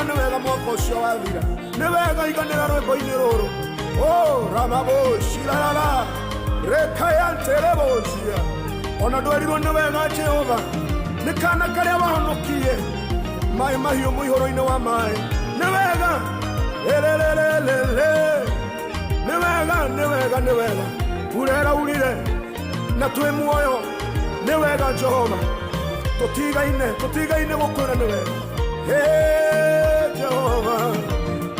Nĩ wega mwaka ũcio wathira. Nĩ wega iganĩra rwĩmbo-inĩ rũrũ. O ramabocirarara rekayanterebocia. Ona ndwerirwo nĩ wega Jehova nĩ kana karĩa wahonokirie maĩ mahiũ mũihũro-inĩ wa maĩ. Nĩ wega ĩrĩrĩrĩrĩrĩ, nĩ wega, nĩ wega, nĩ wega mbura ĩraurire na twĩ muoyo. Nĩ wega Jehova, tũtigaine, tũtigaine gũkwĩra nĩ wega. Hey, Jehova,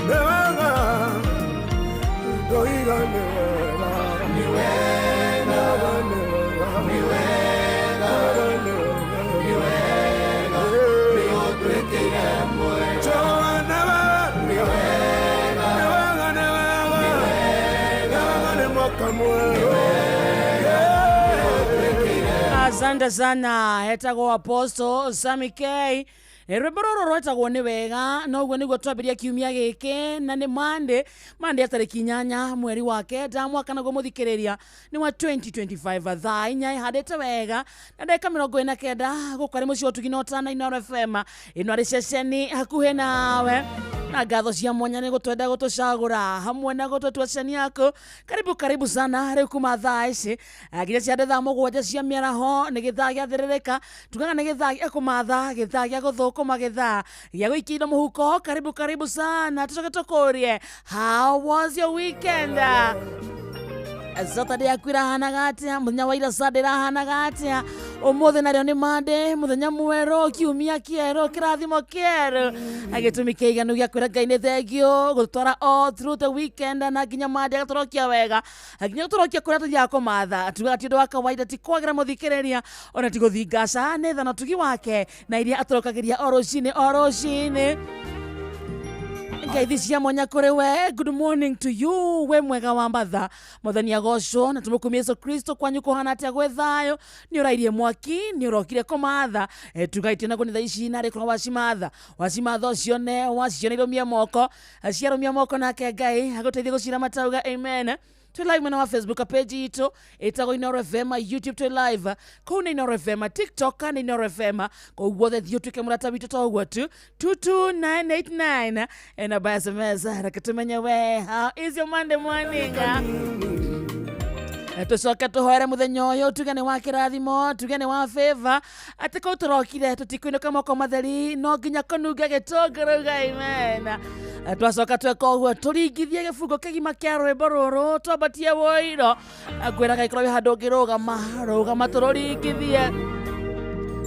nĩ wega, ndoiga nĩ wega, nĩ wega, nĩ wega, nĩ wega, nĩ wega, nĩ wega, nĩ ũtwĩkĩire mwega. Jehova, nĩ wega, nĩ wega, nĩ wega, nĩ wega, nĩ wega, nĩ mwaka mwerũ. Asante sana, etagwo Apostle Sammy K. Rwĩmbo rũrũ rwetagwo Nĩ Wega. Noguo nĩguo twambĩria kiumia gĩkĩ, na nĩ Monday, Monday ya tarĩki 8 mweri wa 9, mwaka naguo mũthikĩrĩria nĩ wa 2025, thaa 4 ĩhandĩte wega na ndagĩka 49. Gũkũ arĩ mũciĩ wa ũtugi na ũtana, Inooro FM, ĩno arĩ ceceni hakuhĩ nawe, na ngatho cia mwanya nĩ gũtwenda gũtũcagũra hamwe na gũtũtua ceceni yaku. Karibu, karibu sana. Rĩu kuma thaa ici nginya cia thaa 7 cia mĩaraho nĩ gĩthaa gĩa thĩrĩrĩka, tugaga nĩ gĩthaa gĩa kũmatha, gĩthaa gĩa gũthũkũma, gĩthaa gĩa gũikia indo mũhuko. Karibu, karibu sana. Tũcoke tũkũrie, how was your weekend? Saturday yaku ĩrahanaga atĩa? Mũthenya wa ira Sunday ĩrahanaga atĩa? Ũmũthĩ narĩo nĩ Monday, mũthenya mwerũ, kiumia kĩerũ, kĩrathimo kĩerũ, gĩtũmi kĩiganu gĩa kwĩra Ngai nĩ thengiũ gũtwara all through the weekend na nginya Monday, agatũrokia wega nginya gũtũrokia kũrĩa tũthiaga kũmatha. Tugaga ti ũndũ wa kawaida, ti kwagĩra mũthikĩrĩria, ona ti gũthingaca, nĩ tha na ũtugi wake na iria atũrokagĩria o rũcinĩ o rũcinĩ. Ngeithi cia mwanya kũrĩ we, good morning to you, we mwega wa mbatha. Mwathani agocwo na tũmũkumie Yesu Kristo. Kwanyu kũhana atĩa? Gwĩ thayũ? Nĩ ũrairie mwaki? Nĩ ũrokire kũmatha? Tugaitio naguo nĩ thaa ici narĩ korwo wacimatha, wacimatha ũcione, waciona irũmie moko, ciarũmia moko, nake Ngai agũteithie gũciramata. Uga amen. Twĩ live mwena wa Facebook page itũ ĩtagwo Inooro FM, YouTube twĩ live kũu nĩ Inooro FM, TikTok nĩ Inooro FM, kũu guothe thiĩ ũtuĩke mũrata witũ to ũguo tu. 22989 namba ya SMS. Reke tũmenye we, how is your Monday morning? Tũcoke tũhoere mũthenya ũyũ, tuge nĩ wa kĩrathimo, tuge nĩ wa favor, atĩ kũu tũrokire tũtikũinũka moko matheri, no nginya kũnunga gĩtũngũrũ. Amen. Twacoka tweka ũguo, tũringithie gĩbungo kĩgima kĩa rwĩmbo rũrũ, twambatie wũiro. Ngwĩraga ikorwo wĩ handũ ũngĩrũgama, rũgama tũrũringithie.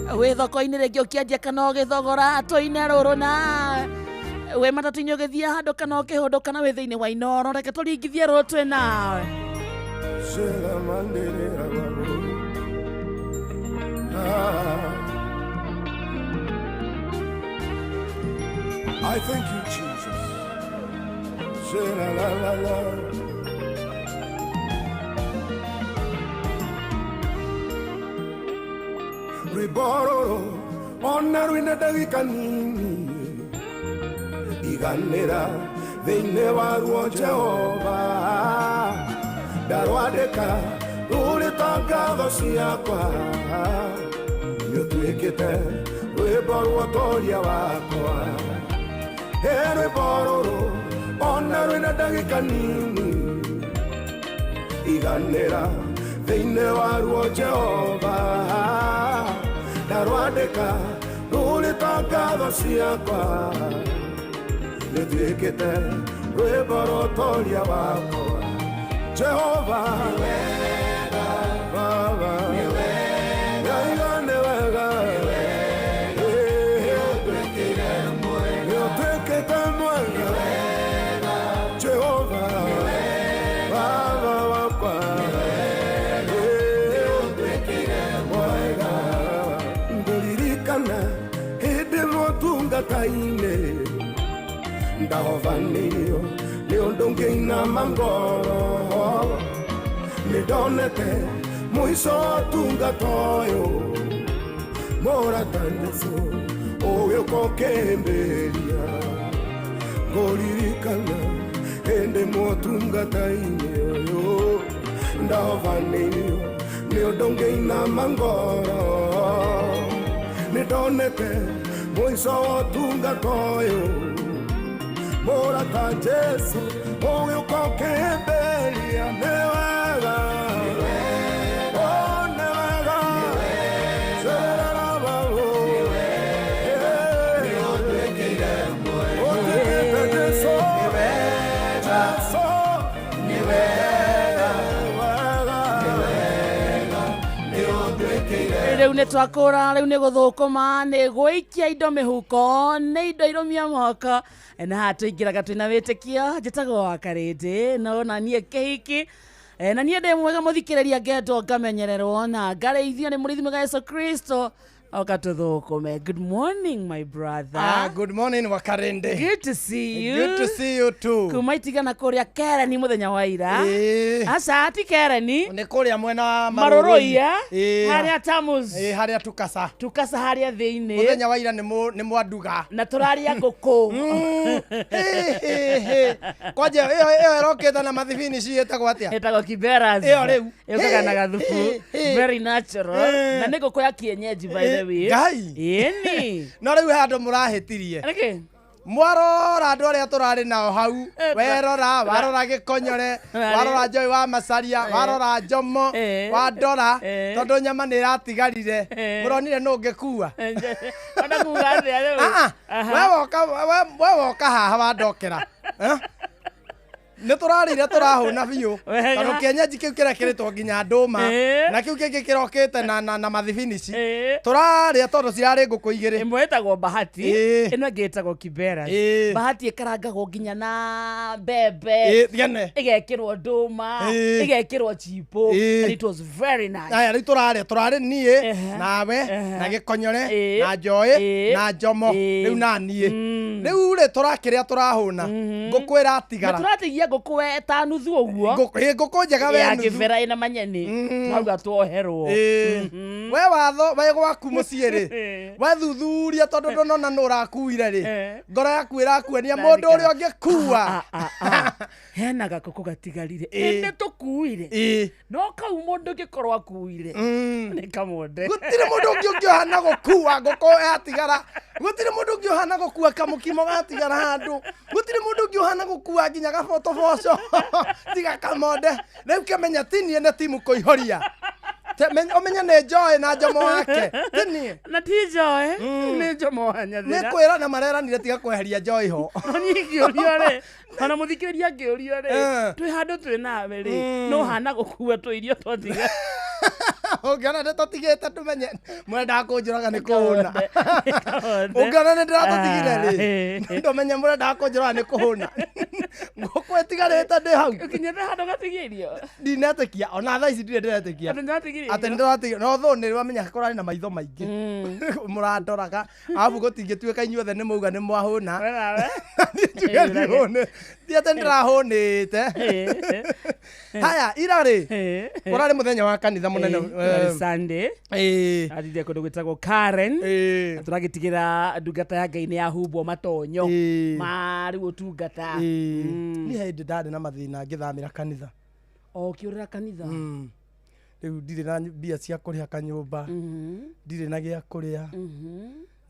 Wĩ thoko-inĩ rĩngĩ ũkĩendia kana ũgĩthogora, tũine rũrũ na wĩ matatũ-inĩ ũgĩthiĩ handũ kana ũkĩhũndũ kana wĩ thĩinĩ wa Inooro, reke tũringithie rũrũ twĩ nawe. Shela mandelera babo. Ah. I thank you, Jesus. Shela la la la. Rwĩmbo rũrũ ona rwĩna ndagĩka nini, iganĩra thĩinĩ waruo Jehova. Ndarwandĩka rũrĩ ta ngatho ciakwa, nĩũtuĩkĩte rwĩmbo rwa ũtoria wakwa. He rwĩmbo rũrũ ona rwĩna ndagĩka nini, iganĩra thĩinĩ waruo Jehova. Ndarwandĩka rũrĩ ta ngatho ciakwa, nĩtuĩkĩte rwĩmbo rwa ũtoria wakwa. Jehova Baba, Ngai nĩ wega, nĩũtuĩkĩte mwega, Jehova Baba wakwa, mwega. Ngũririkana hĩndĩ ĩmwe ũtungata-inĩ ndahovanĩirio nĩ ũndũ ngĩinama ngoro, nĩ ndonete mũico wa ũtungata ũyũ. Mũrata Jesũ ũgĩũka ũkĩhĩmbĩria. Ngũririkana hĩndĩ ĩmwe ũtungata-inĩ ũyũ ndahovanĩirio nĩ ũndũ ngĩinama ngoro, nĩ ndonete mũico wa ũtungata ũyũ. Mũrata Jesu ũgĩũka ũkĩhĩmbĩria nĩ wega. Oh, nĩ wega. Cerera bau. Ũtuĩkĩte Jesu. Jesu. Nĩ wega. Rĩu nĩ twakũra, rĩu nĩ gũthũkũma, nĩ gũikia indo mĩhuko, nĩ indo irũmia moko, na haha tũingĩraga twĩna wĩtĩkio. Njĩtagwo wa Karĩndĩ, no na niĩ kĩhiki. Na niĩ ndĩ mwega mũthikĩrĩria, ngendwo, ngamenyererwo na ngarĩithio nĩ mũrĩithi mwega Yesu Kristo. Oka tũthũkũme. Good morning, my brother. Ah, good morning, Wakarende. Good to see you. Good to see you too. Kuma itigana kũrĩa Kereni mũthenya wa ira. Aca, ti Kereni. Nĩ kũrĩa mwena wa Marũrũiya. Ĩĩ. Harĩa Tamus. Ĩĩ, harĩa tukasa. Tukasa harĩa thĩinĩ. Mũthenya wa ira nĩ mwanduga. Na tũraria ngũkũ. Hĩ, hĩ, hĩ. Kwanja ĩyo ĩrokĩte na mathibini ciĩtagwo atĩa? Ĩtagwo kiberas. Ĩyo rĩu. Ĩũkaga na gathubu. Hĩ, hĩ. Very natural. Na nĩ ngũkũ ya kienyeji, by the way. Ngai. Ĩni. No rĩu he andũ mũrahĩtirie. Nĩkĩ? Mwarora andũ arĩa tũrarĩ nao hau, werora warora Gĩkonyore, warora Joy wa Macaria, warora Njomo, wandora, tondũ nyama nĩ ĩratigarire, mũronire nũ ũngĩkua? Ona kuga atĩa rĩu? Ah, ah. We woka haha wandokera. Eh? Nĩ tũrarĩire tũrahũna biũ. Wega. Tondũ kĩenyenji kĩu kĩrekĩrĩtwo nginya ndũma, na kĩu kĩngĩ kĩrokĩte na mathibinici. Tũrarĩa tondũ cirarĩ ngũkũ igĩrĩ. Ĩmwe ĩtagwo Bahati, ĩno ĩngĩ ĩtagwo kiberas. Bahati ĩkarangagwo nginya na mbembe, Ĩĩ, ĩgekĩrwo ndũma, ĩgekĩrwo chipo, and it was very nice. Aya rĩu tũrarĩa, tũrarĩ niĩ, nawe, na Gĩkonyore, na Njoĩ, na Njomo, rĩu na niĩ. Rĩu rĩ, tũrakĩrĩa tũrahũna, ngũkũ Na ĩratigara. Tũratigia ngũkũ we ta nuthu ũguo. Ngũkũ njega we ya nuthu. Kĩbera ĩna manyeni, twauga tuoherwo. We watho we gwaku mũciĩ rĩ, we thuthuria, tondũ ndũnona nũ ũrakuire rĩ, ngoro yaku ĩrakuania mũndũ ũrĩa ũngĩkua. Ah, ah, ah. Hena gakũkũ gatigarire, ĩndĩ tũkuire, no kau mũndũ ũngĩkorwo akuire nĩ kamonde. Gũtirĩ mũndũ ũngĩ ũngĩohana gũkua ngũkũ yatigara, gũtirĩ mũndũ ũngĩohana gũkua kamũkimo gatigara handũ, gũtirĩ mũndũ ũngĩohana gũkua nginya gabotoboco tiga kamonde. Rĩu kĩmenya ti niĩ nĩ timu kũihũria. Ũmenye nĩ Joy na Njomo wake, ti niĩ. Na ti Joy, nĩ Njomo wa Nĩ Nyathĩra. kwĩra na mareranire tiga kweheria Joy ho. No niĩ ingĩũrio rĩ, ona mũthikĩrĩria angĩũrio rĩ, twĩ handũ twĩ nawe rĩ, no hana gũkua tũirio twatiga? Ũngĩona nĩ tũtigĩte, tũmenye mwendaga kũnjũraga nĩ kũhũna. Ũngĩona nĩ ndĩratũtigire rĩ, ndũmenye mũrendaga kũnjũraga nĩ kũhũna. Ngũkũ ĩtigarĩte ndĩ hau. Ũkinyĩte handũ gatigia irio? Ndinetĩkia ona thaa ici, ndirĩ ndĩretĩkia Atĩ nĩwatigirie atĩ irio? nĩ ndĩratigia. No thũ nĩ wamenya kũrarĩ na maitho maingĩ mũrandoraga, arabu gũtingĩtuĩka inyuothe nĩ mauga nĩ mwahũna. We nawe? Niĩ njuge ndihũnĩ, ti atĩ ndĩrahũnĩte. Haya, ira rĩ, ũrarĩ mũthenya wa kanitha mũnene. Ũrarĩ Sunday. Athire kũndũ gwĩtagwo Karen. Na tũragĩtigĩra ndungata ya Ngai nĩ yahumbwo matonyo ma rĩu ũtungata. Niĩ hĩndĩ ndarĩ na mathĩna ngĩthamĩra kanitha. O ũkĩũrĩra kanitha? Rĩu ndirĩ na mbia cia kũrĩha kanyũmba, ndirĩ na gĩa kũrĩa,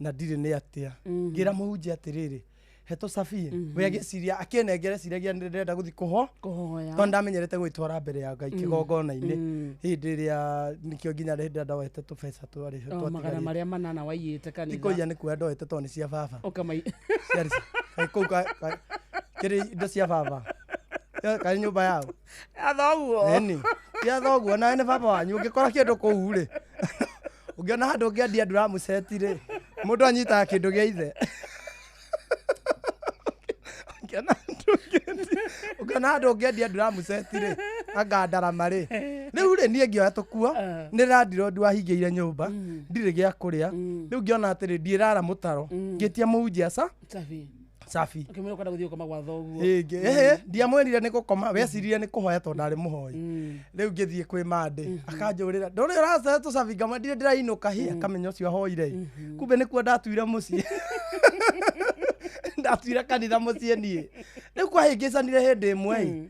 na ndirĩ nĩ atĩa. Ngĩra mũhunjia atĩrĩrĩ, he tũcabi. We agĩciria, akĩnengere ciragia nĩ ndĩrenda gũthiĩ kũho kũhoya, tondũ ndamenyerete gwĩtwara mbere ya Ngai kĩgongona-inĩ hĩndĩ ĩrĩa, nĩkĩo nginya hĩndĩ ĩrĩa ndoete tũbeca twarĩ O, magana twatigarĩte. marĩa manana waiyĩte Ti kanitha? kũiya, nĩ kuoya ndoete tondũ nĩ cia baba. Ũkamai Ciarĩ kũu kĩrĩ indo cia baba. Kaĩ nyũmba yao. Ya thoguo. Ĩni tia thoguo, nawe nĩ baba wanyu. Ũngĩkora kĩndũ kũu rĩ, ũngĩona handũ ũngĩendia nduramuceti rĩ, mũndũ anyitaga kĩndũ gĩa ithe. Ũngĩona handũ ũngĩendia nduramuceti rĩ, anga ndarama rĩ, rĩu rĩ, niĩ ngĩoya tũkuo nĩ landlord wahingĩire nyũmba, ndirĩ gĩa kũrĩa. Rĩu ngĩona atĩrĩ, ndiĩrara mũtaro, ngĩtia mũhunjia ca Safi. Safi. Ũkĩmwĩra ũkwenda gũthiĩ gũkoma gwa thoguo. Ĩhĩ, ndiamwĩrire nĩ gũkoma, weciririe nĩ kũhoya tondũ ndarĩ mũhoi. Rĩu ngĩthiĩ kwĩ mandĩ, akanjũrĩra, ndũrĩ ũracea tũcabi? Ngamwe, ndirĩ ndĩrainũka. Hi, akamenya ũcio ahoire ĩ. Kumbe nĩkuo ndatuire mũciĩ, ndatuire kanitha mũciĩ niĩ. Rĩu kwahĩngĩcanire hĩndĩ ĩmwe ĩ.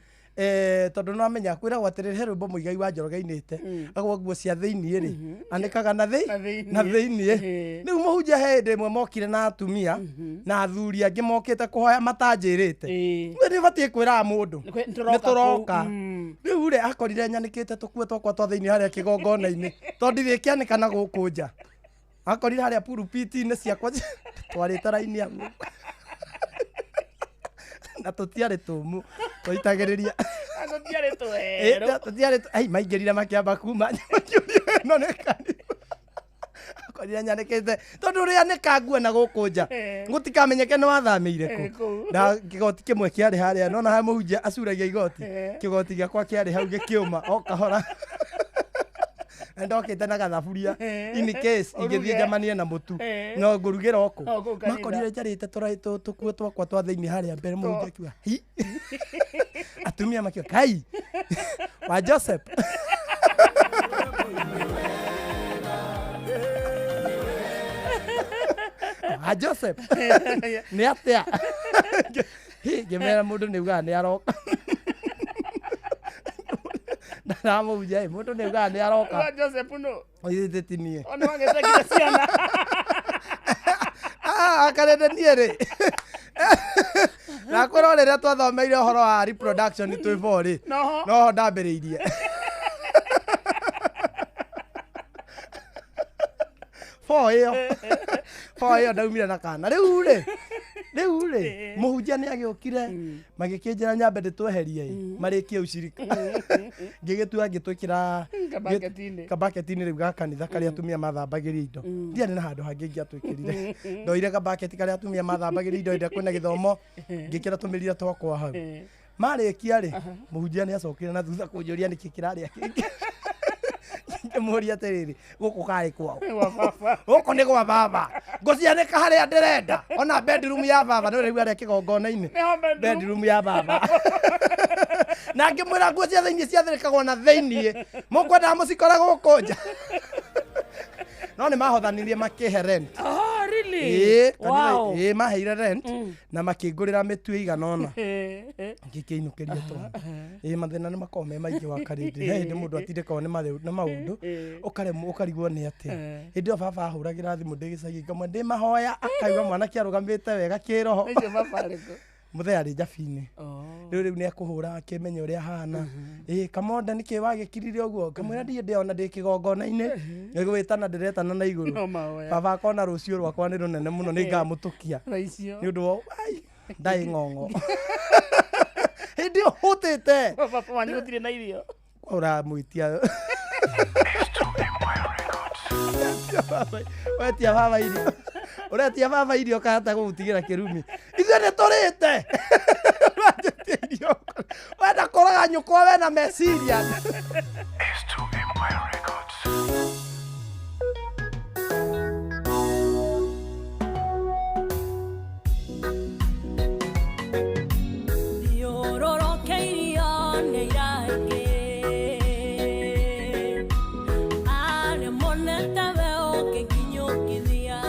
Tondũ nĩwamenya kwĩragwo atĩrĩrĩ, he rwĩmbo Mũigai wa Njoroge ainĩte, agwo nguo cia thĩiniĩ rĩ anĩkaga na thĩ Na thĩiniĩ. na thĩiniĩ. Rĩu mũhunjia he hĩndĩ ĩmwe mokire na atumia na athuri angĩ mokĩte kũhoya matanjĩrĩte. We nĩ ũbatiĩ kwĩraga mũndũ Nĩ tũroka nĩ tũroka. kũu. Rĩu rĩ akorire nyanĩkĩte tũkuo twakwa twa thĩiniĩ harĩa kĩgongona-inĩ, tondũ ndirĩkĩanĩka na gũkũ nja. Akorire harĩa pulpit-inĩ ciakwa twarĩte raini ya guoko na tũtiarĩ tũmũ twaitagĩrĩria. Tũtiarĩ twerũ. Tũtiarĩ ai maingĩrire makĩamba kuma makĩũria ĩno nĩ kanitha. Akorire nyanĩkĩte tondũ ũrĩa nĩka nguo na gũkũ nja gũtikamenyeke nĩ wathamĩire kũ. Kũu. Na kĩgoti kĩmwe kĩarĩ harĩa nona harĩa mũhunjia acuragia igoti, kĩgoti gĩakwa kĩarĩ hau gĩkĩũma o kahora na ndokĩte na gathaburia in case ingĩthiĩ Ũruge. njamanie na mũtu no ngũrugĩra o kũ. O kũu kanitha. Makorire njarĩte tũkuo twakwa twa thĩinĩ harĩa mbere, mũhunjia akiuga hi, atumia makiuga kai wa Joseph. Wa Joseph nĩ atĩa? Hi, ngĩmera mũndũ nĩ ugaga nĩ aroka. Ndaramũhunjia, mũndũ nĩ ugaga nĩ aroka. Wa Joseph nũ? Oithĩte ti niĩ. Ona wagĩtengire ciana. Ah, akarende niĩ rĩ nakwĩra rĩrĩa twathomeire ũhoro wa reproduction twĩ bo rĩ, Noho. noho ndambĩrĩirie bo ĩyo, bo ĩyo ndaumire na kana. Rĩu rĩ mũhunjia nĩ agĩũkire magĩkĩnjĩra nyambe ndĩtweherie ĩ marĩkie ucirika, ngĩgĩtua ngĩtwĩkĩra Kabaketi-inĩ. Kabaketi-inĩ rĩu ga kanitha karĩa atumia mathambagĩria indo. Ndiarĩ na handũ hangĩ ingĩatwĩkĩrire, ndoire kabaketi karĩa atumia mathambagĩria indo hĩndĩ ĩrĩa kwĩna gĩthomo, ngĩkĩra tũmĩrira twakwa hau. Marĩkia rĩ, mũhunjia nĩ acokire na thutha kũnjũria nĩkĩ kĩrarĩa kĩngĩ. Ngĩmũria atĩrĩrĩ, gũkũ karĩ kwao? Gwa baba. Gũkũ nĩ gwa baba, ngũcianĩka harĩa ndĩrenda, ona bedroom ya baba nĩ rĩu harĩa kĩgongona-inĩ. Nĩho bedroom. Bedroom ya baba. Na ngĩmwĩra nguo cia thĩiniĩ ciathĩrĩkagwo na thĩiniĩ, mũkwendaga mũcikore gũkũ nja. No nĩ mahothanirie makĩhe rent. Oh, really? Ĩĩ, kanitha. Wow. Ĩĩ, maheire rent na makĩngũrĩra mĩtu ĩigana ũna, ngĩkĩinũkĩria tondũ ĩĩ mathĩna nĩ makoragwo me maingĩ wa karĩndĩ. He hĩndĩ mũndũ atindĩkagwo nĩ maũndũ ũkaremwo ũkarigwo nĩ atĩa. Hĩndĩ ĩyo baba ahũragĩra thimũ ndĩ gĩcagi ngamwe ndĩ mahoya, akauga mwanake arũgamĩte wega kĩroho. Ũcio baba arĩkũ? Mũthee arĩ njabi-inĩ. Rĩu nĩ ekũhũra akĩmenya ũrĩa hana. Ĩ kamonda nĩkĩ wagĩkirire ũguo? Ngamwĩra ndiĩ ndĩona ndĩ kĩgongona-inĩ nĩ gwĩtana ndĩretana na igũrũ. No mahoya. Baba akona rũciũ rwakwa nĩ rũnene mũno nĩ ngamũtũkia Thaa icio. nĩ ũndũ wa ai ndaĩ ng'ong'o hĩndĩ ĩyo hũtĩte. Baba wanyu gũtirĩ na irio. Ũramwĩtia wetia baba irio, ũretia baba irio kahata gũgũtigĩra kĩrumi. Ithuĩ nĩ tũrĩte, ũranjĩtia irio, wenda kũraga nyũkwa wena meciria. S2 Empire Records. Thiũrũrũkĩirio nĩ iraingĩ arĩa monete we ũkĩnginyũkithia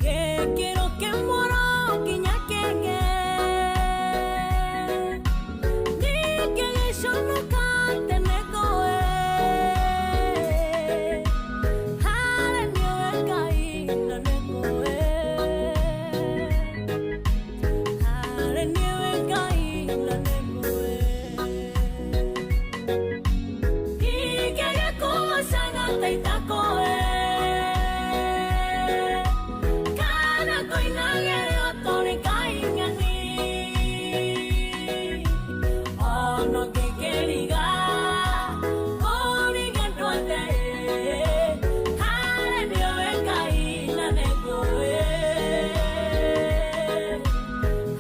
gĩkĩro kĩmwe nginya kĩngĩ, ningĩ gĩconoka tene ngũĩ harĩ nĩwe Ngai na nĩ ngũĩ harĩ nĩwe Ngai na nĩ ngũĩ ingĩgĩkũcaga ta itakũĩ kana ngũinagĩrĩra tũrĩ Ngai ng'eni ona ngĩkĩriga kũriga ndwathe harĩ nĩwe Ngai na nĩ ngũĩ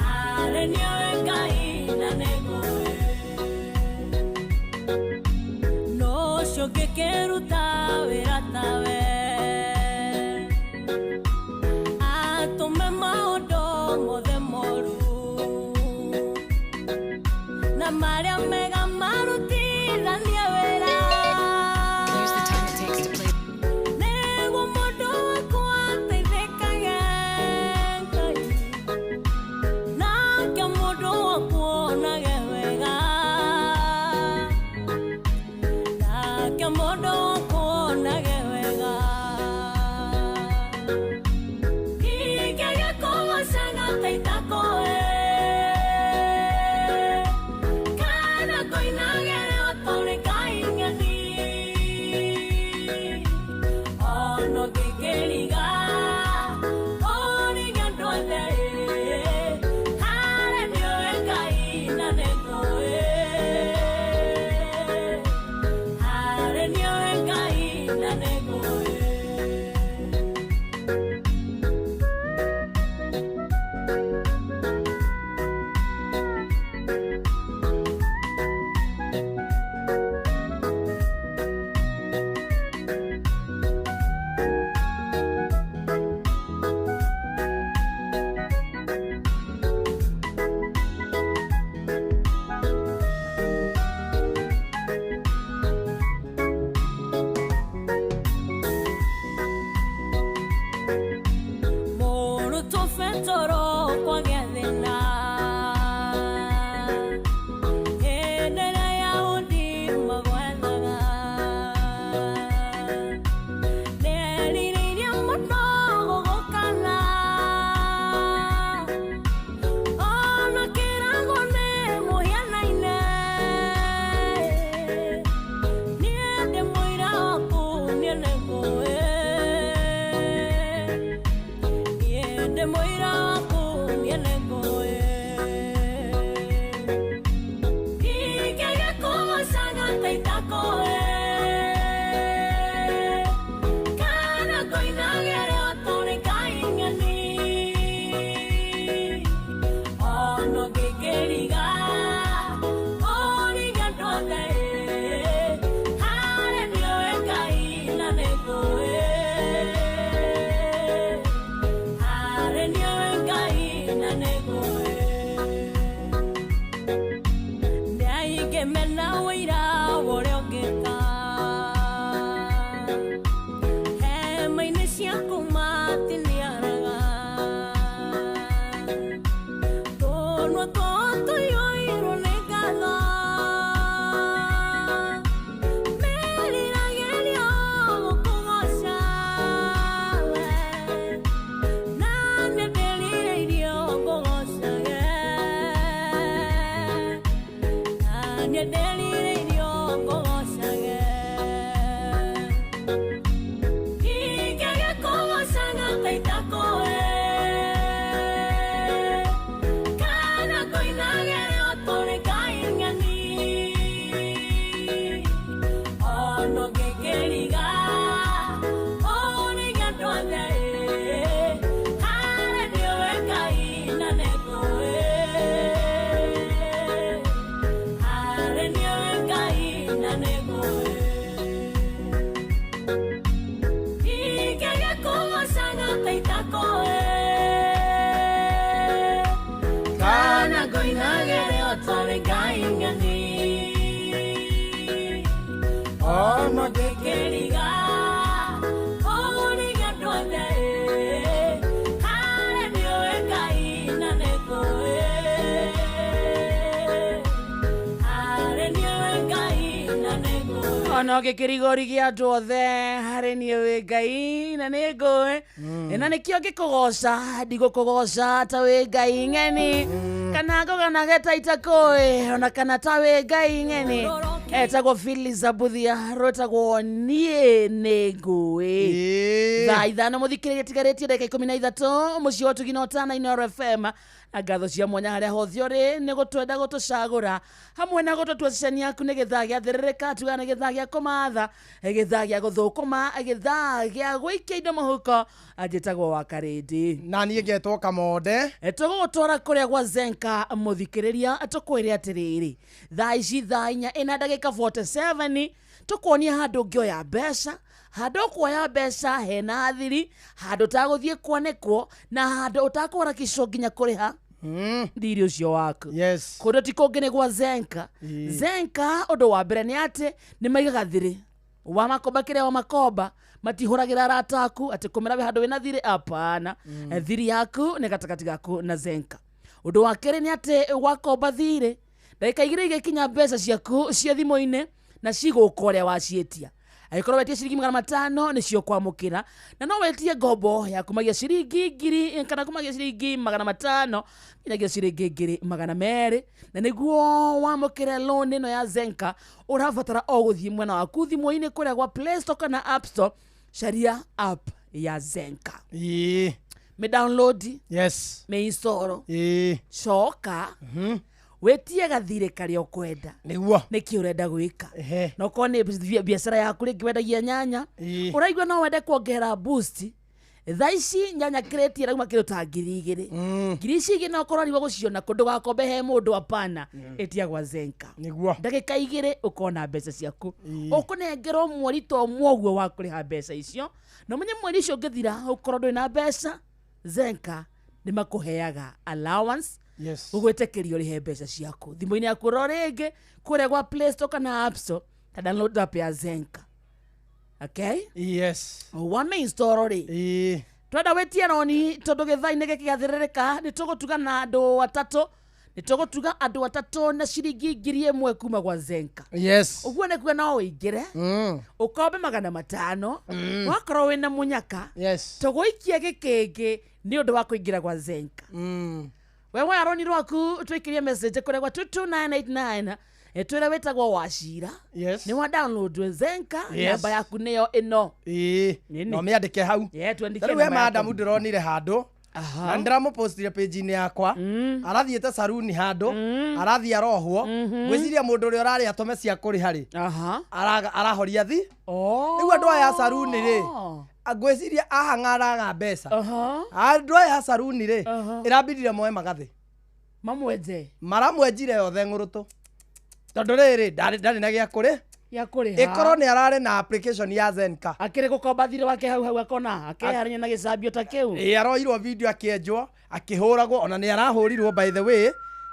harĩ nĩwe Ngai na nĩ ngũĩ no ũcio ngĩkĩruta wĩra tawe atũme maũndũ mothe moru na marĩa mega marutithanie wĩra Use the time it takes to play. nĩguo mũndũ wakwa ateithĩkage Ngai nake mũndũ wakwa. Mena ũira wa ũrĩa ũngĩka. Hema-inĩ ciaku matiniaraga. Tũnua twao tũiyũirwo nĩ ngatho. Meriragĩria gũkũgooca we. Na nĩ ndĩrirĩirio ngũgoocage. Na nĩ ndĩrirĩirio ngũgoocage. Ingĩaga kũgoocaga ta itakũĩ, kana ngũinagĩre o tũrĩ Ngai ng'eni. Ona ũngĩkĩriga, ũrĩa andũ othe, harĩ nĩwe Ngai na nĩngũĩ. Harĩ nĩwe Ngai na nĩngũĩ. Ingĩaga kũgoocaga ta itakũĩ, kana ngũinagĩre o tũrĩ Ngai ng'eni. Ona ngĩkĩriga, ũrĩa andũ othe, harĩ nĩwe Ngai na nĩngũĩ. Harĩ nĩwe Ngai na nĩngũĩ. Ona ũngĩkĩrigori gĩa andũ othe harĩ niĩ wĩ Ngai na nĩ ngũĩ na nĩkĩo ngĩkũgoca ndigũkũgoca ta wĩ Ngai ng'eni kana ngũganage ta itakũĩ ona kana ta wĩ Ngai ng'eni. Etagwo Phyllis Abuthia, rwĩtagwo niĩ nĩ ngũĩ. Ĩĩ. Thaa 5 mũthikĩrĩria tigarĩtie ndagĩka 13 mũciĩ wa ũtugi na ũtana Inooro FM, na ngatho cia mwanya harĩa hothe ũrĩ nĩ gũtwenda gũtũcagũra hamwe na gũtũtua ceceni yaku nĩ gĩthaa gĩa thĩrĩrĩka, tugaga nĩ gĩthaa gĩa kũmatha, gĩthaa gĩa gũthũkũma, gĩthaa gĩa gũikia indo mũhuko. Njĩtagwo wa Karĩndĩ. Na niĩ ngetwo Kamonde. Tũgũgũtwara kũrĩa gwa Zenka mũthikĩrĩria, tũkwĩre atĩrĩrĩ, thaa ici thaa 4 ĩna ndagĩka 47 tũkuonia handũ ũngĩoya mbeca, handũ ũkuoya mbeca hena thiri, handũ ũtagũthiĩ kwanĩkwo na handũ ũtakũharakicwo nginya kũrĩha thirĩ ũcio waku. Yes. Kũndũ ti kũngĩ nĩ gwa Zenka. Zenka ũndũ wa mbere nĩ atĩ nĩ maigaga thirĩ wa makomba, kĩrĩa wa makomba matihũragĩra arata aku atĩ kũmera wĩ handũ wĩna thirĩ, apana. Thiri yaku nĩ gatagatĩ gaku na Zenka. Ũndũ wa kerĩ nĩ atĩ wakomba thirĩ ndagĩka 2 igĩkinya mbeca ciaku cia thimũ-inĩ na cigũka ũrĩa waciĩtia. Angĩkorwo wetie ciringi 500 nĩcio kwamũkĩra, na no wetie ngombo ya kumagia ciringi 1000 kana kumagia ciringi 500 nginyagia ciringi 200,000. Na nĩguo wamũkĩre loan ĩno ya Zenka ũrabatara o gũthiĩ mwena waku thimũ-inĩ kũrĩa gwa Play Store kana App Store, caria app ya Zenka. Ĩĩ. Mĩ download, Yes. mĩ install, Ĩĩ. coka wĩtie gathirĩ karĩa ũkwenda. Nĩguo. Nĩkĩ ũrenda gwĩka? Ehe. Na okorwo nĩ biacara yaku rĩngĩ wendagia nyanya, Ĩĩ. ũraigua no wende kuongerera boost, thaa ici nyanya kĩrĩti ĩrauma kĩndũ ta 2000. 2000 no ũkorwo ariwa gũciona kũndũ gakombe he mũndũ, apana, ĩtia gwa Zenka. Nĩguo. Ndagĩka 2 ũkona mbeca ciaku, ũkũnengerwo mweri to ũmwe ũguo wa kũrĩha mbeca icio, na ũmenye mweri ũcio ũngĩthira ũkorwo ndũrĩ na mbeca, Zenka nĩ makũheaga allowance Yes. ũgwĩtĩkĩria ũrĩhe mbeca ciaku thimũ-inĩ yaku oro rĩngĩ kũrĩa gwa Play Store kana App Store, ta download app ya Zenka, okay? Yes. Wame install rĩ, Ĩĩ. twenda wĩtie roni tondũ gĩthaa-inĩ gĩkĩ gĩathĩrĩrĩka nĩ tũgũtuga na andũ atatũ, nĩ tũgũtuga andũ atatũ na ciringi 1000 kuma gwa Zenka. Yes. Ũguo nĩ kuga no ũingĩre ũkombe 500 wakorwo wĩna mũnyaka. Yes. Tũgũikia gĩkĩngĩ nĩ ũndũ wa kũingĩra gwa Zenka. We woya roni rwaku twĩkĩrie message kũrĩa gwa 22989, twĩre wĩtagwo Wacira. Yes. Nĩ wa download Zenka, Yes. namba yaku nĩyo ĩno. Ĩĩ. Nini? No mĩandĩke hau. Yeah, twandĩke Rĩu he namba yaku. madamu ndĩronire handũ Aha. na nĩndĩramũpostire page-inĩ yakwa, arathiĩte saruni handũ arathiĩ arohwo, ngwĩciria mũndũ ũrĩa ũrarĩ atũme cia kũrĩha rĩ, Aha. arahoria thi. Oh. Rĩu andũ aya a saruni rĩ, ngwĩciria ahang'a araga mbeca. Aha. Andũ aya a saruni rĩ, Aha. ĩrambindire moe magathĩ. Mamwenje. Maramwenjire yothe ng'ũrũtũ tondũ rĩrĩ ndarĩ na gĩa kũrĩ Ya kũrĩha. Ĩkorwo nĩ ararĩ na application ya Zenka. Akĩrĩ gũkomba thirĩ wake hau hau akona akĩharania na gĩcambio ta kĩu. Ĩ aroirwo video akĩenjwo akĩhũragwo, ona nĩ arahũrirwo by the way.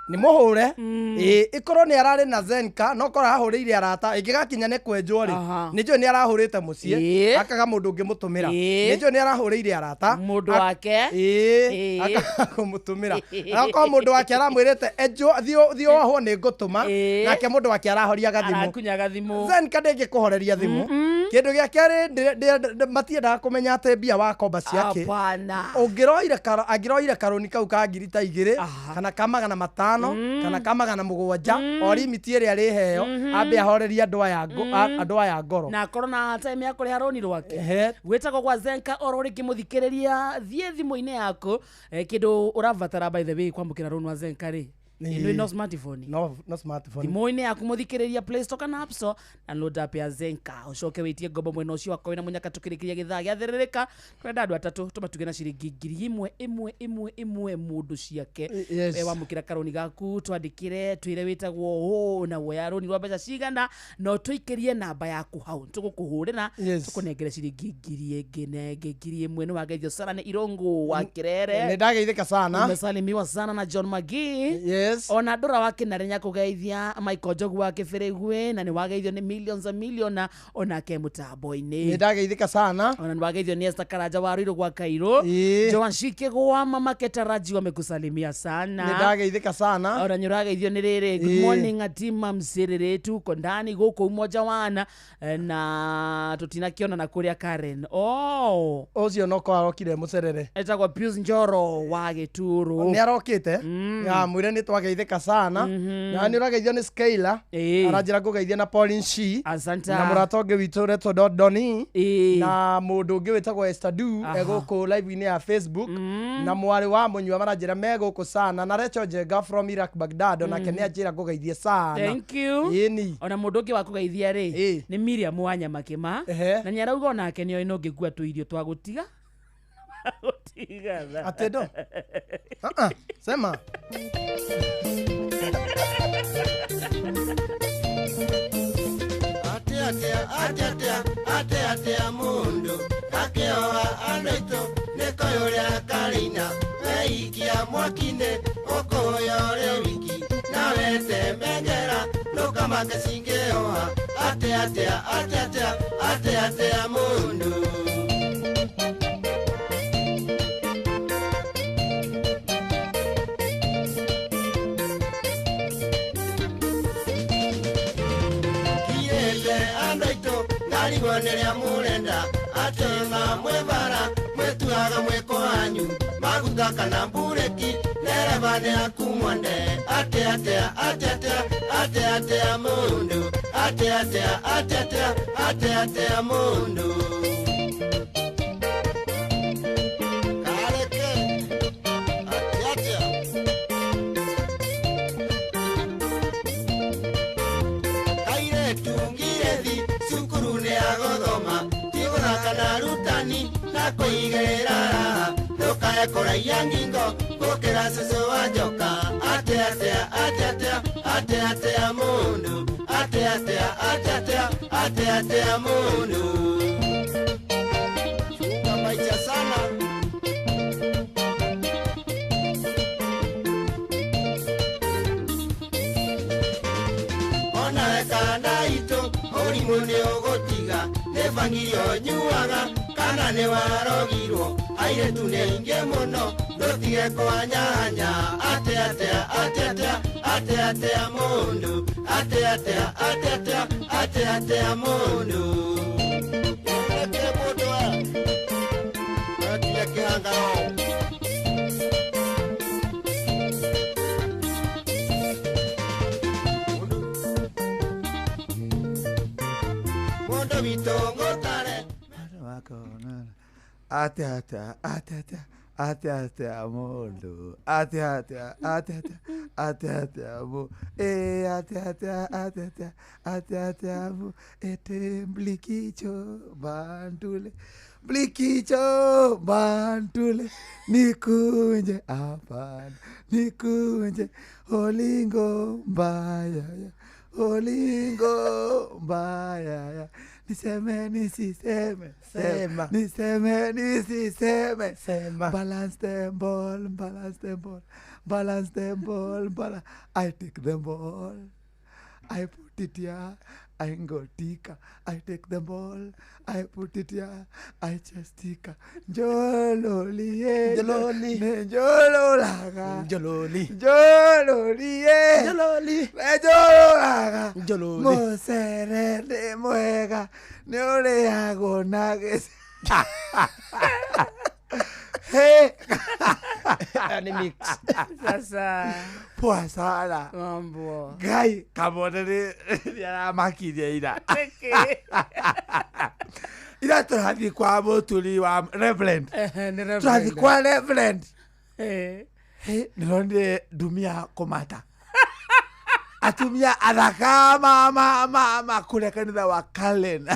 Nĩ mũhũre. Ĩĩ, ĩkorwo nĩ ararĩ na Zenka no korwo arahũrĩire arata ĩngĩgakinya nĩ kwenjwo rĩ, nĩ njũĩ nĩ arahũrĩte mũciĩ akaga mũndũ ũngĩ mũtũmĩra. Nĩ njũĩ nĩ arahũrĩire arata Mũndũ wake. Ĩĩ, akaga kũmũtũmĩra. Na okorwo mũndũ wake aramwĩrĩte enjwo thiĩ wohwo nĩ ngũtũma, nake mũndũ wake arahoria gathimũ. Arakunya gathimũ. Zenka ndĩngĩkũhoreria thimũ. Kĩndũ gĩa kerĩ, matiendaga kũmenya atĩ mbia wakomba ciake. Hapana. Ũngĩroire karo angĩroire karũni kau ka ngiri ta 2 kana ka 500 kana ka 700 o limit ĩrĩa rĩheo ambe ahorerie andũ aya andũ aya ngoro. Na akorwo na time ya kũrĩha rũni rwake. Ehe. Gwĩtagwo gwa Zenka oro rĩngĩ mũthikĩrĩria thiĩ thimũ-inĩ yaku, kĩndũ ũrabatara by the way kwamũkĩra rũni rwa Zenka rĩ, ĩno ĩno smartphone. No, no smartphone. Thimũ-inĩ yaku mũthikĩrĩria Play Store kana App Store download app ya Zenka ũcoke wĩtie ngombo mwena ũcio wakwa wĩna mũnyaka tũkĩrĩkĩria gĩthaa gĩathĩrĩrĩka tũrenda andũ atatũ tũmatuge na ciringi 1,000 ĩmwe ĩmwe ĩmwe mũndũ ciake. Yes. We wamũkĩra karũni gaku twandĩkĩre twĩre wĩtagwo ũũ na woya rũni rwa mbeca cigana na ũtũikĩrie namba yaku hau tũgũkũhũrĩra tũkũnengere ciringi ngiri ĩngĩ na ĩngĩ 1,000. Nĩ wageithio sana nĩ Irũngũ wa Nĩ Kĩrere. ndageithĩka sana. Umesalimiwa sana na John Magii. Yes. Ona ndũra wa Kĩnarĩ nĩakũgeithia Michael Njogu wa Kĩbĩrĩgwe na nĩ wageithio nĩ millions and million onake mũtambo-inĩ. Nĩ ndageithĩka sana. Ona nĩ wageithio nĩ Esther Karanja wa Ruiru gwa Kairũ. Joan Shikigwa mama Ketaraji wamekusalimia sana. Nĩ ndageithĩka sana. Ona nĩ ũrageithio nĩ rĩrĩ good morning atima msĩrĩrĩ tuko ndani gũkũ umoja wana, na tũtinakĩona na kũrĩa Karen. Oh. Ũcio no korwo arokire mũcerere. Etagwo Pius Njoro wa Gĩturu. Nĩ arokĩte. Ya mwĩre nĩ twageithĩka sana. Na nĩ ũrageithio nĩ Skyla. Aranjĩra ngũgeithie na Pauline Shi. Asante. Na mũrata ũngĩ witũ ũretwo Doni. Na mũndũ ũngĩ wĩtagwo Esther Du egũkũ live-inĩ ya Facebook. Na mwarĩ wa mũnyua maranjĩra me gũkũ sana. Na Rachel Njenga from Iraq Baghdad onake nĩ anjĩra ngũgeithie sana. Thank you. Ĩni. Ona mũndũ ũngĩ wa kũgeithia rĩ nĩ Miriam wa Nyamakĩma. Na nĩ arauga onake nĩoĩ no ngĩkua tũirio twa gũtiga. Gũtigana. Atĩ ndo. Sema. Ate atea ate atea ate atea mundu akĩoha andũ aitũ nĩ koyũrĩa karĩina weikia mwaki-inĩ ũkũya ũrĩ wiki nawe temengera ndũkamake cingĩoha ate atea ate atea ate atea mundu. Ndarigwo nĩrĩa mũrenda atĩ ona mwĩ bara mwĩtuaga mwĩko wanyu maguta kana mburĩki ndereba nĩ aku mwende atĩ atĩa atĩ atĩa atĩ atĩa mũndũ atĩ atĩa atĩ atĩa atĩ atĩa mũndũ. Kareke atĩ atĩa kairĩtu ngirĩthi cukuru nĩ agothoma ti gũthaka na arutani na kũigĩrĩra raha ndũkae kũraiya ngingo gũkĩra cũcũ wa njoka atĩ atĩa atĩ atĩa atĩ atĩa mũndũ atĩ atĩa atĩ atĩa atĩ atĩa mũndũ. Chunga maisha sana. Onawe kana itũ ũrimũ nĩ ũgũtiga nĩ bangiri ũnyuaga kana nĩ warogirwo airĩtu nĩ aingĩ mũno ndũtige kũhanyahanya atĩ atĩa atĩ atĩa atĩ atĩa mũndũ atĩ atĩa atĩ atĩa atĩ atĩa mũndũ. Reke mũndũ atige kĩhangaro. Mũndũ witũ ngũtare. Ate atea ate atea ate atea mundu ate atea ate atea ate atea mu e ate atea ate atea ate atea mu ete mblikicho bandule mblikicho bandule nikunje hapana nikunje olingo mbaya olingo mbaya niseme nisiseme Sema. niseme nisiseme Sema. Balance the ball, balance the ball, Balance the ball, balance. I take the ball. I put it here. I go tika. I take the ball. I put it here. I just tika. Njololi, eh. Njololi. Ne njololaga. Njololi. Njololi, eh. Njololi. Ne njololaga. Njololi. Mucere nĩ mwega nĩ ũrĩagwo na gĩci Hey, Ni mix. Sasa poa sana mambo ngai kamone nĩ aramakirie ira Nĩkĩ? ira tũrathiĩ kwa mũturi wa reverend Ehe, nĩ tũrathiĩ Reverend. kwa reverend Eh. Hey, nĩronire ndumia kũmata atumia athaka ma ma ma ma kũrĩa kanitha wa Kalen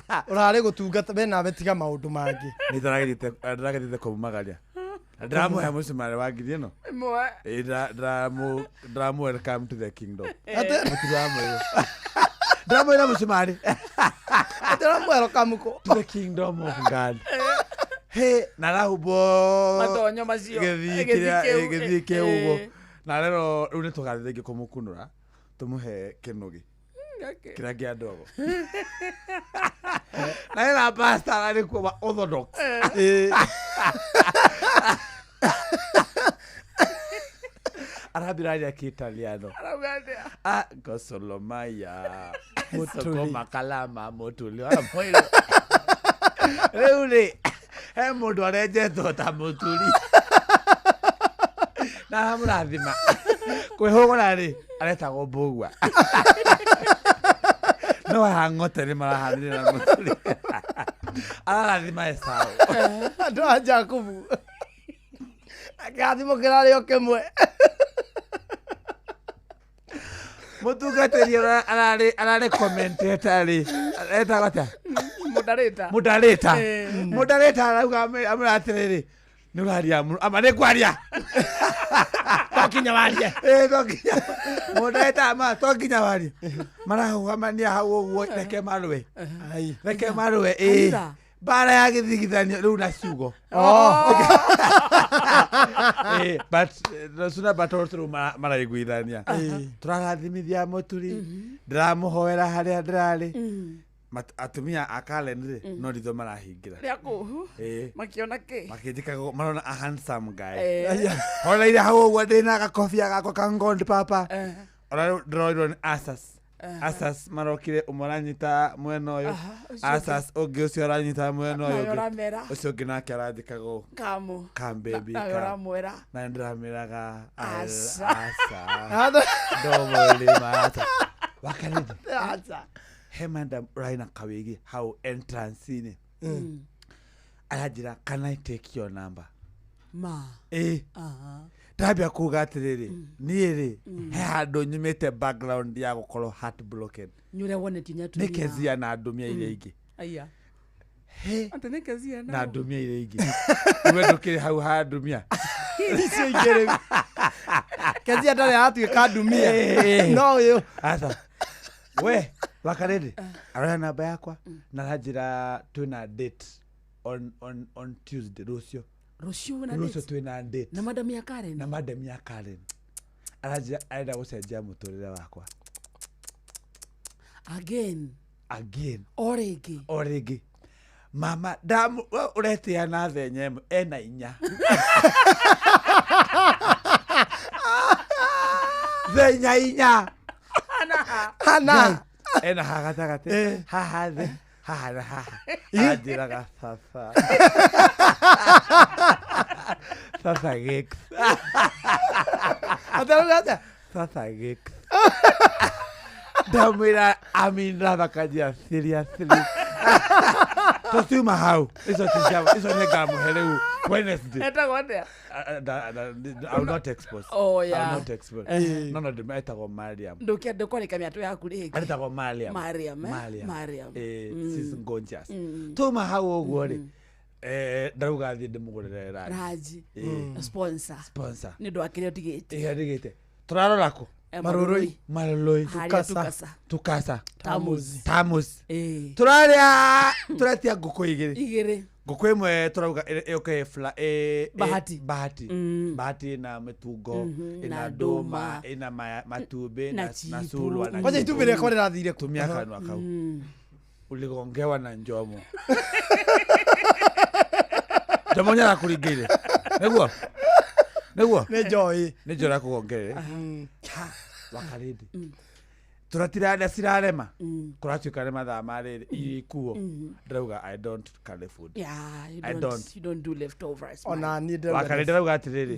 Ũrarĩ gũtungata we nawe tiga maũndũ mangĩ. nä ndäragethiĩte kåmumagaria na ndäramũhe mũcumarĩ wa ngiri ĩno Ĩmwe. Ĩ, ndĩramũ welcome to the kingdom Atĩ- Mũturi wa mwĩrĩ. Ndĩramwĩra mũcumarĩ atĩ ũramwĩra kamũkũ. to the kingdom of God Hey, na arahumbwo Matonyo macio. gĩthii Gĩthii kĩrĩa- kĩu, ĩ, gĩthii kĩu eh, ũguo eh. na rero rĩu nĩ tũgathiĩ rĩngĩ kũmũkunũra tũmũhe kĩnũgĩ Okay. kĩrĩa kĩa ndogo na ĩna pastor ararĩ kuo wa orthodox Ĩ. arambĩra aria kĩitaliano Arauga atĩa? Ah, gosolomaya Mũturi. sokoma kalama mũturi wa mwĩrĩ rĩu rĩ he mũndũ arenjetwo ta mũturi na aramũrathima kwĩhũgũra rĩ aretagwo mbũgua no haha ng'ote nĩ marahanire na mũturi ararathima Esau Andũ a Jakubu. Kĩrathimo kĩrarĩ o kĩmwe. mũtungatĩri ũrĩa ararĩ ararĩ commentator rĩ etagwo atĩa Mũndarĩta. mũndarĩta Eh. mũndarĩta arauga amwĩra atĩrĩrĩ nĩ ũraria mũno ama nĩ kwaria To nginya warie. Ĩ, to nginya mũndarĩta ama to nginya warie marahũgamania hau ũguo reke marũe Ai. reke marũe ĩ Kanitha? mbara ya gĩthigithanio rĩu na ciugo Ĩ, but eh, sooner but also rĩu maraiguithania tũrarathimithia mũturi ndĩramũhoera harĩa ndĩrarĩ Atumia a Karen rĩ no ritho marahingĩra Rĩa kũu. Ĩ. Makĩona kĩ? makĩnjĩkaga marona a handsome guy Eh. horeire hau ũguo ndĩna gakobia gakwa ka ngondi papa Eh. ona rĩu ndĩrorirwo nĩ asas asas marokire ũmwe aranyita mwena ũyũ ũcio asas ũngĩ ũcio aranyita mwena ũyũ Nawe ũngĩ. ũramera. ũcio ũngĩ nake aranjĩkaga ũũ Kamu. come baby Nawe come ũramwĩra. na nĩndĩramĩraga Aca. asa Atĩ- ndomũrĩma asa wakarĩndĩ Aca. he madam ũrarĩ na kawĩgi hau entrance-inĩ aranjĩra can I take your number ma ĩ aha ndambia kuga atĩrĩrĩ niĩ rĩ he handũ nyumĩte background ya gũkorwo heartbroken nĩ ũrĩa wonetio nĩ nĩ atumia kezia na ndumia iria ingĩ Aya. He, Atĩ nĩ Kezia na nao. ndumia iria ingĩ iwe ndũkĩrĩ hau ha ndumia Icio ingĩ rĩu. Kezia ndarĩ aratuĩka ndumia. Ĩ. No ũyũ. aca we wakarĩndĩ aroya namba yakwa na aranjĩra twĩna date on Tuesday rũciũ rũciũ wĩna rũciũ date? twĩna date na madam ya Karen na madam ya Karen aranjĩra arenda gũcenjia mũtũrĩre wakwa again again o rĩngĩ o rĩngĩ mama ndamu we ũretĩa na thenya ĩmwe ena inya thenya inya Hana. ena haha gatagatĩ haha thĩ haha na haha anjĩraga baba baba gĩk Atĩ arauga atĩa? baba gĩk ndamwĩra aminrathakanjia seriously tũtiuma hau icio ti cia icio nĩ ngamũhe rĩu Wednesday Etagwo atĩa? I will not expose. Oh, I will yeah. not expose. No, no, etagwo Mariam. ndũkwarĩka mĩatũ yaku rĩngĩ Aretagwo Mariam. Mariam, eh? Mariam. Mariam. Eh, sis gorgeous. Tuma hau ũguo rĩ. Eh, ndauga thiĩ ndĩmũgũrĩre rangi. ranji Eh. sponsor Sponsor. nĩ ũndũ wa kĩrĩa ũtigĩte Ĩrĩa ndigĩte. Tũrarora kũ? Marũrũi. Marũrũi. Harĩa Tukasa. Tukasa. Tukasa. Tamus. Tamus. Ĩĩ. Tũrarĩa tũretia ngũkũ igĩrĩ. Igĩrĩ. Ngũkũ ĩmwe tũrauga ĩũke Bahati. Bahati. Bahati ĩna mĩtungo, ĩna na ndũma, ndũma. ĩna matumbĩ Na na chipu. sulwa na Kwanza chipu. itumbĩ rĩakwa rĩrathire kũ? Tumia kanua kau. Uligongewa na njomo. Njomo nĩarakũringĩire. Nĩguo? Nĩguo? Nĩ njoĩ. Nĩ njoĩ arakũgongeire. Wakarĩndĩ. Tũratirarĩa cirarema. Kũratuĩka nĩ mathaa ma rĩrĩ irio ikuo. Ndĩrauga I don't carry food. Yeah, you I don't, don't. you don't do leftovers. man. Ona niĩ ndĩrauga Wakarĩ ndĩrauga atĩrĩrĩ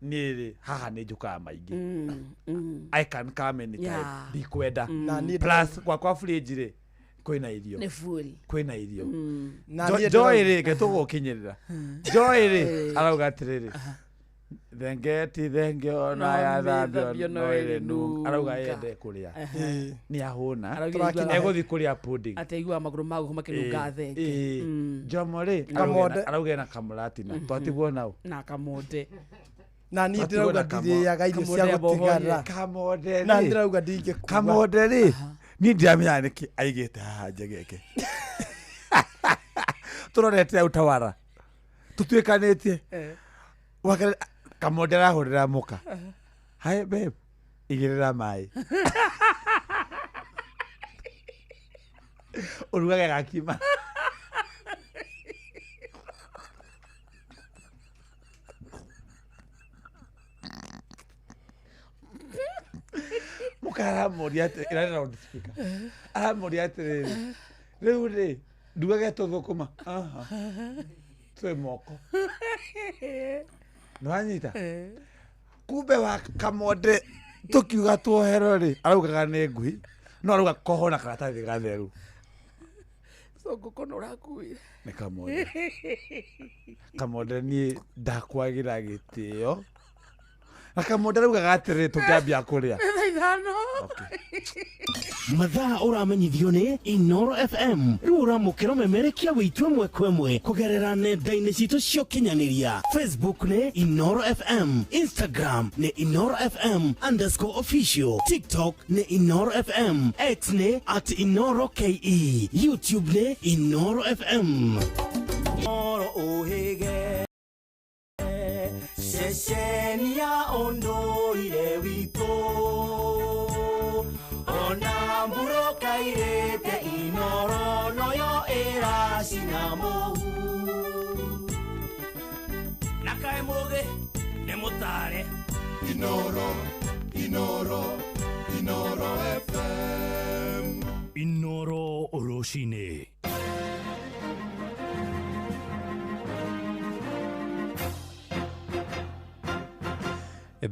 niĩ rĩ haha nĩ njũkaga maingĩ. I can come anytime. Yeah. Ndikwenda. Na niĩ Plus gwakwa fridge rĩ kwĩna irio. Nĩ full. Kwĩna irio. Na niĩ Joy ndĩrauga- rĩ reke tũgũkinyĩrĩra. Joy rĩ arauga atĩrĩrĩ thenge ti thenge ona No yathambio mĩthambio no no ĩrĩ nunga. Arauga ĩrĩ yende kũrĩa. Ĩĩ. Nĩ ahũna. Arauga Tũrakinya Egũthiĩ kũrĩa pudding. Atĩ aiguaga magũrũ ma guoko makĩnunga thenge. Ĩĩ. Njomo rĩ Kamonde. arauga ena kamũratina. Twatigwo nau. Na kamonde. Na niĩ Twatigwo ndĩrauga na kamo- ndirĩaga irio cia Kamonde gũtigara. Kamonde Na rĩ. ndĩrauga ndingĩkua. Kamonde rĩ niĩ ndiramenya nĩkĩ aigĩte haha njegeke. Tũrorete utawara. Tũtuĩkanĩtie. Wakare Kamonde arahũrĩra mũka. Hi babe, igĩrĩra maĩ. Ũrugage gakima. Mũka aramũria atĩ ĩrarĩ loudspeaker. Aramũria atĩrĩrĩ, rĩu rĩ, ndugage tũthũkũma. Aha. Twĩ moko. Nĩwanyita? Kumbe wa Kamonde tũkiuga tuoherwo rĩ, araugaga nĩ ngui, no arauga koho na karatathi gatheru. So ngũkũ no ũrakuire. Nĩ Kamonde. Kamonde niĩ ndakwagĩra gĩtĩo. Na Kamonde araugaga atĩrĩrĩ tũkĩambia kũrĩa. Thaa ithano. Mathaa ũramenyithio nĩ Inoro FM rĩu ũramũkĩra memerekia witũ ĩmwe kwa ĩmwe kũgerera nenda-inĩ citũ cia ũkinyanĩria. Facebook nĩ Inoro FM, Instagram nĩ Inoro FM underscore official, TikTok nĩ Inoro FM, X nĩ at Inoro KE, YouTube nĩ Inoro FM. Oro ũhĩge ceceni ya ũndũire witũ ona mburoka irĩte Inoro noyo ĩracina mũhu na kaĩ mũgĩ nĩ mũtare. Inoro, Inoro, Inoro FM. Inoro rũcinĩ.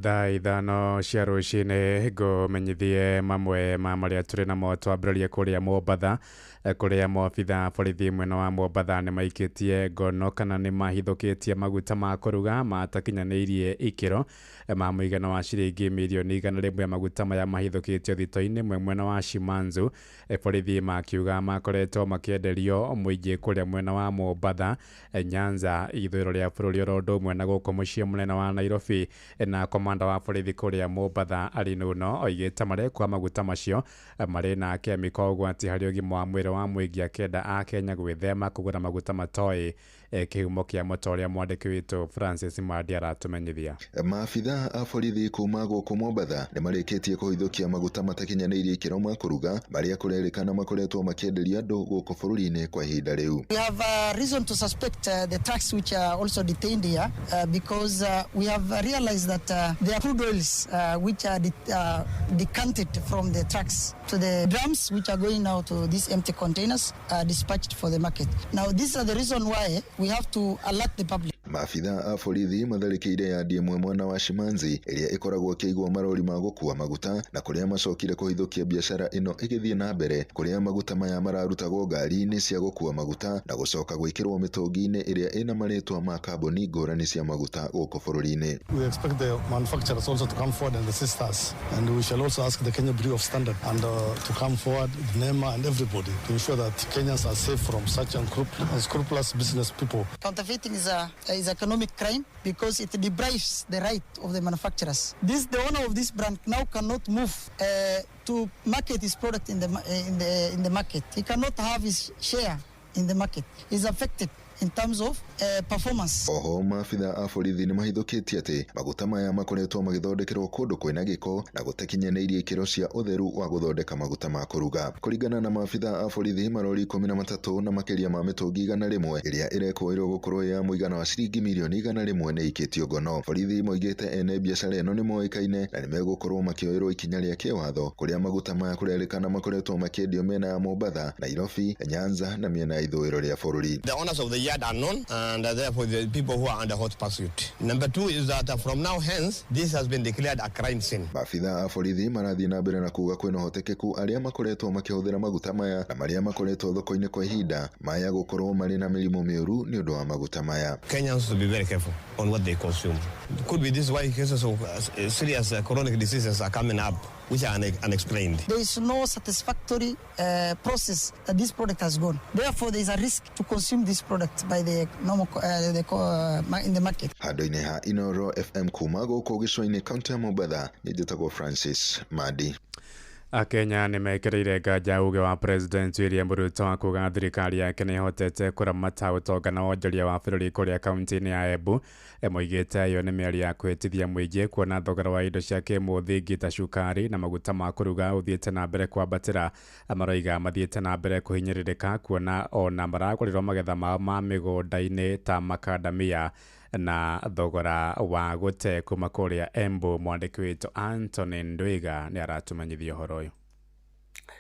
Thaa ithano cia rũcinĩ ngũmenyithie mamwe ma marĩa tũrĩ namo. Twambĩrĩrie kũrĩa Mombatha, kũrĩa maobitha borithi mwena wa Mombatha nĩ maikĩtie ngono kana nĩ mahithũkĩtie maguta ma kũruga matakinyanĩirie ikĩro ma mũigana wa ciringi mirioni 100. Maguta maya mahithũkĩtio thito-inĩ ĩmwe mwena wa Shimanzu. Borithi makiuga makoretwo makĩenderio mũingĩ kũrĩa mwena wa Mombatha, Nyanza, ithũĩro rĩa bũrũri oro ũndũ ũmwe na gũkũ mũciĩ mũnene wa Nairobi. Na komanda wa borithi kũrĩa Mombatha Alinuno oigĩte marekua maguta macio marĩ na kemiko ũgwati harĩ ũgima wa mwĩrĩ wa mũingĩ, akĩenda a Kenya gwĩthema kũgũra maguta matoĩ kĩhumo kĩa moto ũrĩa mwandĩki witũ Francis Mandi aratũmenyithia. Maabitha a borithi kuma gũkũ Mombatha nĩ marĩkĩtie kũhithũkia maguta matakinyanĩirie ikĩro ma kũruga marĩa kũrerĩkana makoretwo makĩenderio andũ gũkũ bũrũri-inĩ kwa ihinda rĩu. We have reason to suspect the trucks which are also detained here because we have realized that there are crude oils which are decanted from the trucks to the drums which are going now to these empty containers dispatched for the market. Now these are the reason why we have to alert the public. Maabitha a borithi matharĩkĩire yandi ĩmwe mwena wa Shimanzi ĩrĩa ĩkoragwo ĩkĩigwo marori ma gũkua maguta na kũrĩa macokire kũhithũkia biacara ĩno ĩgĩthiĩ na mbere kũrĩa maguta maya mararutagwo ngari-inĩ cia gũkua maguta na gũcoka gwĩkĩrwo mĩtũngi-inĩ ĩrĩa ĩna marĩtwa ma kambuni ngũrani cia maguta gũkũ bũrũri-inĩ. We expect the manufacturers also to come forward and assist us, and we shall also ask the Kenya Bureau of Standard and to come forward, NEMA and everybody, to ensure that Kenyans are safe from such unscrupulous business people. Counterfeiting is is economic crime because it deprives the right of the manufacturers. This, the owner of this brand now cannot move to market his product in the market. He cannot have his share in the market. He's affected in terms of performance. Oho maabitha a borithi nĩ mahithũkĩtie atĩ maguta maya makoretwo magĩthondekerwo kũndũ kwĩna gĩko na gũtakinyanĩirie ikĩro cia ũtheru wa gũthondeka maguta ma kũruga. Kũringana na maabitha a borithi, marori 13 na makĩria ma mĩtũngi 100 ĩrĩa ĩrekũĩrwo gũkorwo ya mũigana wa ciringi mirioni 100 nĩ ikĩtio ngono. Borithi moigĩte ene biacara ĩno nĩ moĩkaine na nĩmegũkorwo makĩoerwo ikinya rĩa kĩwatho kũrĩa maguta maya kũrerĩkana makoretwo makĩendio mĩena ya Mombatha, Nairobi, Nyanza na mĩena ya ithũĩro rĩa bũrũri. The owners of the yard are known, and therefore the people who are under hot pursuit. Number two is that from now hence, this has been declared a crime scene. Maabitha a borithi marathiĩ na mbere na kuga kwĩna ũhotekeku arĩa makoretwo makĩhũthĩra maguta maya na marĩa makoretwo thoko-inĩ kwa ihinda maya gũkorwo marĩ na mĩrimũ mĩũru nĩ ũndũ wa maguta maya. Kenyans to be very careful on what they consume. It could be this why cases of serious chronic diseases are coming up, which are unexplained. There is no satisfactory process that this product has gone. Therefore, there is a risk to consume this product by the normal in the market. Handũ-inĩ ha Inoro FM kuma gũkũ gĩcũa-inĩ kaunti ya Mombatha, nĩ njĩtagwo Francis Madi. Akenya nĩ mekĩrĩire nganja uge wa President William Ruto wa kuga thirikari yake nĩ ĩhotete kũramata ũtonga na wonjoria wa bũrũri kũrĩa kaunti-inĩ ya Embu. Moigĩte ĩyo nĩ mĩario ya kwĩhĩtithia mũingĩ kuona thogora wa indo cia kĩmũthingi ta cukari na maguta ma kũruga ũthiĩte na mbere kwambatĩra. Maroiga mathiĩte na mbere kũhinyĩrĩrĩka kuona ona maragũrĩrwo magetha mao ma mĩgũnda-inĩ ta makandamia na thogora wa gũte kuma kũrĩa Embu. Mwandĩki witũ Anthony Ndwiga nĩ aratũmenyithia ũhoro ũyũ.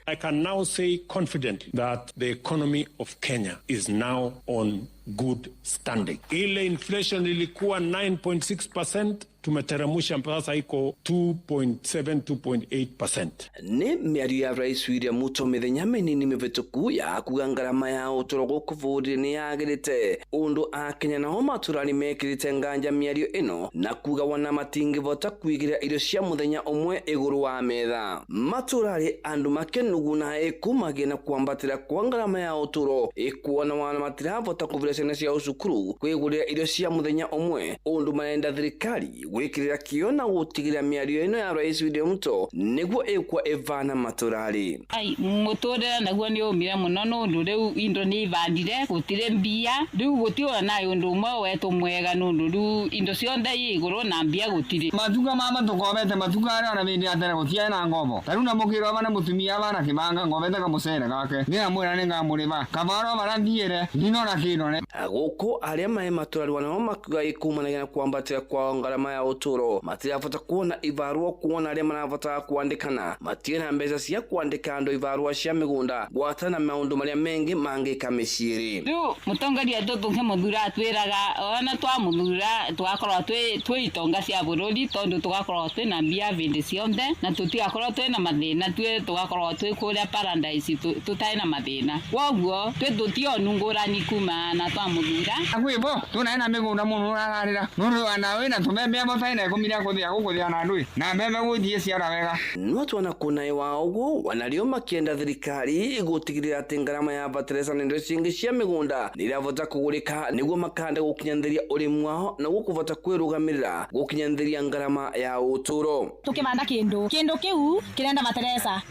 I can now say confidently that the economy of Kenya is now on good standing. Ile inflation ilikuwa 9.6%, tumeteremsha mpaka sasa iko 2.7 2.8%. Nĩ mĩario ya Rais William Ruto mĩthenya mĩnini mĩhĩtũku ya kuga ngarama ya ũtũũro gũkũ bũrũri nĩ yagĩrĩte ũndũ akenya nao matũra-inĩ mekĩrĩte nganja mĩario ĩno na kuga wana matingĩvota kwigĩra irio cia mũthenya ũmwe igũrũ wa metha. Matũra-rĩ andũ makenuguna ĩkumagia na kwambatĩra kwa ngarama ya ũtũũro ĩkuona wana matiravota kũvĩra ciana ciao cukuru kwĩgũrĩra irio cia mũthenya ũmwe ũndũ marenda thirikari gwikirira kio na gũtigĩrĩra mĩario ĩno ya Rais William Ruto nĩguo ĩkwa ĩvana matũrarĩ. Ai mũtũrĩre naguo nĩ ũmire mũno nũndũ rĩu indo nĩ ibandire gũtirĩ mbia rĩu gũtirĩ na ũndũ ũmwe wetũ mwega nũndũ rĩu indo ciothe i igũrũ na mbia gũtirĩ. Matuka mama tũkobete matuka arĩa ona mĩndĩ ya tene gũtiarĩ na ngombo ta rĩu na mũkĩro bana mũtumia bana kĩbanga ngobete kamũcere gake ndĩramwĩra nĩ ngamũrĩma kabaro barathiĩre ndinona kĩndũ. Gũkũ arĩa maĩ matũrarĩ nao makiuga ĩkumanagia na kwambatĩra kwa ngarama ya ũtũũro matirabota kuona ibarua kuona arĩa marabatara kwandĩkana matirĩ na mbeca cia kwandĩka andũ ibarua cia mĩgũnda gwata na maũndũ marĩa mengĩ mangĩka mĩciĩ-rĩ. Rĩu mũtongoria tũngĩmũthura atwĩraga ona twamũthura tũgakorwo twĩ itonga cia bũrũri tondũ tũgakorwo twĩna mbia hĩndĩ ciothe na tũtigakorwo twĩna mathĩna twĩ tũgakorwo twĩ kũrĩa paradise tũtarĩ na mathĩna kwoguo twĩ tũtionu ngũrani kuma na twamũthura. Kwĩbo tũnaĩ na mĩgũnda mũno ũrararĩra nũndũ ona wĩna tũmembe mothaina ikũmi rĩa kũthĩa gũkũthĩa na ndũĩ na mbembe gũthiĩ ciara wega. No twana kunaĩ wa ũguo wanario makĩenda thirikari gũtigĩrĩra atĩ ngarama ya bateresa na indo cingĩ cia mĩgũnda nĩ irabota kũgũrĩka nĩguo makanda gũkinyanĩria ũrĩmi wao na gũkũvota kwĩrũgamĩrĩra gũkinyanĩria ngarama ya ũtũũro. Tũkĩmanda kĩndũ kĩu kĩrenda materesa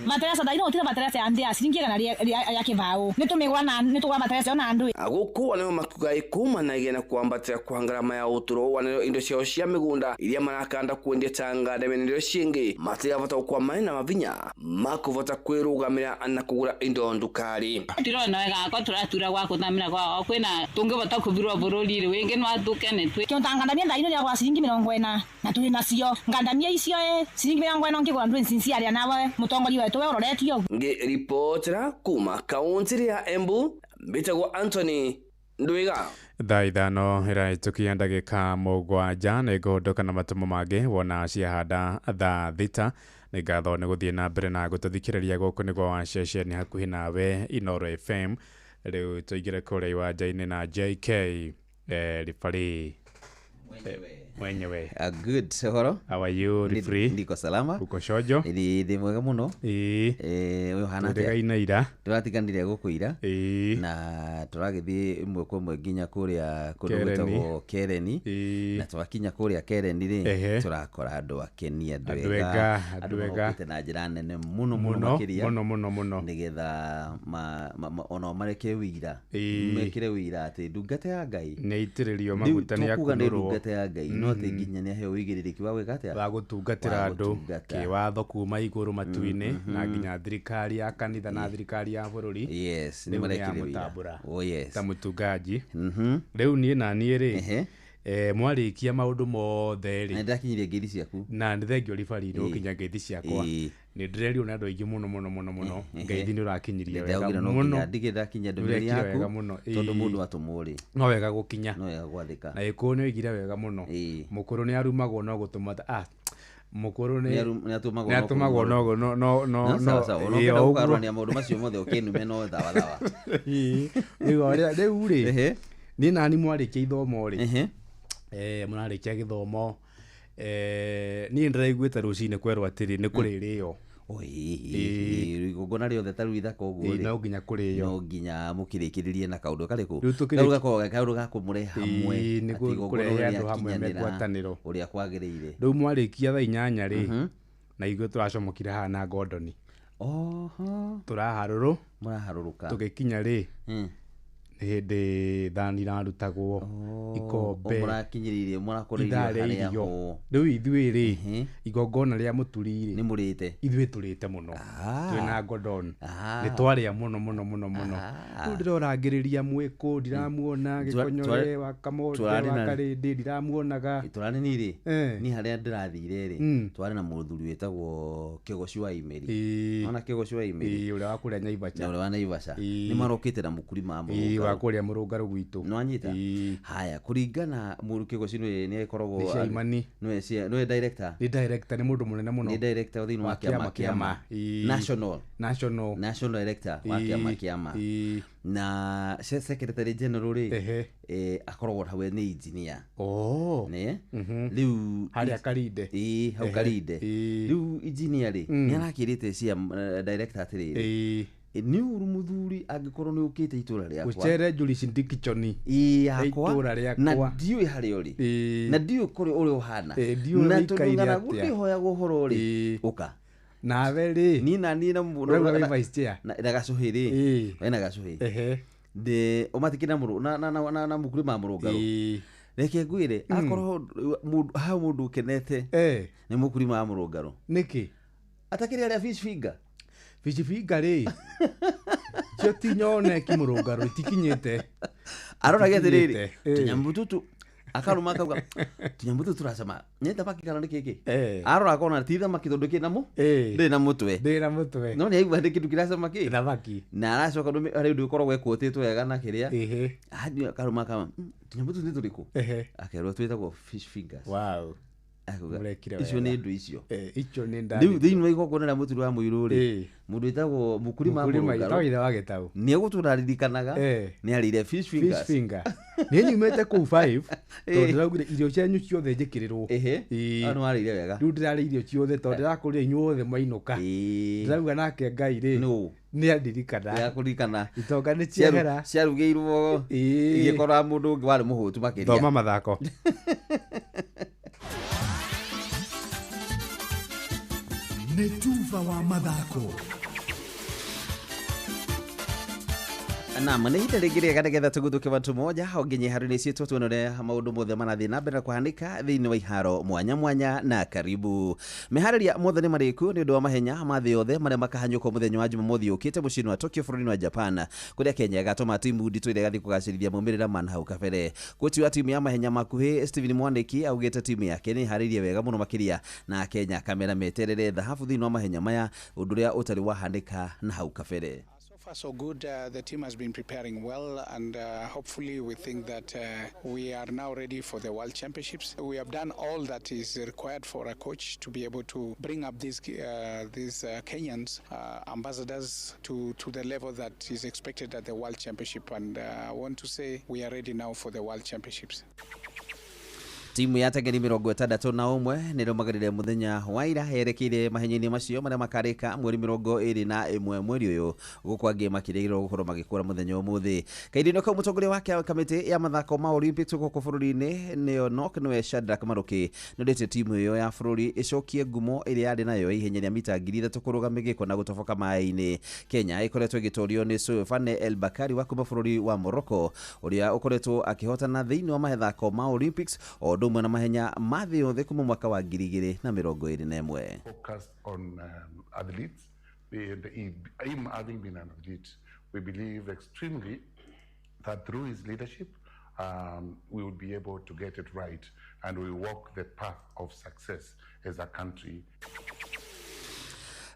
thaa ino gũtirĩ materesa ya nthĩ ya ciringi igana rĩa kĩbaũ nĩ tũmĩgũra na nĩ tũgũra materesa ona ndũĩ. Gũkũ wanao makiuga ĩkumanagia na kwambatĩra kwa ngarama ya ũtũũro wanario indo ciao cia mĩgũnda iria marakanda kwendia ta nganda na indo cingĩ matirabota gũkua maĩ na mavinya makũvota kwĩrũgamĩra na kũgũra indo ndukari. Tirona wega ko tũratura gwa kũthamĩra kwao kwĩna tũngĩvota kũbirwo bũrũri rĩ wĩngĩ no atũkene twĩ kĩndũ ta ngandamia thaa ino nĩagũra ciringi 40 na twĩ nacio ngandamia icio ciringi 40 ũngĩgũra ndwĩ ncinci nawe mũtongoria wetũ we ũroretio ũguo. Ngĩribotera kuma kaunti ya Embu mbĩtagwo Anthony Ndwiga. Thaa 5 ĩrahĩtũkia ndagĩka 7 nĩ ngũhũndũka na matũmo mangĩ wona ciahanda thaa 6. Nĩ ngatho nĩ gũthiĩ na mbere na gũtũthikĩrĩria gũkũ nĩguo wa ceceni hakuhĩ nawe Inoro FM. Rĩu tũingĩre kũrĩa iwanja-inĩ na JK ribari Mwenyewe. Good. Horo? How are you? Free? Ndiko salama. Uko shojo? Ndi mwega muno. Uyu hana atia? Tũrĩgaina ira. Tũratiganire gũkũ ira. Na tũragĩthiĩ ĩmwe kwa ĩmwe nginya kũrĩa kũndũ gwĩtagwo Kereni. Na twakinya kũrĩa Kereni rĩ, tũrakora andũ akeni, andũ ega, andũ ega marokĩte na njĩra nene mũno mũno makĩria. Mũno mũno mũno. Nĩgetha onao mareke wĩira. Mekĩre wĩira atĩ ndungata ya Ngai nĩ itĩrĩrio maguta nĩ tukuga nĩ akunũrwo. Ndungata ya Ngai no atĩ nginya nĩ aheo ũigĩrĩrĩki wa gwĩka atĩa? Wa gũtungatĩra andũ kĩwatho kuma igũrũ matu-inĩ na nginya thirikari ya kanitha na thirikari ya bũrũri. Yes, nĩ nĩ marekire wĩira. marekire. Oh yes. Ta mũtungaji. Rĩu niĩ na niĩ rĩ, mwarĩkia maũndũ mothe rĩ, na nĩndakinyirie ngeithi ciaku. Na nĩ thengio ribari gũkinya ngeithi ciakwa. Nĩ ndĩrerirwo nĩ andũ aingĩ mũno mũno mũno mũno. Ngeithi nĩ ũrakinyirie wega Ndĩraugire no mũno. nginya ndigĩ ndakinyia ndũmĩrĩri Nĩũrekire wega yaku mũno. tondũ mũndũ atũmwo rĩ no wega gũkinya, no wega gwathĩka. Na gĩkũyũ nĩ oigire wega mũno, mũkũrũ nĩ arumagwo no gũtũma mũkũrũ nĩ atũmagwo no no no no no sawa. Ona ũngĩenda gũkarũrania maũndũ macio mothe ũkĩnume no thawa thawa. Rĩu rĩ, niĩ nani mwarĩkia ithomo rĩ, mũrarĩkia gĩthomo, niĩ ndĩraiguĩte rũcinĩ kwerwo atĩrĩ nĩ kũrĩrĩo. Igongona rĩothe ta rĩu ithaka ũguo rĩ, no nginya kũrĩo, no nginya mũkĩrĩkĩrĩrie na kaũndũ karĩkũ? Kau gakoragwo kaũndũ ga kũmũrehe hamwe, nĩ kũrehe andũ hamwe me ngwatanĩro ũrĩa kwagĩrĩire. Rĩu mwarĩkia thaa 8 rĩ, na ithuĩ tũracomokire haha na Gordon. Oho. Tũraharũrũ. Mũraharũrũka. Tũgĩkinya rĩ, nĩ hĩndĩ thani irarutagwo, ikombe, mũrakinyĩrĩirie mũrakoreire ithaa rĩa harĩa irio. ho. Rĩu ithuĩ rĩ, igongona rĩa mũturi rĩ, nĩ mũrĩte? Ithuĩ tũrĩte mũno twĩna Gordon, nĩ twarĩa mũno mũno mũno mũno. Rĩu ndĩrorangĩrĩria mwĩkũ, ndiramuona Gĩkonyore wa Kamonde wa Karĩndĩ, ndiramuonaga. Tũrarĩ ni rĩ, niĩ harĩa ndĩrathire rĩ, twarĩ na mũthuri wĩtagwo Kĩgoci wa Imeri. Ona Kĩgoci wa Imeri ũrĩa wa kũrĩa Naivasha. Na ũrĩa wa Naivasha. Nĩ marokĩte na mũkuri ma mũrũngarũ. Wa kũrĩa mũrũngarũ gwitũ. Nĩwanyita? Haya, kũringana mũru Kĩgoci nĩ akoragwo Nĩ Caimani. Nĩwe director. Nĩ director, nĩ mũndũ mũnene mũno. Nĩ director thĩinĩ wa kĩama kĩama. National. National. National director wa kĩama kĩama. Na secretary general rĩ, akoragwo hau nĩ engineer. Nĩ? Rĩu harĩa Karinde. Hau Karinde. Rĩu engineer rĩ, nĩ arakĩrĩte cia director atĩrĩrĩ, nĩ ũru mũthuri angĩkorwo nĩ ũkĩte itũra rĩakwa ũcere jurisdiction yakwa itũra rĩakwa na ndiũĩ harĩa ũrĩ na ndiũĩ kũrĩa ũrĩa ũhana na tondũ ng'aragu ndĩhoyagwo ũhoro rĩ, ũka nawe rĩ niĩ na niĩ na ũrauga wĩ vice chair na gacũhĩ rĩ, wena gacũhĩ ndĩ ũmatikĩ na mũkuri ma mũrũngarũ. Reke ngwĩre akorwo hau mũndũ ũkenete nĩ mũkuri ma mũrũngarũ. Nĩkĩ? Atakĩrĩ arĩa fish finger. Fish finger rĩ, cio ti nyoneki mũrũngarũ, itikinyĩte. Aroragia atĩrĩrĩ, tũnyamũ tũtũ akarũma akauga tũnyamũ tũtũ tũracama nĩ thamaki kana nĩ kĩkĩ? Arora akona ti thamaki tondũ kĩna mũ ndĩrĩ na mũtwe. Ndĩrĩ na mũtwe. No nĩ aigua nĩ kĩndũ kĩracama kĩ? Thamaki. Na aracoka harĩ ũndũ ũkoragwo ekũtĩtwo wega na kĩrĩa. Athiĩ akarũma akauga tũnyamũ tũtũ nĩ tũrĩkũ? Akerwo twĩtagwo fish fingers. Wow. Icio nĩ indo icio. Icio nĩ rĩu thĩinĩ wa igongona rĩa mũturi wa mũirũ rĩ, mũndũ wĩtagwo mũkuri ma mũrũngarũ wa gĩtaũ nĩ egũtũra aririkanaga nĩ arĩire fish fingers. Fish finger. Niĩ nyumĩte kũu 5 tondũ ndĩraugire irio cianyu ciothe njĩkĩrĩrwo. Nĩ warĩire wega. Rĩu ndĩrarĩa irio ciothe tondũ ndĩrakũrire inyuothe mwainũka. Ndĩrauga nake Ngai rĩ, nĩ andirikana. Nĩ akũririkana. Itonga nĩ ciehera. Ciarugĩirwo igĩkora mũndũ ũngĩ warĩ mũhũtu makĩria. Thoma mathako. Nĩ tuba wa mathako. Naam, nĩ ihinda rĩngĩ rĩega nĩgetha tũguthũke watu moja o nginya iharo-inĩ citũ tuone ũrĩa maũndũ mothe marathiĩ na mbere na kũhanĩka thĩinĩ wa iharo mwanya mwanya na karibu. Meharĩria mothe nĩ marĩku nĩ ũndũ wa mahenya ma thĩ yothe marĩa makahanyũkwo mũthenya wa Jumamothi ũkĩte mũciĩ-inĩ wa Tokyo bũrũri-inĩ wa Japan, kũrĩa Kenya ĩgatũma timu nditũ ĩrĩa ĩgathiĩ kũgacĩrithia maumĩrĩra ma nahau kabere. Koti wa timu ya mahenya makuhĩ Stephen Mwaniki augĩte timu yake nĩ ĩharĩirie wega mũno makĩria na Kenya kamera meterere thahabu thĩinĩ wa mahenya maya, ũndũ ũrĩa ũtarĩ wahanĩka nahau kabere. So far so good. The team has been preparing well, and hopefully we think that we are now ready for the World Championships. We have done all that is required for a coach to be able to bring up these Kenyans ambassadors to the level that is expected at the World Championship, and I want to say we are ready now for the World Championships. Timu ya ateng'eri 61 nĩrũmagĩrĩre mũthenya wa ira yerekeire mahenya-inĩ macio marĩa makarĩka mweri 21 mweri ũyũ, gũkũ angĩ makĩrĩgĩrĩrwo gũkorwo magĩkũra mũthenya ũmũthĩ. Kahinda-inĩ kau mũtongoria wa kamĩtĩ ya mathako ma Olympics gũkũ bũrũri-inĩ nĩyo NOC nĩwe Shadrack Maruki nĩondĩte timu ĩyo ya bũrũri ĩcokie ngumo ĩrĩa yarĩ nayo ihenya rĩa mita 3000 kũrũga mĩgĩko na gũtoboka maĩ-inĩ. Kenya ĩkoretwo ĩgĩtorio nĩ Sofiane El Bakari wa kuma bũrũri wa Morocco ũrĩa ũkoretwo akĩhotana thĩinĩ wa mathako ma Olympics o ũndũ ũmwe na mahenya ma thĩ yothe kuma mwaka wa 2021. Focused on athletes, him having been an athlete, we believe extremely that through his leadership, we will be able to get it right and we walk the path of success as a country.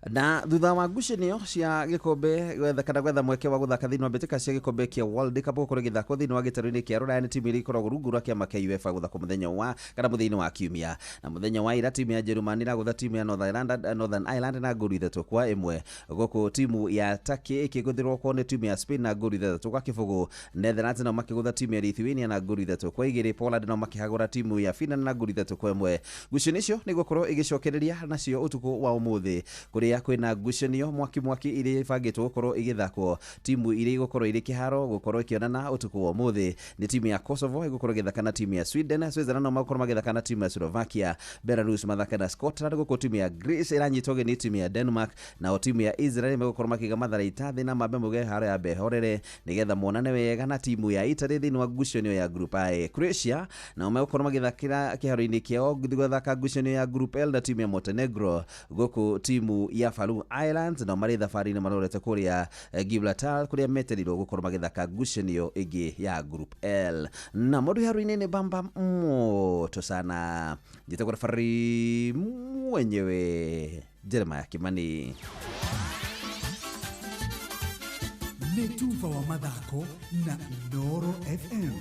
Na thutha wa ngucanio cia gĩkombe gwetha kana gwetha mweke wa gũthaka thĩinĩ wa mbĩtĩka cia gĩkombe kĩa World Cup gũkorwo ĩgĩthakwo thĩinĩ wa gĩtarũ-inĩ kĩa Rũraya nĩ timu iria ikoragwo rungu rwa kĩama kĩa UEFA gũthakwo mũthenya wa kana mũthenya wa kiumia. Na mũthenya wa ira timu ya Jerumani ĩragũtha timu ya Northern Ireland na ngolu 3-1, gũkũ timu ya Turkey ĩkĩgũthĩrwo kwao nĩ timu ya Spain na ngolu 3-0. Netherlands nao makĩgũtha timu ya Lithuania na ngolu 3-2. Poland nao makĩhagũra timu ya Finland na ngolu 3-1. Ngucanio icio nĩ igũkorwo igĩcokereria nacio ũtukũ wa ũmũthĩ kũrĩa kwĩna ngucanio mwaki mwaki iria ibangĩtwo gũkorwo igĩthakwo. Timu iria igũkorwo irĩ kĩharo gũkorwo ikĩonana ũtukũ wa ũmũthĩ nĩ timu ya Kosovo ĩgũkorwo ĩgĩthaka na timu ya Sweden, Switzerland nao magũkorwo magĩthaka na timu ya Slovakia, Belarus mathake na Scotland, gũkũ timu ya Greece ĩranyitwo ũgeni nĩ timu ya Denmark, nao timu ya Israel megũkorwo makĩiga matharaita thĩ na mambe mauge haro ya behorere nĩgetha monane wega na timu ya Italy thĩinĩ wa ngucanio ya Group A. Croatia nao megũkorwo magĩthakĩra kĩharo-inĩ kĩao gũthaka ngucanio ya Group L na timu ya Montenegro, gũkũ timu ya Faroe Islands nao marĩ thabarĩ-inĩ marorete kũrĩa Gibraltar kũrĩa metereirwo gũkorwo magĩthaka ngucanio ĩngĩ ya Group L. Na mũndũ haro-inĩ nĩ bamba moto sana, njĩtagwo referee mwenyewe Jeremiah Kimani. Nĩ tuba wa mathako na Inooro FM.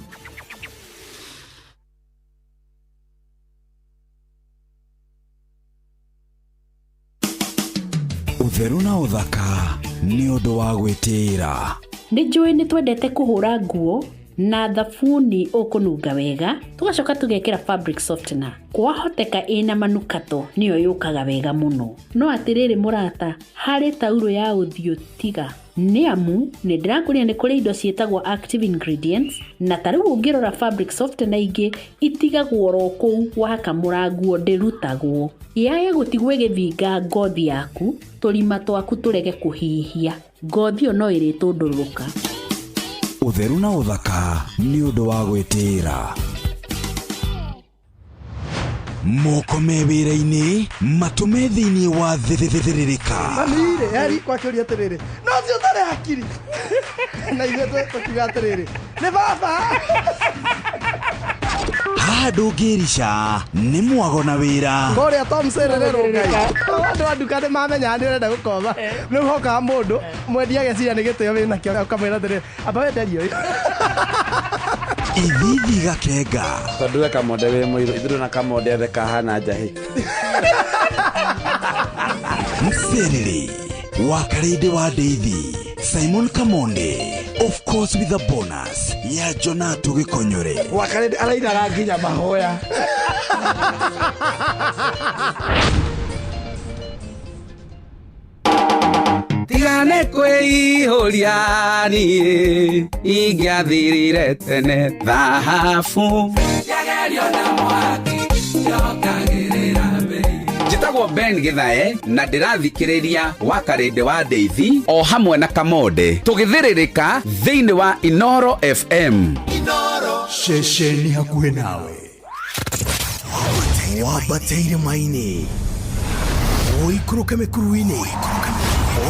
Ũtheru na ũthaka nĩ ũndũ wa gwĩtĩĩra. Nĩ njũĩ nĩ twendete kũhũra nguo na thabuni ũkũnunga wega, tũgacoka tũgekĩra fabric softener. Kwahoteka ĩna manukato nĩyo yũkaga wega mũno. No atĩrĩrĩ mũrata, harĩ taurũ ya ũthiũ tiga. Nĩ amu nĩ ndĩrakũria nĩ kũrĩ indo ciĩtagwo active ingredients, na ta rĩu ũngĩrora fabric softener ingĩ itigagwo oro kũu wakamũra nguo ndĩrutagwo. Yaya gũtigwo ĩgĩthinga ngothi yaku, tũrima twaku tũrege kũhihia. Ngothi ĩyo no ĩrĩtũndũrũrũka. Ũtheru na ũthaka nĩ ũndũ wa gwĩtĩĩra. Moko me wĩra-inĩ, matũ me thĩinĩ wa thĩrĩrĩka. Mami-rĩ, heri kwakĩũria atĩrĩrĩ, no ũcio ũtarĩ hakiri. Na ithuĩ tũkiuga atĩrĩrĩ, nĩ baba. Haha ndũngĩrica, nĩ mwago na wĩra. Kũrĩa Tom Sererero Ngai. Andũ a nduka nĩ mamenyaga nĩ ũrenda gũkomba. Rĩu hokaga mũndũ, mwendia ageciria nĩ gĩtĩo wĩnakĩo, ũkamwĩra atĩrĩrĩ, amba wenderie ũyũ. Ithithi gakenga. Tondũ we Kamonde wĩ mũirũ, ithuĩ na Kamonde othe kahana njahĩ. Mserere wa Karĩndĩ wa Ndeithi, Simon Kamonde, of course with a bonus ya Jonatu Gĩkonyore. Wa Karĩndĩ arainaga nginya mahoya. Tigane kwĩihũria niĩ ingĩathirire tene thahabu. Yagerio na mwaki yokagĩrĩra mbei. Njĩtagwo Ben Githae na ndĩrathikĩrĩria wa Karĩndĩ wa Ndeithi o hamwe na Kamonde tũgĩthĩrĩrĩka thĩinĩ wa Inooro FM. Inooro ceceni hakuhĩ nawe. Wambate irĩma-inĩ, ũikũrũke mĩkuru-inĩ,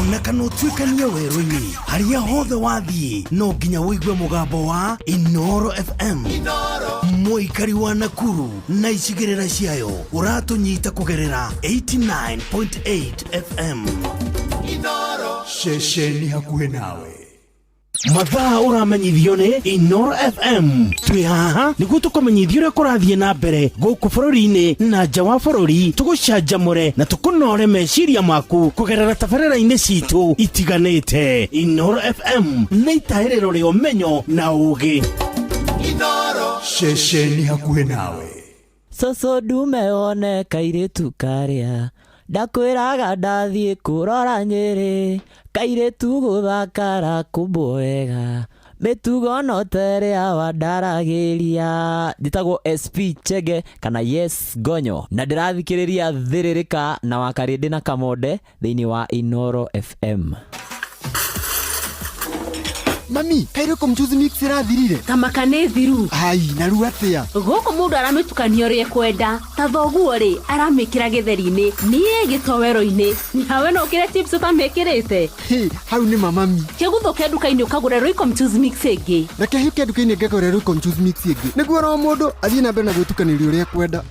ona kana ũtuĩkanie werũ-inĩ, harĩa hothe wathiĩ no nginya ũigue mũgambo wa Inooro FM. Mũikari wa Nakuru na icigĩrĩra ciayo ũratũnyita kũgerera 89.8 FM. Inooro ceceni hakuhĩ nawe. Mathaa ũramenyithio nĩ Inooro FM. Twĩ haha nĩguo tũkũmenyithie ũrĩa kũrathiĩ na mbere gũkũ bũrũri-inĩ na nja wa bũrũri, tũgũcanjamũre na tũkũnore meciria maku kũgerera tabarĩra-inĩ citũ itiganĩte. Inooro FM nĩ itahĩrĩro rĩa ũmenyo na ũũgĩ. Inooro ceceni hakuhĩ nawe. Cũcũ ndume wone kairĩtu karĩa ndakwĩraga ndathiĩ kũrora Nyĩrĩ, kairĩtu gũthakara kũmbwo wega, mĩtugo no ta ĩrĩa wandaragĩria. Njĩtagwo SP Chege kana Yes Gonyo na ndĩrathikĩrĩria Thĩrĩrĩka na Wakarĩndĩ na Kamonde thĩinĩ wa Inooro FM. Mami, kairĩ ko mchuzi mix ĩrathirire? Tamaka nĩ thiru. Ai, na rĩu atĩa? Gũkũ mũndũ aramĩtukania ũrĩa ekwenda. Ta thoguo rĩ, aramĩkĩra gĩtheri-inĩ, niĩ gĩtoero-inĩ. Nawe no ũkĩre chips ũtamĩkĩrĩte? Hĩ, hau nĩ mamami. Kĩguthũke nduka-inĩ ũkagũre Royco mchuzi mix ĩngĩ. Reke hĩke nduka-inĩ ngagũre Royco mchuzi mix ĩngĩ. Nĩguo oro mũndũ athiĩ na mbere na gwĩtukanĩria ũrĩa ekwenda.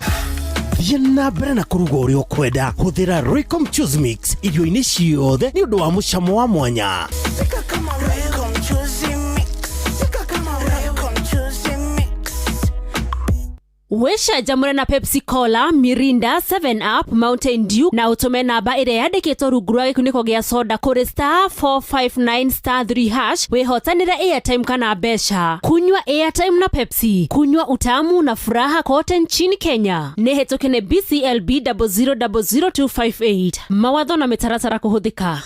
Thiĩ na mbere na kũruga ũrĩa ũkwenda. Hũthĩra Royco Mchuzi Mix irio-inĩ ciothe nĩ ũndũ wa mũcamo wa mwanya. Wĩcanjamũre na Pepsi Cola, Mirinda, 7 Up, Mountain Dew na ũtũme namba ĩrĩa yandĩkĩtwo rungu rwa gĩkunĩko gĩa soda kũrĩ star 459 star 3 hash wĩhotanĩre airtime kana mbeca. Kunywa airtime na Pepsi, kunywa utamu na furaha kote nchini Kenya. Nĩ hĩtũke nĩ BCLB 0000258. Mawatho na mĩtaratara kũhũthĩka.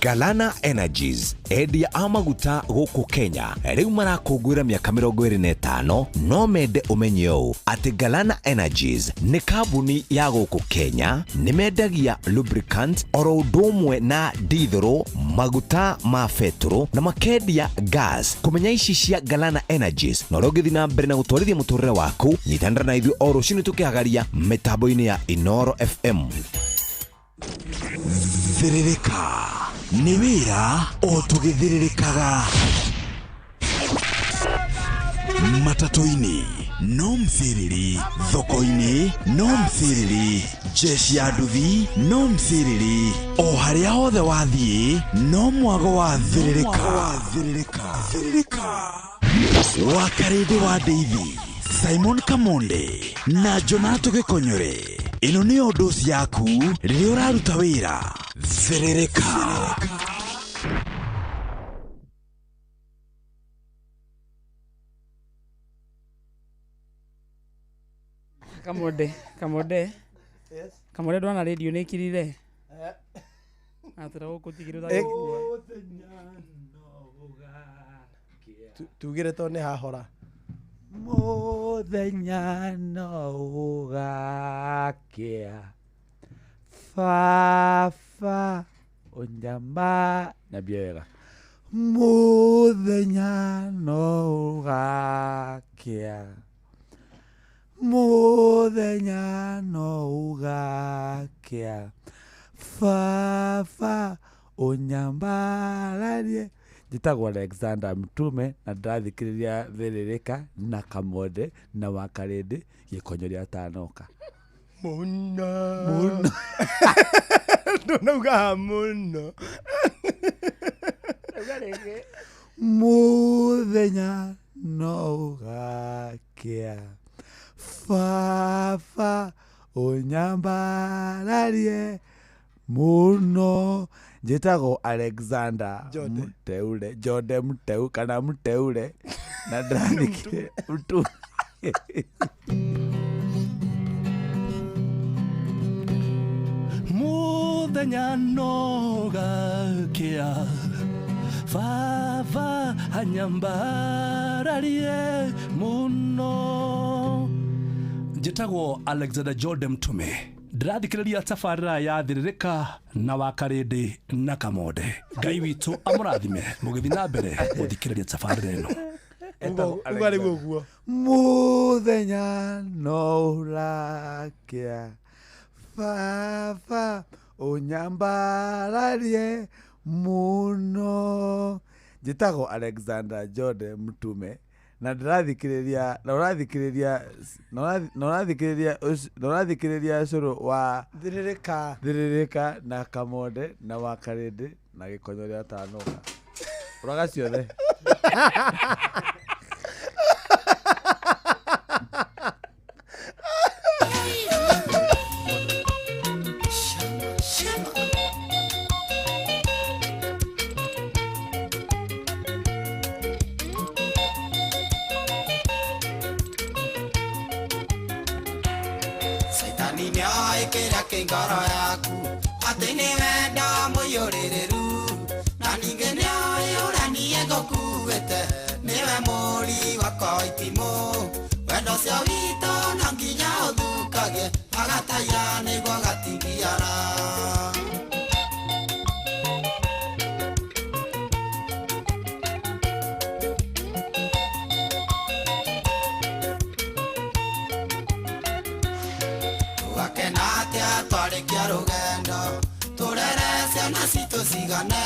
Galana Energies endia a maguta gũkũ Kenya rĩu marakũngũĩra mĩaka 25. No mende ũmenye ũũ atĩ Galana Energies nĩ kambuni ya gũkũ Kenya, nĩ mendagia lubricant oro ũndũ ũmwe na dithũrũ, maguta ma betũrũ na makendia gas. Kũmenya ici cia Galana Energies na ũrĩa ũngĩthiĩ na mbere na gũtwarithia mũtũrĩre waku, nyitanĩra na ithuĩ o rũcinĩ tũkĩhagaria mĩtambo-inĩ ya Inooro FM. Thĩrĩrĩka nĩ wĩra o tũgĩthĩrĩrĩkaga matatũ-inĩ no mcĩrĩri, thoko-inĩ no mcĩrĩri, jeshi ya nduthi no mcĩrĩri, o harĩa hothe wathiĩ no mwago wa thĩrĩrĩka. Wa Karĩndĩ wa Ndeithi, Simon Kamonde na Jonato Gĩkonyore, ĩno nĩyo ndoci yaku rĩrĩa ũraruta wĩra. Thĩrĩrĩka. Kamonde, Kamonde. Yes. Kamonde, ndona radio nä ikirire atĩra gũkũ tigire. Tugire to nĩ hahora. Mũthenya no ũgakĩa, baba ũnyama nyambie wega. Mũthenya no ũgakĩa, mũthenya no ũgakĩa, baba ũnyambararie. Njĩtagwo Alexander Mtume na ndĩrathikĩrĩria Thĩrĩrĩka na Kamonde na Wakarĩndĩ gĩkonyo rĩa tanoka. Mũno. Mũno. Ndũnauga mũno. Mũthenya no ũgakĩa, baba ũnyambararie mũno. Njĩtagwo Alexander Mteule, Jode Mteu kana Mteule, na ndĩrathikĩrĩria Mtume. Mũthenya no ũgakĩa, baba anyambararie mũno. Njĩtagwo Alexander Jordan Mtume, ndĩrathikĩrĩria tabarĩra ya Thĩrĩrĩka na Wakarĩndĩ na Kamonde. Ngai witũ amũrathime mũgĩthiĩ na mbere gũthikĩrĩria tabarĩra ĩno. Uga rĩu ũguo. Mũthenya no ũrakĩa, baba ũnyambararie mũno. Njĩtagwo Alexander Jode Mtume na ndĩrathikĩrĩria na ũrathikĩrĩria na ũrathikĩrĩria na ũrathikĩrĩria cũrũ wa Thĩrĩrĩka. Thĩrĩrĩka na Kamonde na Wakarĩndĩ na gĩkonyo rĩa tanoka. Ũraga ciothe. Ngoro yaku atĩ nĩ wendo mũiyũrĩrĩru na ningĩ nĩoĩ ũrĩa niĩ ngũkuĩte nĩwe mũri wakwa wa itimũ wendo ũcio witũ no nginya ũthũkagie agataiya nĩguo gatingiara. Tũgakena atĩa twarĩkia rũgendo tũrere ciana citũ cigane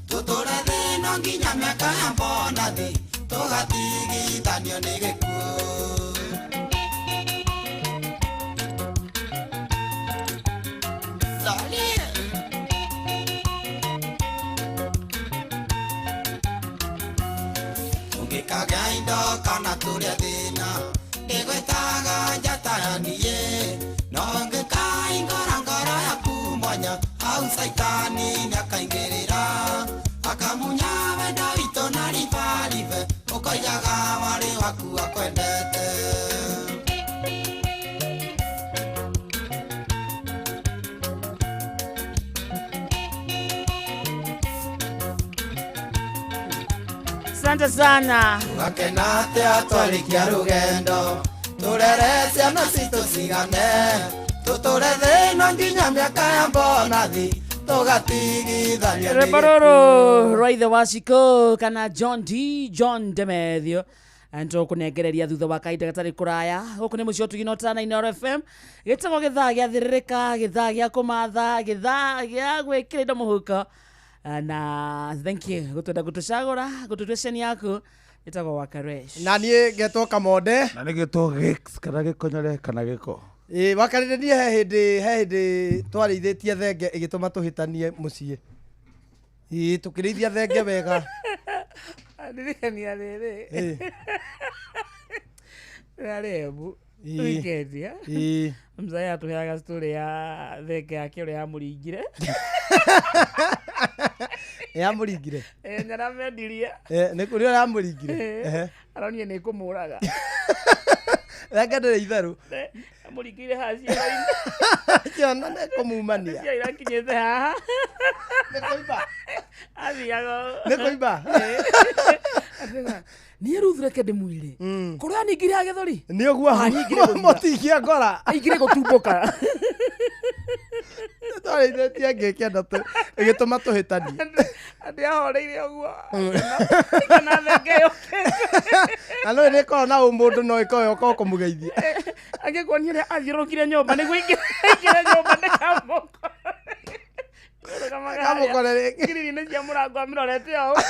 tũtũre thĩno nginya mĩaka ya mbonathi tũgatigithanio nĩ gĩkuũ. Tũngĩkagĩa indo kana tũrĩe thĩna ndĩgwĩtaga njata ya niĩ no ngĩkaingũra ngoro yaku mwanya hau caitani nĩakaingĩrĩra akamunya wendo witũ na ribaribe ũkoigaga warĩ waku akwendete. Asante sana. Tũgakena atĩa twarĩkia rũgendo tũrere ciana citũ cigane tũtũre thĩno nginya mĩaka ya mbonathi tũgatigithanio nĩ Rwĩmbo rũrũ rwa ithe wa Shiko kana John D John Demethio ntũkũnengereria thutha wa kahinda gatarĩ kũraya gũkũ nĩ mũciĩ ũtugi na ũtana Inooro FM gĩtagwo gĩthaa gĩa thĩrĩrĩka gĩthaa gĩa kũmatha gĩthaa gĩa gwĩkĩra indo mũhuko na thank you gũtwenda gũtũcagũra gũtũtua ceni yaku ĩtagwo Wakaresh na niĩ ngetwo Kamonde na nĩ gĩtwo gĩks kana gĩkonyore kana gĩko. Ĩ Wakarĩndĩ niĩ he hĩndĩ twarĩithĩtie thenge ĩgĩtũma tũhĩtanie mũciĩ. Ĩ tũkĩrĩithia thenge wega. Ndirikania rĩrĩ Ĩ. rĩarĩ Embu Ĩ. weekend ya Ĩ. mzee atũheaga story ya thenge yake ũrĩa yamũringire. Yamũringire? Nĩaramendirie. Nĩ kũrĩ ũrĩa yamũringire. Ehe. Aronire nĩ ĩkũmũraga. Thenge ndĩrĩ itherũ. Amũringĩire haha ciero-inĩ. Kĩona nĩ kũmumania. Ciero irakinyĩte haha. Nĩ kũimba. Athiaga ũũ. Nĩ kũimba. Niĩ Ruth reke ndĩmwĩre kũrĩa ningire ya gĩthũri nĩ ũguo mũtingĩangora aingire gũtumbũka. Twarĩithĩtie ngĩkĩenda ĩgĩtũma tũhĩtanie. Andĩ ahoreire ũguo kana thenge yũkĩte. Na no nĩ ĩkoragwo na ũmũndũ no ĩkorwo yoka kũmũgeithia. Angĩkuonia ũrĩa athiũrũrũkire nyũmba nĩguo aingĩre nyũmba ndĩkamũkore. Ndĩkamũkore rĩngĩ. Ngiri-inĩ cia mũrango amĩrorete ũũ.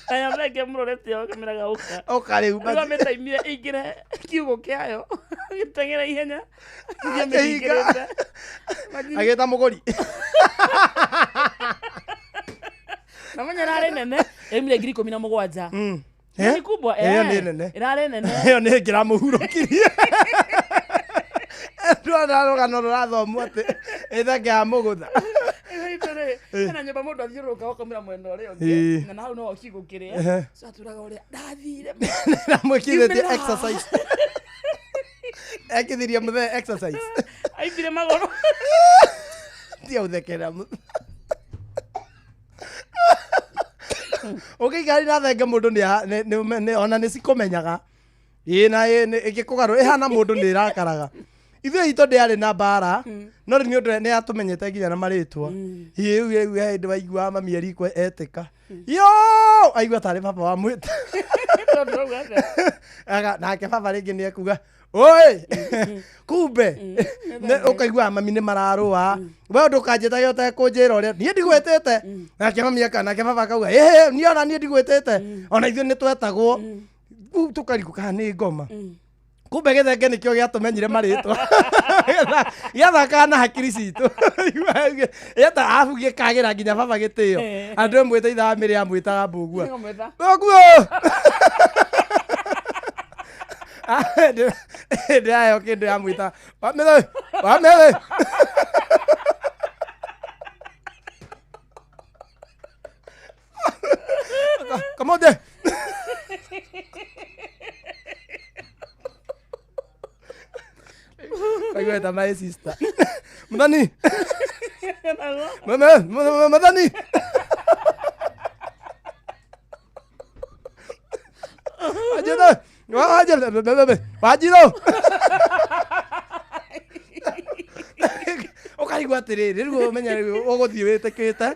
Aya thenge mũrorete ũũ akĩmĩraga ũka. Ũka rĩu Rĩu amĩtaimire ĩingĩre kiugũ kĩayo gĩteng'ere ihenya. Akĩhinga. Amĩhingĩrĩte. Agĩta mũgũri. Na menya ĩrarĩ nene yaumire 17,000. Eh? Nĩ kubwa Ĩyo nĩ nene. Ĩrarĩ nene. Ĩyo nĩ ĩngĩramũhurũkirie. Ndona rũgano rũrathomwo atĩ ĩthenge ya mũgũtha. Ĩrĩ hena nyũmba mũndũ athiũrũrũka ũkaumĩra mwena ũrĩa ũngĩ Ĩ. na hau no kiugũ kĩrĩa Ehe. so atwĩraga ũrĩa ndathire Namwĩkithĩtie Kiumĩra. exercise. Ekithirie mũthee exercise. Aimbire magũrũ. Tia ũthekera. Ũngĩikari na thenge mũndũ ona nĩ cikũmenyaga. Ĩ na ĩngĩkũgarũra ĩhana mũndũ nĩ ĩrakaraga. Ithuĩ itũ ndĩarĩ na mbara no rĩu nĩ ũndũ nĩ yatũmenyete nginya na marĩtwa. Ĩ rĩu rĩu he hĩndĩ waiguaga mami erikwe etĩka. Yo! Aigua tarĩ baba wamwĩta. Tondũ rauga atĩa? Nake baba rĩngĩ nĩ ekuga oi kumbe ũkaiguaga mami nĩ mararũa we ndũkanjĩtage ũtekũnjĩra ũrĩa niĩ ndigwĩtĩte nake mami aka nake baba akauga ĩhĩ niĩ ona niĩ ndigwĩtĩte ona ithuĩ nĩ twetagwo Rĩu tũkarigwo kana nĩ ngoma kumbe gĩthenge nĩkĩo gĩatũmenyire marĩtwa gĩathakaga na hakiri citũ gĩeta arabu gĩkagĩra nginya baba gĩtĩo andũ ĩmwĩte ithaa mĩrĩ amwĩtaga mbũgua Nĩngũmwĩta. mbũguo ndĩrayo kĩndũ yamwĩta wamĩthĩ wamĩthĩ Kamonde Kaigua ta my sister. Muthani Muthani Wanjirũ Wanjirũ Wanjirũ ũkaigua atĩrĩrĩ rĩu ũmenya rĩu ũgũthiĩ wĩtĩkĩte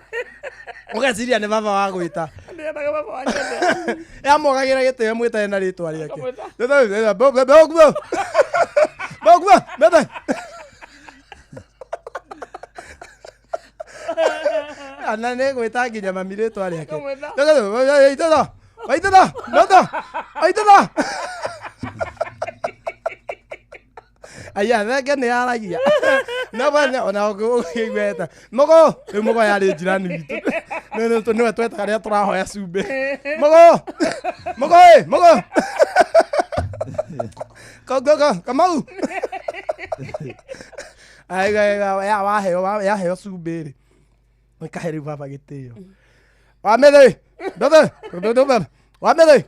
ũgeciria nĩ baba wa gwĩta Ndĩendaga baba wa nyende. yamwagagĩra gĩtĩo mwĩtane na rĩtwa rĩake Mbũgua Mbũgua ana nĩ gwĩta nginya mami rĩtwa rĩake Akamwĩta. Waitũtha Waitũtha Notha Waitũtha aya thenge nĩ yaragia no bana ona ũkĩigueta mũgo rĩu mũgo yarĩ njirani witũ nĩwe twetaga rĩrĩa tũrahoya cumbĩ mũgo mũgo ĩ mũgo Ko- kamau Ai, ai, ai, ya waheo yaheo cumbĩ rĩ ĩkahe rĩu baba gĩtĩo wamĩthĩ ndothe wamĩthĩ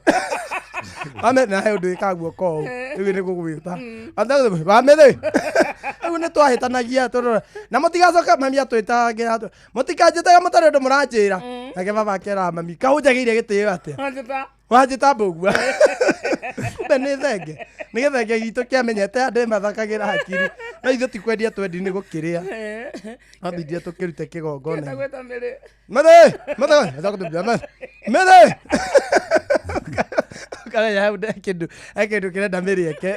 wamĩthĩ na he ũndũ ĩkaga guoko ũũ rĩu nĩ gũgwĩta wamĩthĩ rĩu nĩ twahĩtanagia tondũ na mũtigacoka mami atwĩtagĩra mũtikanjĩtaga mũtarĩ ũndũ mũranjĩra nake baba akeraga mami kahũnjagĩire gĩtĩo atĩa Wanjĩta. wanjĩta mbũgua kumbe nĩ thenge nĩ gĩthenge gitũ kĩamenyete andũ mathakagĩra hakiri no ithuĩ ti kwendia twendi nĩ gũkĩrĩa twambindire tũkĩrute kĩgongona Gwĩta mĩrĩ. mĩthĩ mĩthĩ mĩthĩ ũkamenya hau he kĩndũ he kĩndũ kĩrenda mĩrĩ eke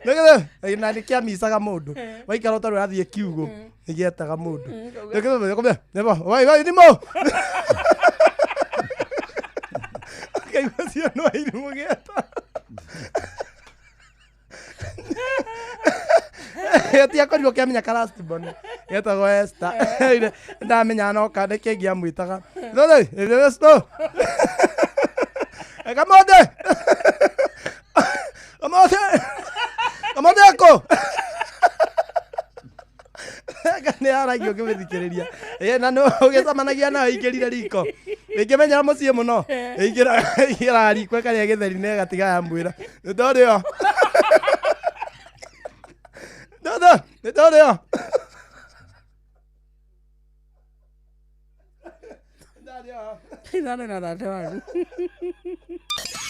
Nĩgetha- na nĩ kĩamicaga mũndũ waikara ũtarĩ ũrathiĩ kiugũ nĩ gĩetaga mũndũ irimũ ũkaigua cio no irimũ gĩeta gĩtiakorirwo kĩamenya karastibon getagwo Esther ndamenya no kande kĩngĩamwĩtaga Kamonde Kamonde Kamonde ako nĩ aragia ũkĩmĩthikĩrĩria Ĩ, na nĩ ũgĩcemanagia nayo ĩingĩrire riko ĩngĩmenyera mũciĩ mũno ĩingĩraga riko ĩkarĩa gĩtheri na ĩgatiga yamwĩra nĩndorĩo ndondo nĩndorĩo Ithano na thate waru.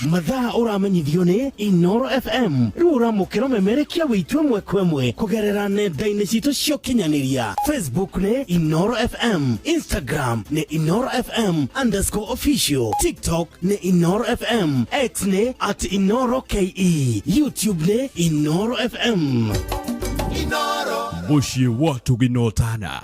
Mathaa ũramenyithio nĩ Inoro FM rĩu ũramũkĩra ũmemerekia wĩitũ ĩmwe kwa ĩmwe kũgerera nenda-inĩ citũ cia ũkinyanĩria Facebook nĩ Inoro FM, Instagram nĩ Inoro FM underscore official, TikTok nĩ Inoro FM, X nĩ at Inoro KE, YouTube nĩ Inoro FM. Mũciĩ wa Tũginotana.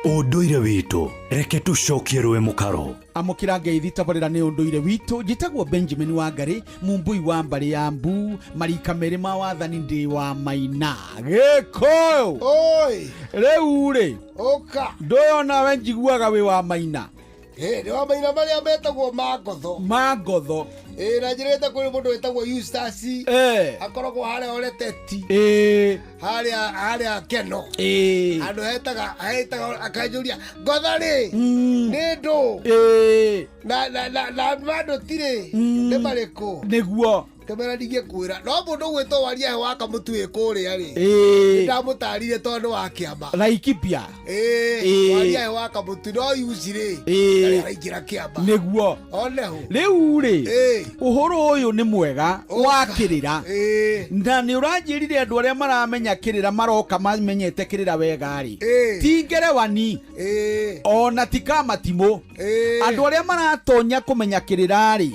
Ũndũire witũ reke tũcokie rũĩ mũkaro. Amũkĩra ngeithi tabarĩra nĩ ũndũire witũ njĩtagwo Benjamin Wangari mumbui wa mbarĩ ya mbu marika merĩ ma wathani ndĩ wa maina gĩkũyũ rĩu rĩ ndũyũ nawe njiguaga wĩ wa maina. Ĩ, nĩ wa maina marĩa metagwo mangotho. Mangotho. Ĩ, na njĩrĩte kũrĩ mũndũ wĩtagwo Eustace. Akoragwo harĩa Oreteti. Harĩa harĩa Keno. Handũ hetaga hetaga akanjũria ngotho rĩ nĩ ndũ. Na na na na mandũ tirĩ nĩ marĩkũ? Nĩguo. Kĩmera ndingĩkwĩra no mũndũ ũgwĩtwo Wariahe wa Kamũtu wĩ kũrĩa rĩ. Nĩndamũtarire tondũ wa kĩama. Laikipia. Ĩ, Wariahe wa Kamũtu no Yuci rĩ. Ndarĩ araingĩra kĩama. Nĩguo. Oneho. Rĩu rĩ ũhoro ũyũ nĩ mwega wa kĩrĩra na nĩ ũranjĩrire andũ arĩa maramenya kĩrĩra maroka mamenyete kĩrĩra wega rĩ ti ngerewani ona ti kamatimũ andũ arĩa maratonya kũmenya kĩrĩra rĩ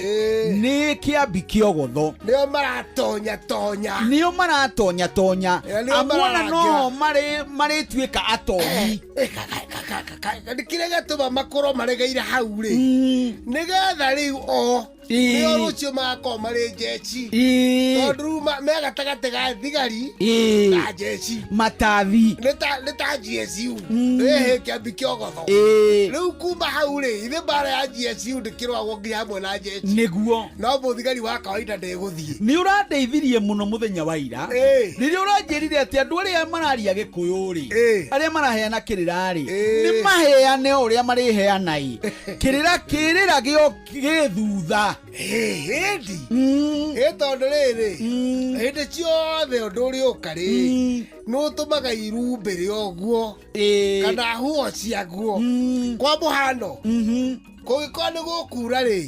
nĩ kĩambi kĩogotho. Nĩo maratonya tonya. Nĩo maratonya tonya. Nĩo Amu ona mararangĩra. no marĩtuĩka atonyi. Nĩ kĩrĩa gĩatũma makorwo maregeire hau rĩ nĩgetha rĩu o nĩo rũciũ magakorwo marĩ njeci tondũ rĩu me gatagatĩ ga thigari na njeci matathi nĩ ta GSU ĩhĩ kĩambi kĩogotho rĩu kuma hau rĩ ithe mbara ya GSU ndĩkĩrũagwo nginya hamwe na njeci nĩguo no mũthigari wa kawaida ndegũthiĩ. Nĩ ũrandeithirie mũno mũthenya wa ira rĩrĩa ũranjĩrire atĩ andũ arĩa mararia gĩkũyũ rĩ arĩa maraheana kĩrĩra rĩ nĩ maheane o ũrĩa marĩheana ĩ kĩrĩra kĩrĩra gĩ thutha. Hĩndi ĩ tondũ rĩrĩ hĩndĩ ciothe ũndũ ũrĩa ũka rĩ nĩ ũtũmaga irumbĩ rĩoguo kana huo ciaguo kwa mũhano kũngĩkorwo nĩ gũkura rĩ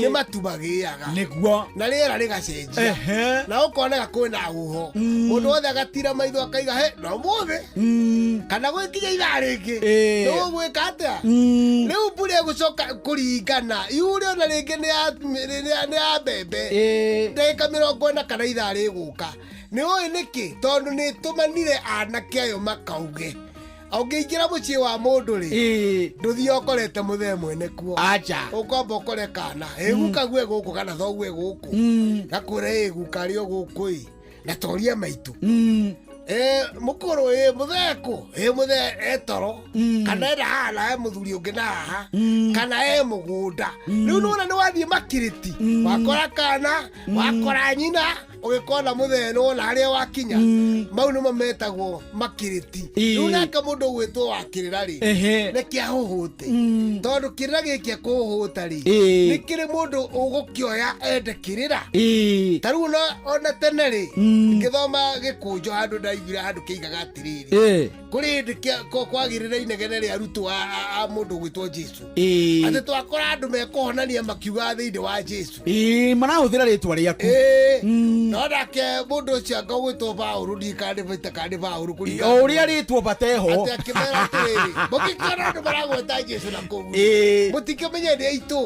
nĩ matu magĩaga nĩguo na rĩera rĩgacenjia Ehe. na ũkoneka kwĩna huho mũndũ wothe agatira maitho akaiga he na ũmũthĩ kana gwĩkinya ithaa rĩngĩ Ĩĩ. nĩ ũgwĩka atĩa rĩu mbura ĩgũcoka kũringana yure ona rĩngĩ nĩ ya- nĩ ya- nĩ ya mbembe ndagĩka 40 kana ithaa rĩgũka nĩ ũĩ nĩkĩ tondũ nĩ tũmanire anake ayo makauge ũngĩingĩra mũciĩ wa mũndũ rĩ ndũthiĩ ũkorete mũthee mwene kuo Acha. ũkwamba ũkore kana ĩ guka gue gũkũ kana thogue gũkũ gakwĩra ĩ guka arĩ o gũkũ ĩ na toria maitũ ĩ mũkũrũ ĩ mũthee kũ ĩ mũthee e toro kana ena haha na he mũthuri ũngĩ na haha kana e mũgũnda rĩu nĩwona nĩ wathiĩ makirĩti wakora kana wakora nyina ũgĩkona mũthee nĩwona harĩa wakinya mau nĩmo metagwo makirĩti rĩu nake mũndũ ũgwĩtwo wa kĩrĩra rĩ Ehe. nĩ kĩahũhũte tondũ kĩrĩra gĩkĩ ekũhũhũta rĩ Ĩĩ. nĩ kĩrĩ mũndũ ũgũkĩoya ende kĩrĩra Ĩĩ. ta rĩu ona tene rĩ ngĩthoma gĩkũnjo handũ ndaiguire handũ kĩigaga atĩrĩrĩ Ĩĩ. kũrĩ hĩndĩ kwagĩrĩra inegene rĩa arutwo a mũndũ ũgwĩtwo Jesu Ĩĩ. atĩ twakora andũ mekũhonania makiugaga thĩinĩ wa Jesu Ĩĩ, marahũthĩra rĩtwa rĩaku Ĩĩ. no nake mũndũ ũcio anga ũgwĩtwo Paũlũ ndiũĩ kana nĩ Peter kana nĩ Paũlũ kũringana o ũrĩa rĩtwo bateho atĩ akĩmera atĩrĩrĩ mũngĩkĩona andũ maragweta Jesu na kũu Ĩĩ. mũtingĩmenya nĩ aitũ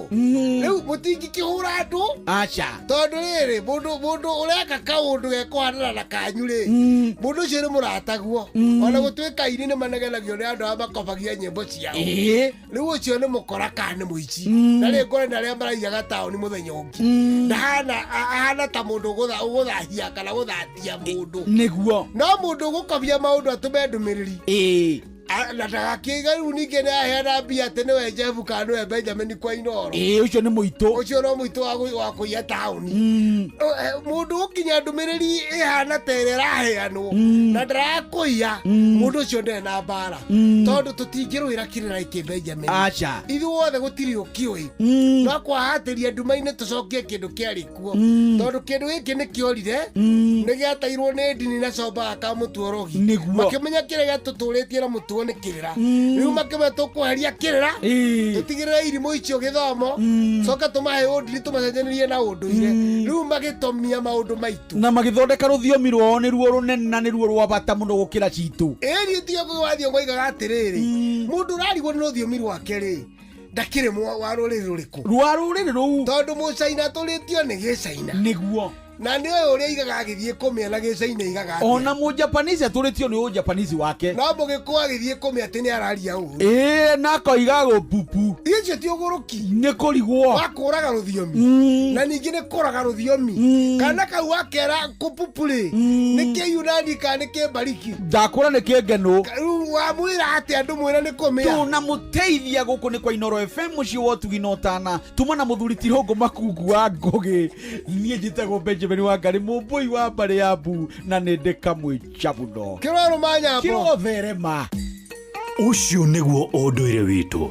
rĩu mũtingĩkĩhũra andũ aca tondũ rĩrĩ mũndũ mũndũ ũreka kaũndũ gekũhanana na kanyu rĩ mũndũ ũcio nĩ mũrataguo ona gũtuĩka aini nĩ manegenagio nĩ andũ arĩa makobagia nyĩmbo ciao Ĩĩ. rĩu ũcio nĩ mũkora kana nĩ mũici na rĩ ngore na arĩa maraiyaga taũni mũthenya ũngĩ ndahana ahana ta mũndũ ũgũthahia kana gũthatia mũndũ nĩguo no mũndũ ũgũkobia maũndũ atũme ndũmĩrĩri Ĩĩ. Na ndagakĩiga rĩu ningĩ nĩ aheana mbia atĩ nĩwe Jebu kana nĩwe Benjamin kwa Inooro Ĩĩ, ũcio nĩ mũitũ ũcio no mũitũ wa kũiya taũni Mũndũ ũkinya ndũmĩrĩri ĩhana ta ĩrĩa ĩraheanwo na ndarakũiya mũndũ ũcio ndarĩ na mbara tondũ tũtingĩrũĩra kĩrĩra gĩkĩ Benjamin Aca. ithuothe gũtirĩ ũkĩũĩ no kwahatĩria nduma-inĩ tũcokie kĩndũ kĩarĩ kuo tondũ kĩndũ gĩkĩ nĩ kĩorire nĩ gĩateirwo nĩ ndini na comba akamũtuorogi Nĩguo. makĩmenya kĩrĩa gĩatũtũrĩtie na mũtuo nĩ kĩrĩra rĩu makĩmenya tũkweheria kĩrĩra tũtigĩrĩre irimũ icio gĩthomo coka tũmahe ũndini tũmacenjanĩrie na ũndũire rĩu magĩtomia maũndũ maitũ na magĩthondeka rũthiomi rwao nĩruo rũnene na nĩruo rwa bata mũno gũkĩra citũ ĩni tiga wathiĩ ngoigaga atĩrĩrĩ mũndũ ũrarigwo nĩ rũthiomi rwake rĩ ndakĩrĩ wa rũrĩrĩ rũrĩkũ rwa rũrĩrĩ rũu tondũ mũcaina tũrĩtio nĩ gĩcaina nĩguo na nĩ ũyũ ũrĩa aigaga agĩthiĩ kũmĩa na gĩcaina aigaga atĩa. ona mũjapanese atũrĩtio nĩ ũjapanese wake no mũgĩkũyũ agĩthiĩ kũmĩa atĩ nĩ araria ũru ĩĩ na akoiga gũpupu icio ti ũgũrũki nĩ kũrigwo wa kũraga rũthiomi na ningĩ nĩ kũraga rũthiomi kana kau wakera kũpupu rĩ nĩ kĩyunani kana nĩ kĩmbariki ndakũra nĩ kĩngenũ rĩu wamwĩra atĩa ndũmwĩra nĩ kũmĩa tũnamũteithia gũkũ nĩ kwa Inoro FM mũciĩ wa ũtugi na ũtana tuma na mũthuri Tirũngũ Makungu wa Ngũgĩ niĩ njĩtagwo Benjamin Wangari mũmbũi wa mbarĩ ya mbu na nĩ ndĩ kamwĩcha mũno kĩrorũma nyambo kĩrotherema ũcio nĩguo ũndũire witũ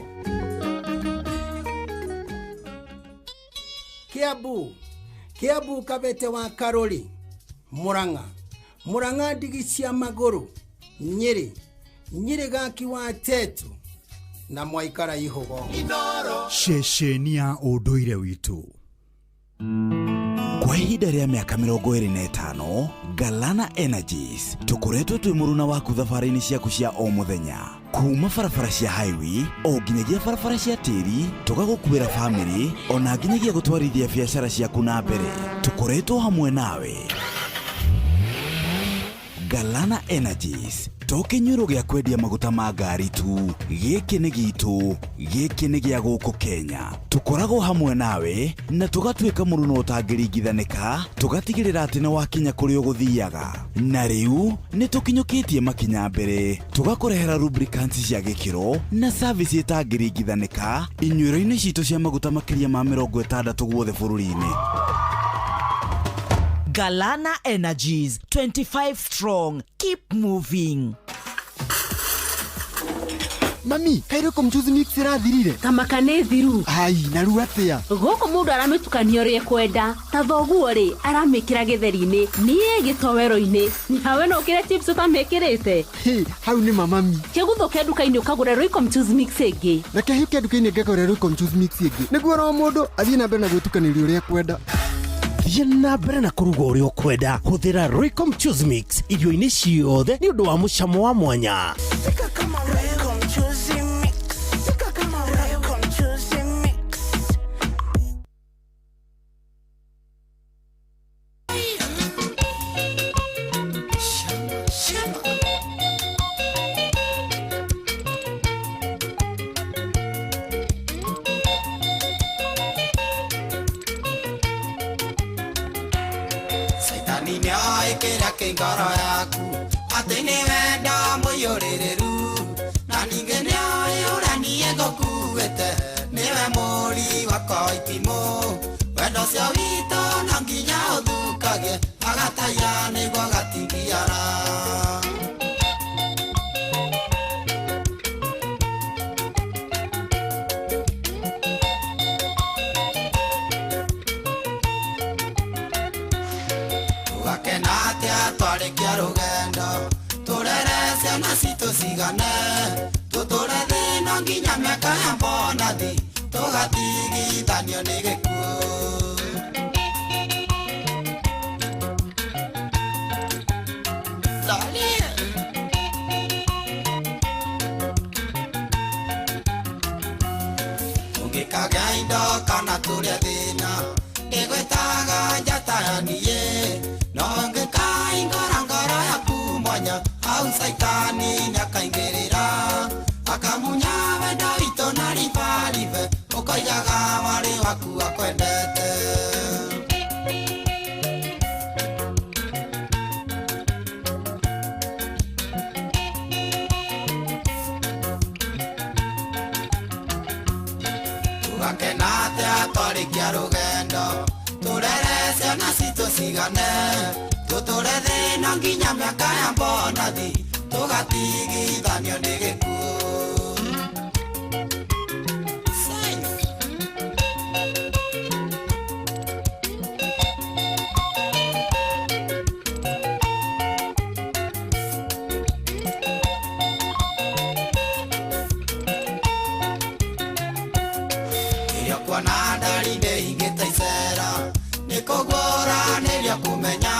Kiambu Kiambu Kabete wa Karori Murang'a Murang'a ndigi cia magũrũ Nyĩrĩ Nyĩrĩ gaki wa Tetu na mwaikara ihũgo ceceni ya ũndũire witũ kwa ihinda rĩa mĩaka 25 Galana Energies tũkoretwo twĩ mũruna waku thabarĩ-inĩ ciaku cia o mũthenya kuma barabara cia highway o nginyagia barabara cia tĩri tũgagũkuĩra bamĩrĩ ona nginyagia gũtwarithia biacara ciaku na mbere tũkoretwo hamwe nawe Galana Energies to kĩnyuĩro gĩa kwendia maguta ma ngari tu gĩkĩ nĩ gitũ gĩkĩ nĩ gĩa gũkũ Kenya tũkoragwo hamwe nawe na tũgatuĩka mũruno ũtangĩringithanĩka tũgatigĩrĩra atĩ nĩ wakinya kũrĩa ũgũthiaga na rĩu nĩ tũkinyũkĩtie makinya mbere tũgakũrehera lubricants cia gĩkĩro na service ĩtangĩringithanĩka inyuĩro-inĩ citũ cia maguta makĩria ma 60 guothe bũrũri-inĩ. Galana Energies, 25 strong. Keep moving. Mami, kairĩ kũ mchuzi mix ĩrathirire? Kamaka nĩ thiru. Ai, na rĩu atĩa? Gũkũ mũndũ aramĩtukania ũrĩa ekwenda. Ta thoguo rĩ, aramĩkĩra gĩtheri-inĩ, niĩ gĩtoero-inĩ. Nawe no ũkĩre chips ũtamĩkĩrĩte? Hĩ, hau nĩ ma mami. Kĩguthũke nduka-inĩ ũkagũre Royco mchuzi mix ĩngĩ. Reke hĩke nduka-inĩ ngagũre Royco mchuzi mix ĩngĩ. Nĩguo oro mũndũ athiĩ na mbere na gwĩtukanĩria ũrĩa ekwenda. Thiĩ na mbere na kũruga ũrĩa ũkwenda. Hũthĩra Royco Mchuzi Mix irio-inĩ ciothe nĩ ũndũ wa mũcamo wa mwanya. Caitani nĩoĩ kĩrĩa kĩ ngoro yaku atĩ nĩ wendo mũiyũrĩrĩru na ningĩ nĩoĩ ũrĩa niĩ ngũkuĩte nĩwe mũri wakwa wa itimũ wendo ũcio witũ no nginya ũthũkagie agataiya nĩguo agatingiara. Tũgakena atĩa twarĩkia rũgendo tũrere ciana citũ cigane tũtũre thĩna nginya mĩaka ya mbonathi tũgatigithanio nĩ gĩkuũ. Tũngĩkagĩa indo kana tũrĩe thĩna ndĩgwĩtaga njata ya niĩ no ngĩkaingũra ngoro yaku mwanya hau caitani nĩakaingĩrĩra akamunya wendo witũ na ribaribe ũkoigaga warĩ waku akwendete. Tũgakena atĩa twarĩkia rũgendo tũrere ciana citũ cigane tũtũre thĩna nginya mĩaka ya mbonathi tũgatigithanio nĩ gĩkuũ. Rĩrĩa kuona ndari ndĩhingĩte icera nĩ kũguũranĩria kũmenya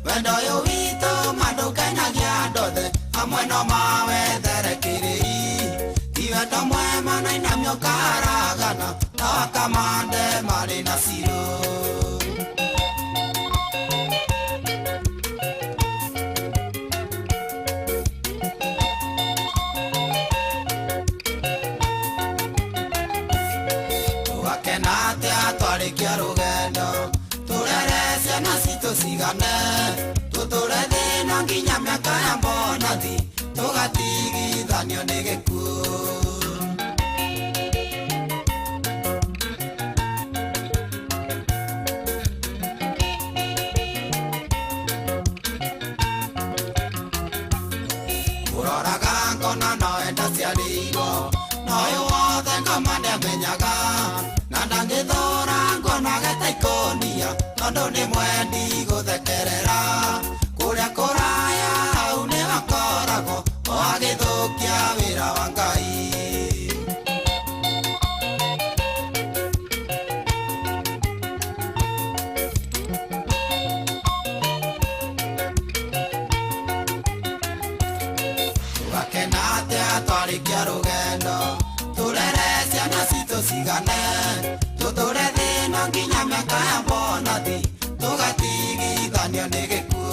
wendo ũyũ witũ ma ndũkenagia andũ othe amwe no mawethere kĩrĩi ti wendo mwema na inamio ũkaragana na wakamande marĩ na cirũ. Tũgakena atĩa twarĩkia rũgendo tũrere ciana citũ cigane tũtũre thĩna nginya mĩaka ya mbonathi tũgatigithanio nĩ gĩkuũ. Ũroraga ngona nowe ndaciarĩirwo na ũyũ wothe ngoma nĩamenyaga na ndangĩthũra nguonaga ta ikũnia tondũ nĩ mwendi gũthekerera kũrĩa kũraya hau nĩho akoragwo o agĩthũkia wĩra wa Ngai. Tũgakena atĩa twarĩkia rũgendo tũrere ciana citũ cigane tũtũre thĩna nginya mĩaka ya mbonathi tũgatigithanio nĩ gĩkuũ.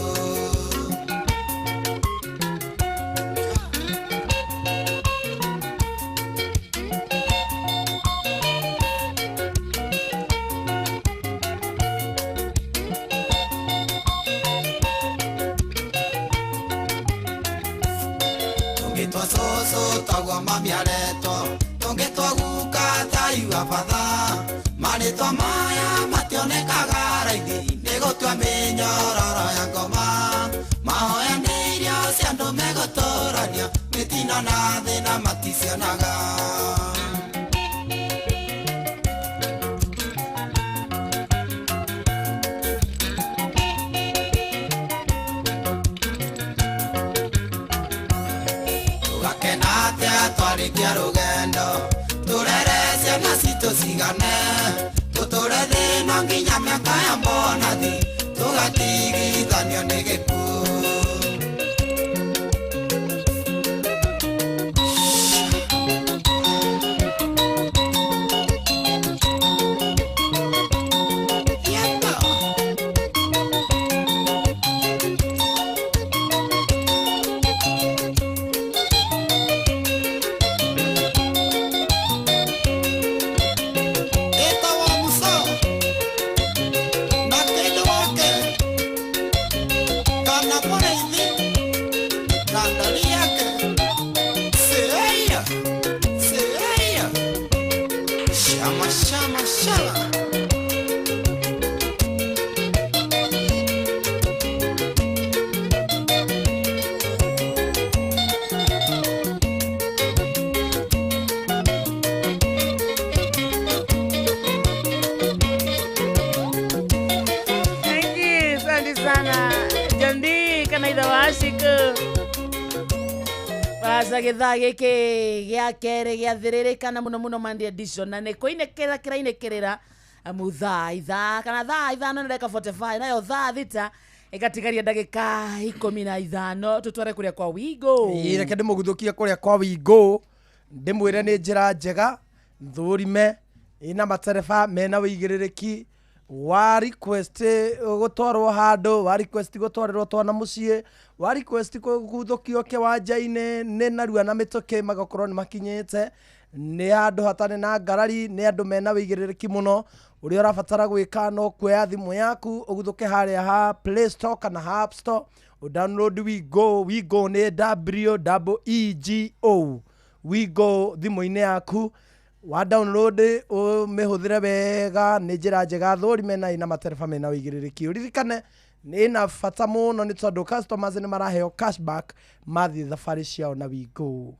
Tũngĩtwa cũcũ toguo mami aretwo tũngĩtwa guka taigua batha marĩtwa maya mationekaga raithi nĩ gũtua mĩnyororo ya ngoma mahoya nĩ irio cia andũ megũtũrania mĩtino Ithĩno na thĩna maticionaga. Tũgakena atĩa twarĩkia rũgendo, tũrere ciana citũ cigane, tũtũre thĩna nginya mĩaka ya mbonathi, tũgatigithanio nĩ gĩkuũ. Ĩtagwo Musa na kĩndũ wake kana mũrĩithi na ndari yake. Seia, seia, shama shama shala. Thank you, asante sana Jondi kana ithe wa Shiko. Baca gĩthaa gĩkĩ gĩa kerĩ gĩathĩrĩrĩka na mũno mũno Monday edition na nĩ kũinĩkĩrĩra kĩrainĩkĩrĩra amu thaa ithaa kana thaa ithano na ndagĩka 45 nayo thaa thita ĩgatigaria ndagĩka 15 tũtware kũrĩa kwa Wigo. Ĩĩ, reke ndĩmũguthũkie kũrĩa kwa Wigo ndĩmwĩre nĩ njĩra njega thũrime ĩna matereba mena wĩigĩrĩrĩki wa request gũtwarwo handũ, wa request gũtwarĩrwo twana mũciĩ, wa request kũguthũkio kĩwanja-inĩ nĩ narua na mĩtũkĩ magakorwo nĩ makinyĩte. Nĩ handũ hatarĩ na ngarari, nĩ andũ mena wĩigĩrĩrĩki mũno. Ũrĩa ũrabatara gwĩka no kuoya thimũ yaku ũguthũke harĩa ha Play Store kana ha App Store, ũdownload Wigo. Wigo nĩ W E E G O, Wigo thimũ-inĩ yaku wa download ũmĩhũthĩre wega. Nĩ njĩra njega thũrime na ĩna matereba mena wĩigĩrĩrĩki. Ũririkane nĩ ĩna bata mũno nĩ tondũ customers nĩ maraheo cashback mathiĩ thabarĩ ciao na Wigo.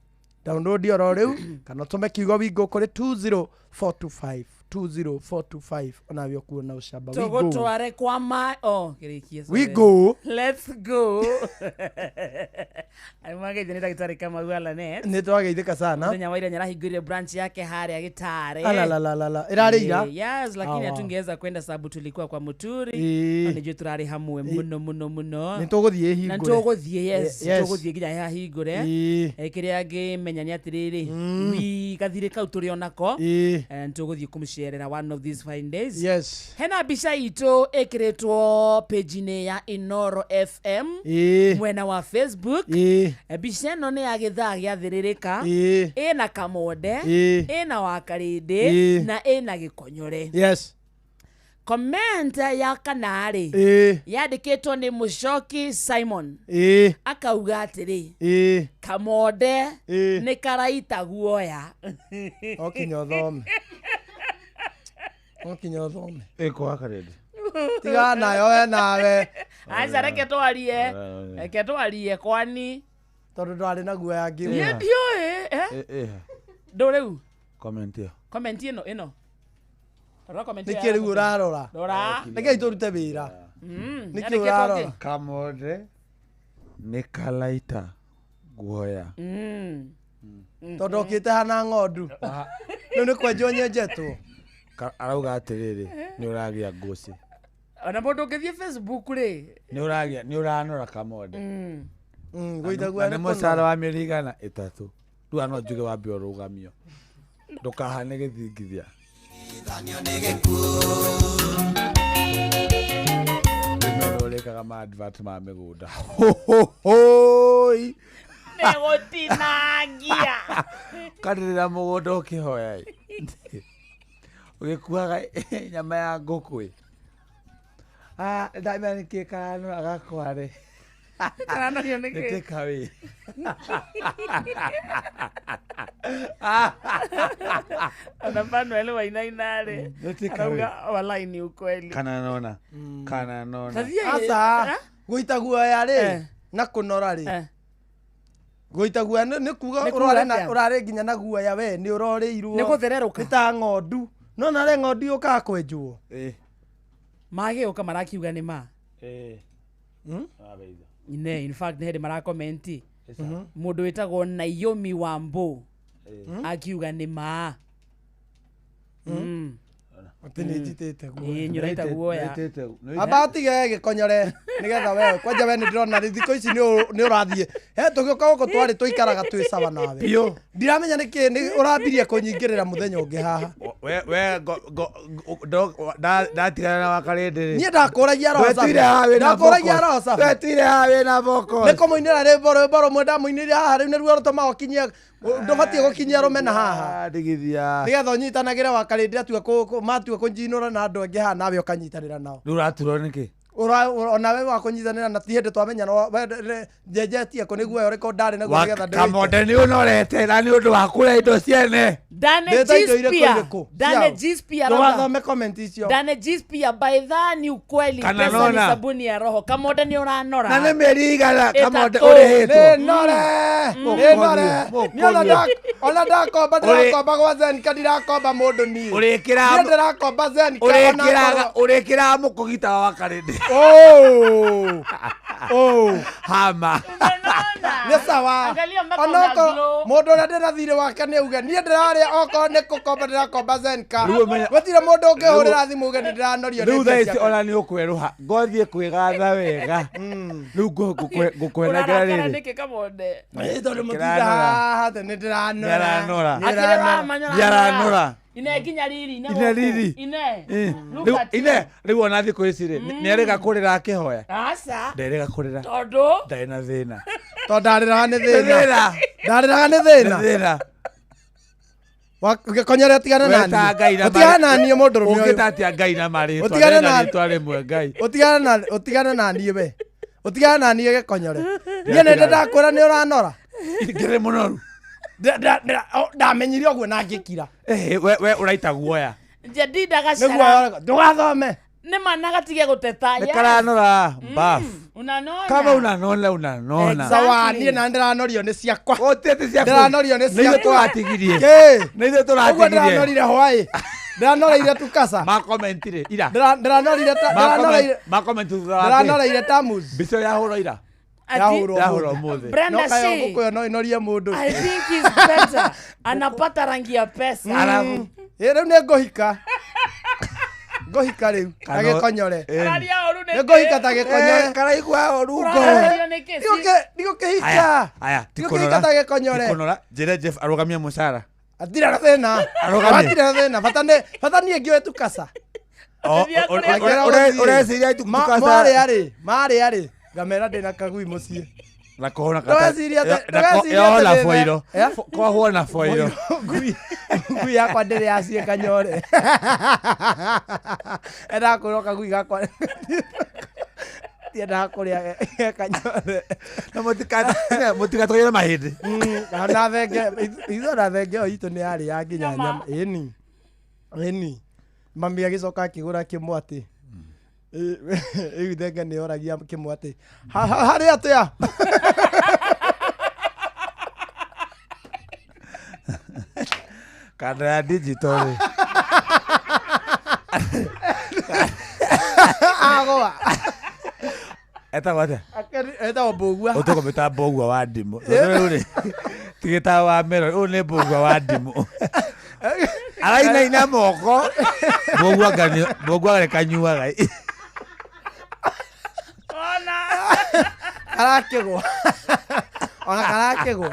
Download oro rĩu kana ũtũme kiugo Wigo kũrĩ 20425 20425 onawe ũkuona ũcamba Wigo. Tũgũtware kwa ma oh kĩrĩkie sorry. Wigo. Let's go. Mwagĩithio nĩ ndagĩtarĩ Kamau Alanet. Nĩ twageithĩka sana. Mũthenya wa ira nĩarahingũrire branch yake harĩa Gĩtare. Alalalalala. Ĩrarĩ ira? Yes, lakini Ah, wow. hatungeweza kwenda sababu tulikuwa kwa Muturi. Ĩĩ. Na nĩnjũĩ tũrarĩ hamwe mũno mũno mũno. Nĩ tũgũthiĩ Na ĩhingũre. nĩtũgũthiĩ, yes, Yes. tũgũthiĩ nginya hahingũre. Ĩĩ. Kĩrĩa ngĩmenya nĩ atĩrĩrĩ, wi gathirĩ kau tũrĩ onako. Ĩĩ. Nĩtũgũthiĩ kũmũcerera one of these fine days. Yes. Hena mbica itũ ĩkĩrĩtwo page-inĩ ya Inoro FM Ĩĩ. mwena wa Facebook. Ĩĩ. Mbica ĩno nĩ ya gĩthaa gĩathĩrĩrĩka. Ĩĩ. Ĩna Kamonde, Ĩĩ. ĩna Wakarĩndĩ Ĩĩ. na ĩna Gĩkonyore. Yes. Comment ya kana rĩ Ĩĩ. yandĩkĩtwo nĩ Mũcoki Simon. Ĩĩ. Akauga atĩrĩ, Ĩĩ. Kamonde Ĩĩ. nĩ karaita guoya. No kinya ũthome. No kinya ũthome. Ĩkũ Wakarĩndĩ. Tiga nayo we nawe. Aca reke twarie. Reke twarie kwani Tondũ ndwarĩ na guoya niĩ ngĩuga. ndiũĩ eh? Ĩ Ndũ rĩu comment ĩyo. comment ĩno ĩno. Rora comment Nĩkĩ ĩyo rĩu ũrarora? Rora. Rekei tũrute wĩra. Mm, Nĩkĩ yandĩkĩtwo ũrarora? kĩ? Kamonde nĩ kalaita guoya. Mm. Tondũ okĩte hana ng'ondu. Rĩu nĩ kwenjwo nyenjetwo. Arauga atĩrĩrĩ, nĩ ũragĩa ngũcĩ. Ona mũndũ ũngĩthiĩ Facebook rĩ. Nĩ ũragĩa, nĩ ũranora Kamonde. Gũita Na guoya nĩ nĩ mũcara kũnora. wa mĩeri igana ĩtatũ. Rĩu no njuge wambe ũrũgamio. Ndũkahane gĩthingithia. Rĩmwe ũrĩkaga ma advert ma mĩgũnda. Hoi. Nĩ gũtinangia. Kanĩrĩra mũgũnda ũkĩhoya ĩ. Ũgĩkuaga nyama ya ngũkũ ĩ. Ah, ndamenya nĩkĩ karanora gakware. Karanorio nĩkĩ? Nĩ take away. Ona Manuel wainaina rĩ. Nĩ take away. Arauga walai ni ukweli. Kana nona. Kana nona. Tathiĩ. Aca, gũita guoya rĩ na kũnora rĩ. Gũita guoya nĩ kuga Nĩ kuga ũrarĩ na- atĩa? ũrarĩ nginya na guoya we nĩ ũrorĩirwo. Nĩ gũthererũka. Nĩ ta ng'ondu. No narĩ ng'ondu yũkaga kwenjwo. Magĩũka marakiuga nĩ ma. Ine, in fact nĩ hĩndĩ marakomenti. Mũndũ wĩtagwo Naomi Wambo akiuga nĩ ma. Atĩ nĩ njitĩte guoya. Ĩĩ, nĩ ũraita guoya. Amba tige gĩkonyore nĩgetha we kwanja we nĩ ndĩrona rĩ thikũ ici nĩ ũrathiĩ he tũgĩũka gũkũ twarĩ tũikaraga twĩ sawa nawe Biũ. Ndiramenya nĩkĩ nĩ ũrambirie kũnyingĩrĩra mũthenya ũngĩ haha. We we ndatigana na wakarĩndĩ rĩ. Niĩ ndakũragia roho safi. Wetwire haha wĩna Ndakũragia vocals. roho safi. Wetwire haha wĩna vocals. Nĩ kũmũinĩra rwĩmbo rũmwe ndamũinĩire haha rĩu nĩruo rũtũmaga ũkinyie ndũbatiĩ gũkinyia rũmena haha. Ndigithia. Nĩgetha ũnyitanagĩre wakarĩndĩ atua matua kũnjinũra na andũ angĩ haha nawe ũkanyitanĩra nao. Rĩu ũraturwo nĩkĩ? Onawe wa kũnyitanĩra na ti hĩndĩ twamenyana njenjetie kũ nĩguo ũrĩkũ ndarĩ naguo nĩgetha ndĩwĩite. Kamonde nĩ ũnorete na nĩ ũndũ wa kũrĩa indo ciene. Dane Ndĩta indo irĩkũ Gispia. irĩkũ? Dane Ciao. Gispia arauga. Ndũgathome comment icio. Dane Gispia by tha ni ukweli Kana pesa ni nona. sabuni ya roho. Kamonde nĩ ũranora. Na nĩ mĩeri igana Kamonde Ĩtatũ. ũrĩhĩtwo. Nĩ nore. Nĩ nore. Niĩ ona ndakomba ndĩrakomba gwa Zenka ndirakomba mũndũ niĩ. Ũrĩkĩra- Niĩ ndĩrakomba Zenka Ũrĩkĩraga ũrĩkĩraga mũkũgita wa wakarĩndĩ. Oh. Oh. Hama. Nĩ sawa. Angalia mpaka Onokorwo una glow. mũndũ ũrĩa ndĩna thirĩ wake nĩ auge niĩ ndĩrarĩa okorwo nĩ kũkomba ndĩrakomba Zenka. Rĩu ũmenye- Gũtirĩ mũndũ ũngĩhũrĩra thimũ uge nĩ ndĩranorio nĩ Rĩu mbia thaa ici ciakwa. ona nĩ ũkwerũha ngothiĩ kwĩgatha wega. Rĩu ngũkwenagĩra Ũrarakara rĩrĩ. nĩkĩ Kamonde? Ĩ, tondũ mũtinda Kĩranora. haha atĩ nĩ ndĩranora. Nĩaranora. Nĩ Akĩrĩ ndĩranora. wamanya Nĩaranora. Ine nginya riri ine Ine gũkũ. riri. Ine. Ĩ, Look rĩu at you. ine rĩu ona thikũ ici rĩ nĩarĩga kũrĩra akĩhoya. Aca. Nderĩga kũrĩra. Tondũ Ndarĩ na thĩna. Tondũ ndarĩraga nĩ thĩna. Thĩna. Ndarĩraga nĩ thĩna. Nĩ thĩna. Gĩkonyore ũtigane na Weta Ngai niĩ. na Ũtigane na marĩ- niĩ mũndũ rũme ũyũ. Ũngĩta atĩa Ngai na marĩtwa? Ũtigane Ndĩrenda na- rĩtwa rĩmwe Ngai. Ũtigane na niĩ we. Ũtigane na niĩ gĩkonyore. Niĩ nĩ ndĩ ndakwĩra nĩ ũranora. Ngĩrĩ mũnoru. Ndamenyire ũguo na ngĩkira. Eh, we ũraita guoya. Jedida Nĩguo gacara. ndũgathome. Nĩ mana gatige gũteta. Nĩ Yes. karanora bafu. Unanona. Kama unanona unanona. Sawa niĩ na ndĩranorio nĩ ciakwa. Ũtĩte ciaku. Ndĩranorio nĩ Nĩ ithuĩ ciakwa. tũratigirie. Kĩ? Nĩ ithuĩ Ũguo tũratigirie. ndĩranorire hwaĩ. Ndĩranoreire tukasa. Makomentire ira. Ndĩranorire ta ndĩranoreire Makomenti thutha wa kĩ? ndĩranoreire tamus. Mbica yahũrwo ira. Ati- Yahũrwo Yahũrwo ũmũthĩ. ũmũthĩ. Brenda No kayo Shea. ngũkũ ĩyo no ĩnorie mũndũ. I think he's better. Anapata rangi ya pesa. Arabu. Ĩ rĩu nĩ ngũhika. Ngũhika rĩu ta Kana- gĩkonyore. Eh. Araria ũru nĩkĩ? Nĩ ngũhika ta gĩkonyore. Eh, karaigua ũru ngoro. Ũrarĩrio nĩkĩ? Ndigũkĩhika. Aya, aya, ti Ndigũkĩhika kũnora. ta gĩkonyore. Ti kũnora. Njĩre Jeff arũgamie mũcara. Atirĩ na thĩna. Arũgamie. Hatirĩ na thĩna. Bata nĩ bata niĩ ngĩoe tukasa. Ũreciria tukasa. Marĩ arĩ, marĩ arĩ. Ngamera ndĩna kagui mũciĩ. Na kohona Ndũgecirie atĩ- ndũgecirie atĩ na ndĩ- boiro. Eh? Kohwo na boiro. Ngui yakwa ndĩrĩ yaciĩ kanyore. Endaga kwĩrwo kagui gakwa. Tiendaga kũrĩa ge kanyore. Na mũtigatũgĩre mahĩndĩ. Na thenge ithuĩ ona thenge ĩyo itũ nĩ yarĩ ya nginya nyama. Ĩni. Ĩni. Mami agĩcoka akĩgũra kĩmwatĩ. Rĩu thenge nĩ yoragia kĩmwatĩ. Harĩ atĩa? Kanda ya digital rĩ. Agũa. Etagwo atĩa? Etagwo mbũgua. Ũtũkũmĩta mbũgua wa ndimũ. Tondũ rĩu rĩ, ti gĩtawa wa mero, ũyũ nĩ mbũgua wa ndimũ. Arainaina moko. Mbũgua mbũgua nĩ kanyuaga. Karakĩgwa. Ona karakĩgwa.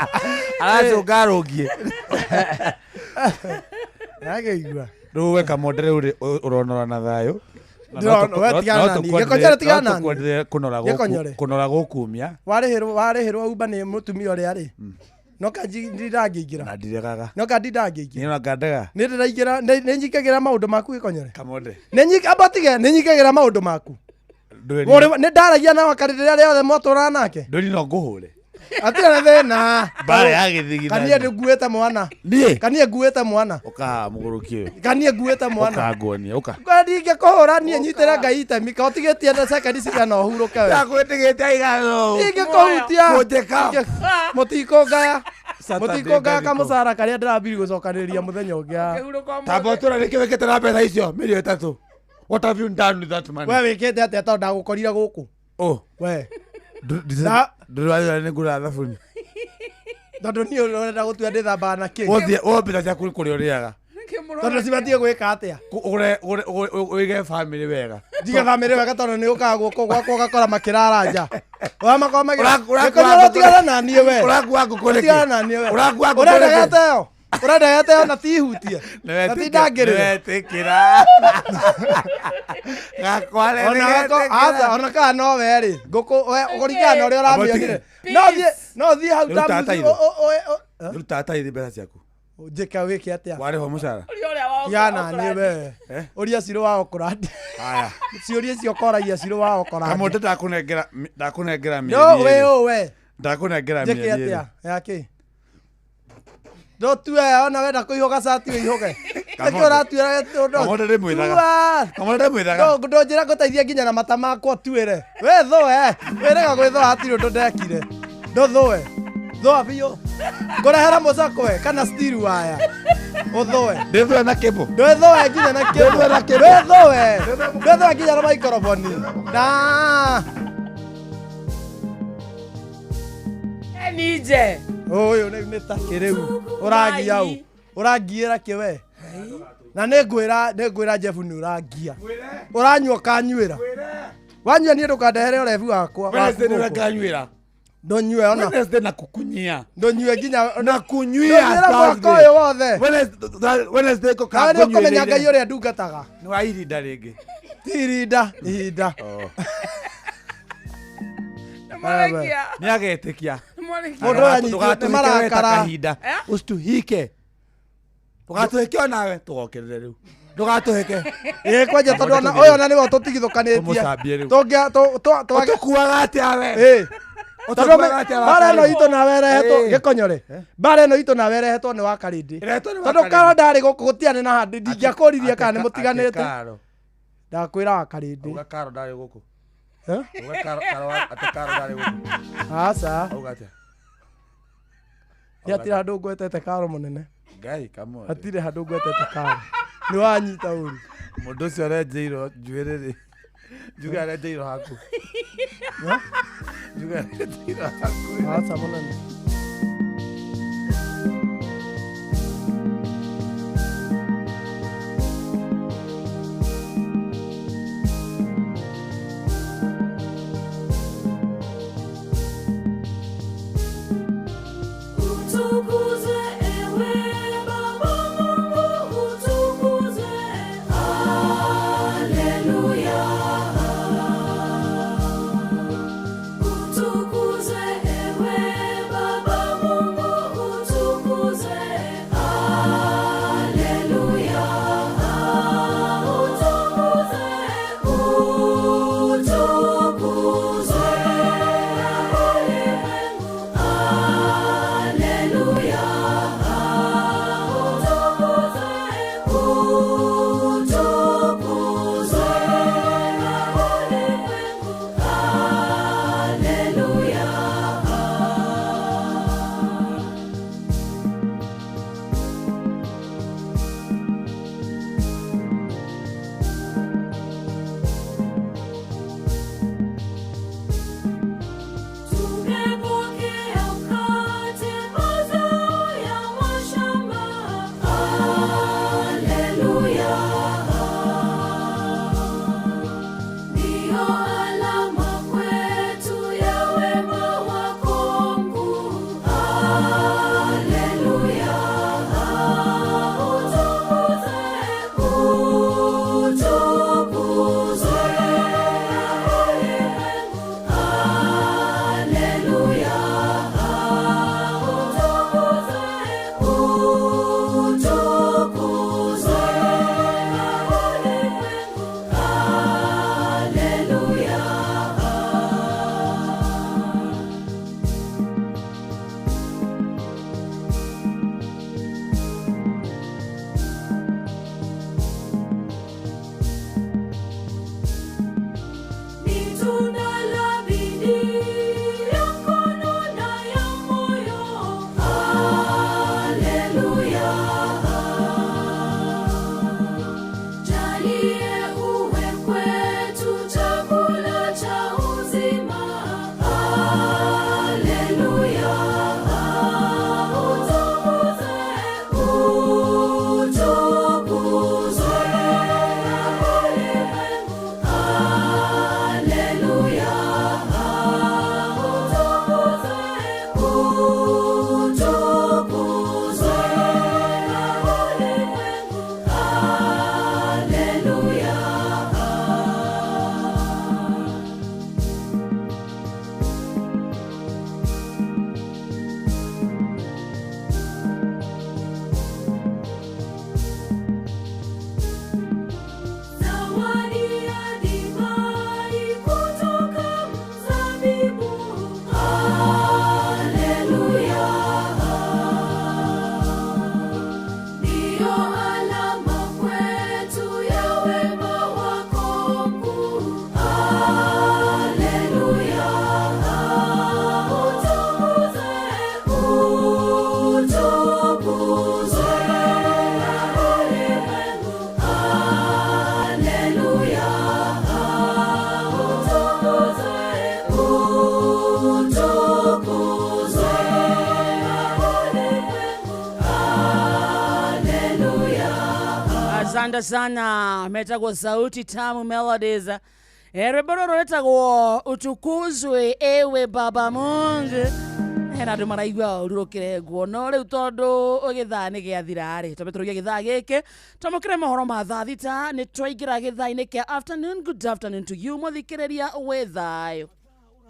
Aracũnga arũngie. Ndakĩigua. Rĩu we Kamonde rĩu rĩ ũronora na thayũ. Na no Ndĩrona- we tigana no na niĩ. Gĩkonyore tigana na niĩ. tũkwendere kũnora Gĩkonyore. kũnora gũkumia Warĩhĩrwo warĩhĩrwo Uber nĩ mũtumia ũrĩa rĩ. No kanji ndingĩingĩra. na ndiregaga. No kandi ndangĩingĩra. Niĩ ona ngandega. Nĩ ndĩraingĩra nĩ nyingagĩra maũndũ maku gĩkonyore. Kamonde. Nĩ nying amba tige nĩ nyingagĩra maũndũ maku. Ndũĩ Nĩ ndaragia na wakarĩ rĩrĩa rĩothe mwatũraga nake. Ndũĩ no ngũhũre. Hatirĩ na thĩna. Mbara ya gĩthigithani. Kanie ndĩnguĩte mwana. Niĩ? Kanie nguĩte mwana. Ũka mũgũrũki ũyũ. Kanie nguĩte mwana. Ũka nguonie, ũka. Kwa ndingĩkũhũra niĩ nyitĩre Ngai itemi ka ũtigĩtie na sekondi cigana ũhurũke we. Ndakwĩtĩkĩte aigana ũũ. Ingĩkũhutia. Kũnjĩka. Mũtikũngaya. Saturday Mũtikũngaya ndarĩkũ. kamũcara karĩa ndĩrambiri gũcokanĩrĩria mũthenya ũngĩ. Tamba ũtũra nĩkĩ wĩkĩte na mbeca icio mirioni 3. What have you done with that money? We wĩkĩte atĩa tondũ ndagũkorire gũkũ? Oh. We. Ndũrĩ nĩ ngũra thabuni. Tondũ niĩ ũrenda gũtua ndĩthambaga na kĩ? Wothiĩ wo mbeca ciaku kũrĩa ũrĩaga. Tondũ cibatiĩ gwĩka atĩa? Ũgũre ũige family wega. Njige bamĩrĩ wega tondũ nĩ ũkaga gũkũ gwakwa ũgakora makĩrara nja. Wa makorwo Ũrakua magĩkora ngũkũ- tigana na niĩ we. Ũrakua ngũkũ nĩkĩ? Tigana na niĩ we. Ũrakua ngũkũ Ũrenda nĩkĩ? gateo. Ũrenda gateo na ti hutie. Na ti ndangĩrĩre. Nĩwetĩkĩra. Gakwa Ona gako aca ona kana no we rĩ ngũkũ we kũringana na ũrĩa ũramĩonire. No thiĩ no thiĩ hau Nĩrutaga ta taitho. mũciĩ. Nĩrutaga taithi mbeca ciaku. Njĩka wĩke atĩa? Warĩhwo mũcara. Tigana na niĩ we. Ũria Cirũ wa Okorandi. Haya. Ciũria icio ũkoragia Cirũ wa Okorandi. Kamũndĩ ndakũnengera ndakũnengera No mĩeri we ĩrĩ. ũ we. Ndakũnengera Njĩke mĩeri atĩa? ĩrĩ. Ya kĩ? Ndũtue ona wenda kũihũga cati wĩihũge. Nĩkĩ Kamũndĩ. ũratuĩra Kamũndĩ ndĩmwĩthaga. Kamũndĩ ndĩmwĩthaga. Ndũnjĩra ngũteithie nginya na mata makwa ũtuĩre. We thũe. Wĩrĩga gwĩthũa hatirĩ ũndũ ndekire. Ndũthũe. Thũa biũ. Ngũrehera mũcakwe kana steel wire. Ũthũe. Ndĩthũe na kĩbũ. Ndwĩthũe nginya na kĩbũ. Ndĩthũe na kĩbũ. Ndwĩthũe. Ndwĩthũe nginya na maikoroboni. Na. Nije. Ũyũ nĩ nĩ ta kĩrĩu. Ũrangia ũ. Ũrangiĩra kĩ we? Na nĩ ngwĩra nĩ ngwĩra Jeff nĩ ũrangia. Ũranyua ũkanyuĩra. Wanyua niĩ ndũkandehere ũrebu wakwa. Wednesday waku nĩ gũkũ. nganyuĩra. Ndũnyue ona. Wednesday na kukunyia. Ndũnyue nginya na kunyuia Ndũnyuĩra mwaka ũyũ wothe. Wednesday ko Nawe nĩ ũkũmenya Ngai ũrĩa ndungataga. Nĩ wa irinda rĩngĩ. Ti irinda, ihinda. Nĩ agetĩkia. Mũndũ ũyũ anyitĩte nĩ marakara. Kahinda. Ũcituhike. Ndũgatũhĩke onawe tũgokĩrĩre rĩu. Ndũgatũhĩke. Ĩ kwanja tondũ ona ũyũ ona nĩwe ũtũtigithũkanĩtie. Tũmũcambie rĩu. Tũngĩa Ũtũkuaga atĩa we? Ĩ. Tondũ Ũtũkuaga atĩa mbara ĩno Wakarĩndĩ? itũ nawe ĩrehetwo Ĩ. gĩkonyore. Mbara ĩno itũ nawe ĩrehetwo nĩ Wakarĩndĩ. Ĩrehetwo nĩ Tondũ Wakarĩndĩ. Karo ndarĩ gũkũ gũtiarĩ na handũ ndingĩakũririe kana nĩ mũtiganĩte. Karo. Ndakwĩra Wakarĩndĩ. Auga Karo ndarĩ gũkũ. Eh? Auga Karo Karo atĩ Karo ndarĩ gũkũ. Aca. Auga atĩa? Nĩ hatirĩ handũ ngwetete Karo mũnene. Ngai kamũndĩ. Hatirĩ handũ ngwetete Karo. Nĩ wanyita ũru. Mũndũ ũcio arenjeirwo njuĩrĩ rĩ. Njuge arenjeirwo haku. Njuge arenjeirwo haku. Aca mũnene. Utukuzwe ewe Baba Mungu, utukuzwe. Haleluya. Utukuzwe ewe Baba Nawapenda sana, metagwo Sauti Tamu Melodies. Rwĩmbo rũrũ rwĩtagwo utukuzwe ewe baba Mungu. Hena andũ maraigua ũru rũkĩrengwo no rĩu tondũ gĩthaa nĩ gĩathira rĩ twambe tũrũgie gĩthaa gĩkĩ twamũkĩre mohoro ma thaa 6 nĩ twaingĩra gĩthaa-inĩ kĩa afternoon. Good afternoon to you mũthikĩrĩria wĩ thayũ.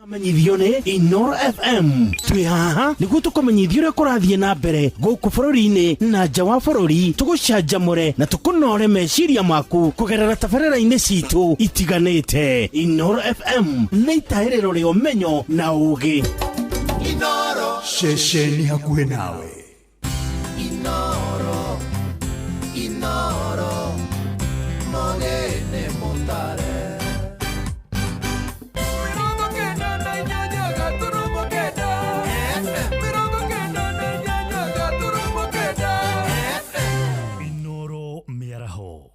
Menyithio nĩ Inoro FM twĩ haha nĩguo tũkũmenyithia ũrĩa kũrathiĩ na mbere gũkũ bũrũri-inĩ na nja wa bũrũri, tũgũcanjamũre na tũkũnore meciria maku kũgerera tabarĩra-inĩ citũ itiganĩte. Inoro FM nĩ itahĩrĩro rĩa ũmenyo na ũũgĩ. Inoro ceceni hakuhĩ nawe. Inoro Inoro Mogene Mutare. Inoro mĩaraho.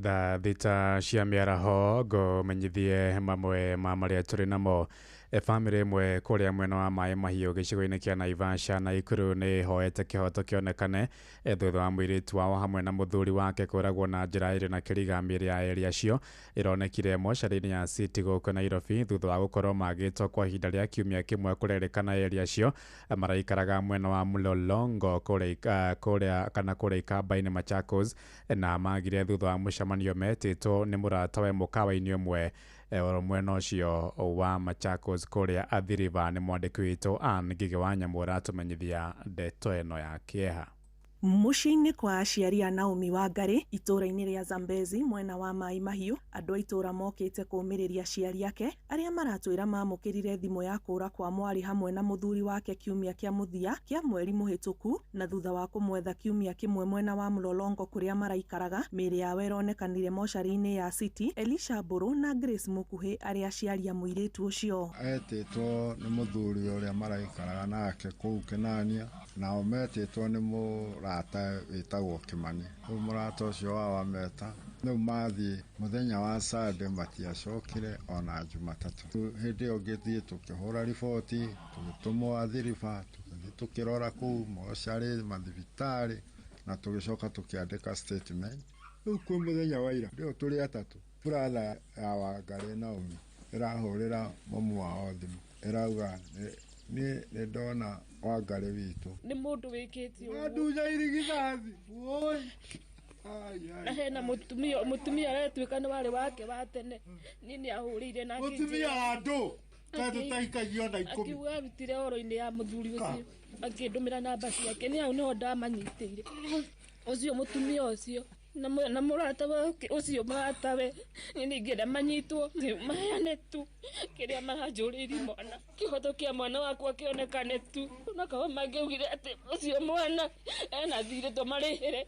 Thaa 6 cia mĩaraho ngũmenyithie mamwe ma marĩa tũrĩ namo. Bamĩrĩ ĩmwe kũrĩa mwena wa Maĩ Mahiũ gĩcigo-inĩ kĩa Naivasha na Nakuru nĩ ĩhoete kĩhoto kĩonekane thutha wa mũirĩtu wao hamwe na mũthuri wake kũragwo na njĩra ĩrĩ na kĩriga. Mĩĩrĩ ya erĩ acio ĩronekire mocarĩ-inĩ ya City gũkũ Nairobi thutha wa gũkorwo magĩtwo kwa ihinda rĩa kiumia kĩmwe. Kũrerĩkana erĩ acio maraikaraga mwena wa Mlolongo kũrĩa kana kũrĩa Ikamba-inĩ Machakos, na magire thutha wa mũcemanio metĩtwo nĩ mũratawe mũkawa-inĩ ũmwe oro mwena ũcio wa Machakos kũrĩa Athi River. Nĩ mwandĩki witũ Ann Ngigĩ wa Nyamũ ũratũmenyithia ndeto ĩno ya kĩeha. Mũciĩ-inĩ kwa aciari a Naomi Wangari itũũra-inĩ rĩa Zambezi mwena wa Maĩ Mahiũ, andũ a itũũra mokĩte kũũmĩrĩria aciari ake arĩa maratwĩra mamũkĩrire thimũ ya kũũra kwa mwarĩ hamwe na mũthuri wake kiumia kĩa mũthia kĩa mweri mũhĩtũku, na thutha wa kũmwetha kiumia kĩmwe mwena wa Mlolongo kũrĩa maraikaraga, mĩĩrĩ yao ĩronekanire mocarĩ-inĩ ya City. Elisha Mbũrũ na Grace Mũkuhĩ arĩa aciari a mũirĩtu ũcio. Etĩtwo nĩ mũthuri ũrĩa maraikaraga nake kũu Kenania, nao metĩtwo nĩ mũrata wĩtagwo Kĩmani. Rĩu mũrata ũcio wao ameta, rĩu mathiĩ mũthenya wa Sunday matiacokire ona Jumatatũ. Hĩndĩ ĩyo ngĩthiĩ tũkĩhũra riboti, tũgĩtũmwo Athi River, tũgĩthiĩ tũkĩrora kũu mocarĩ mathibitarĩ, na tũgĩcoka tũkĩandĩka statement. Rĩu kwĩ mũthenya wa ira, rĩu tũrĩ atatũ, brother ya Wangari Naomi ĩrahũrĩra mamu wao thimũ, ĩrauga niĩ nĩ ndona Wangari witũ nĩ mũndũ wĩkĩte ũguo. Andunya irigithathi woi. Na hena mũtumia aretuĩka nĩ warĩ wake wa tene, niĩ nĩ ahũrĩire na mũtumia wa andũ tũtahikagio na 10 akiuga arutire oro-inĩ ya mũthuri ũcio, akĩndũmĩra namba ciake, nĩ hau nĩho ndamanyitĩire ũcio mũtumia ũcio na mũrata wake ũcio mũratawe. Niĩ ningĩenda manyitwo maheane tu kĩrĩa maranjũrĩirie mwana, kĩhoto kĩa mwana wakwa kĩonekane tu, onakorwo mangĩaugire atĩ ũcio mwana ena thirĩ tũmarĩhĩre.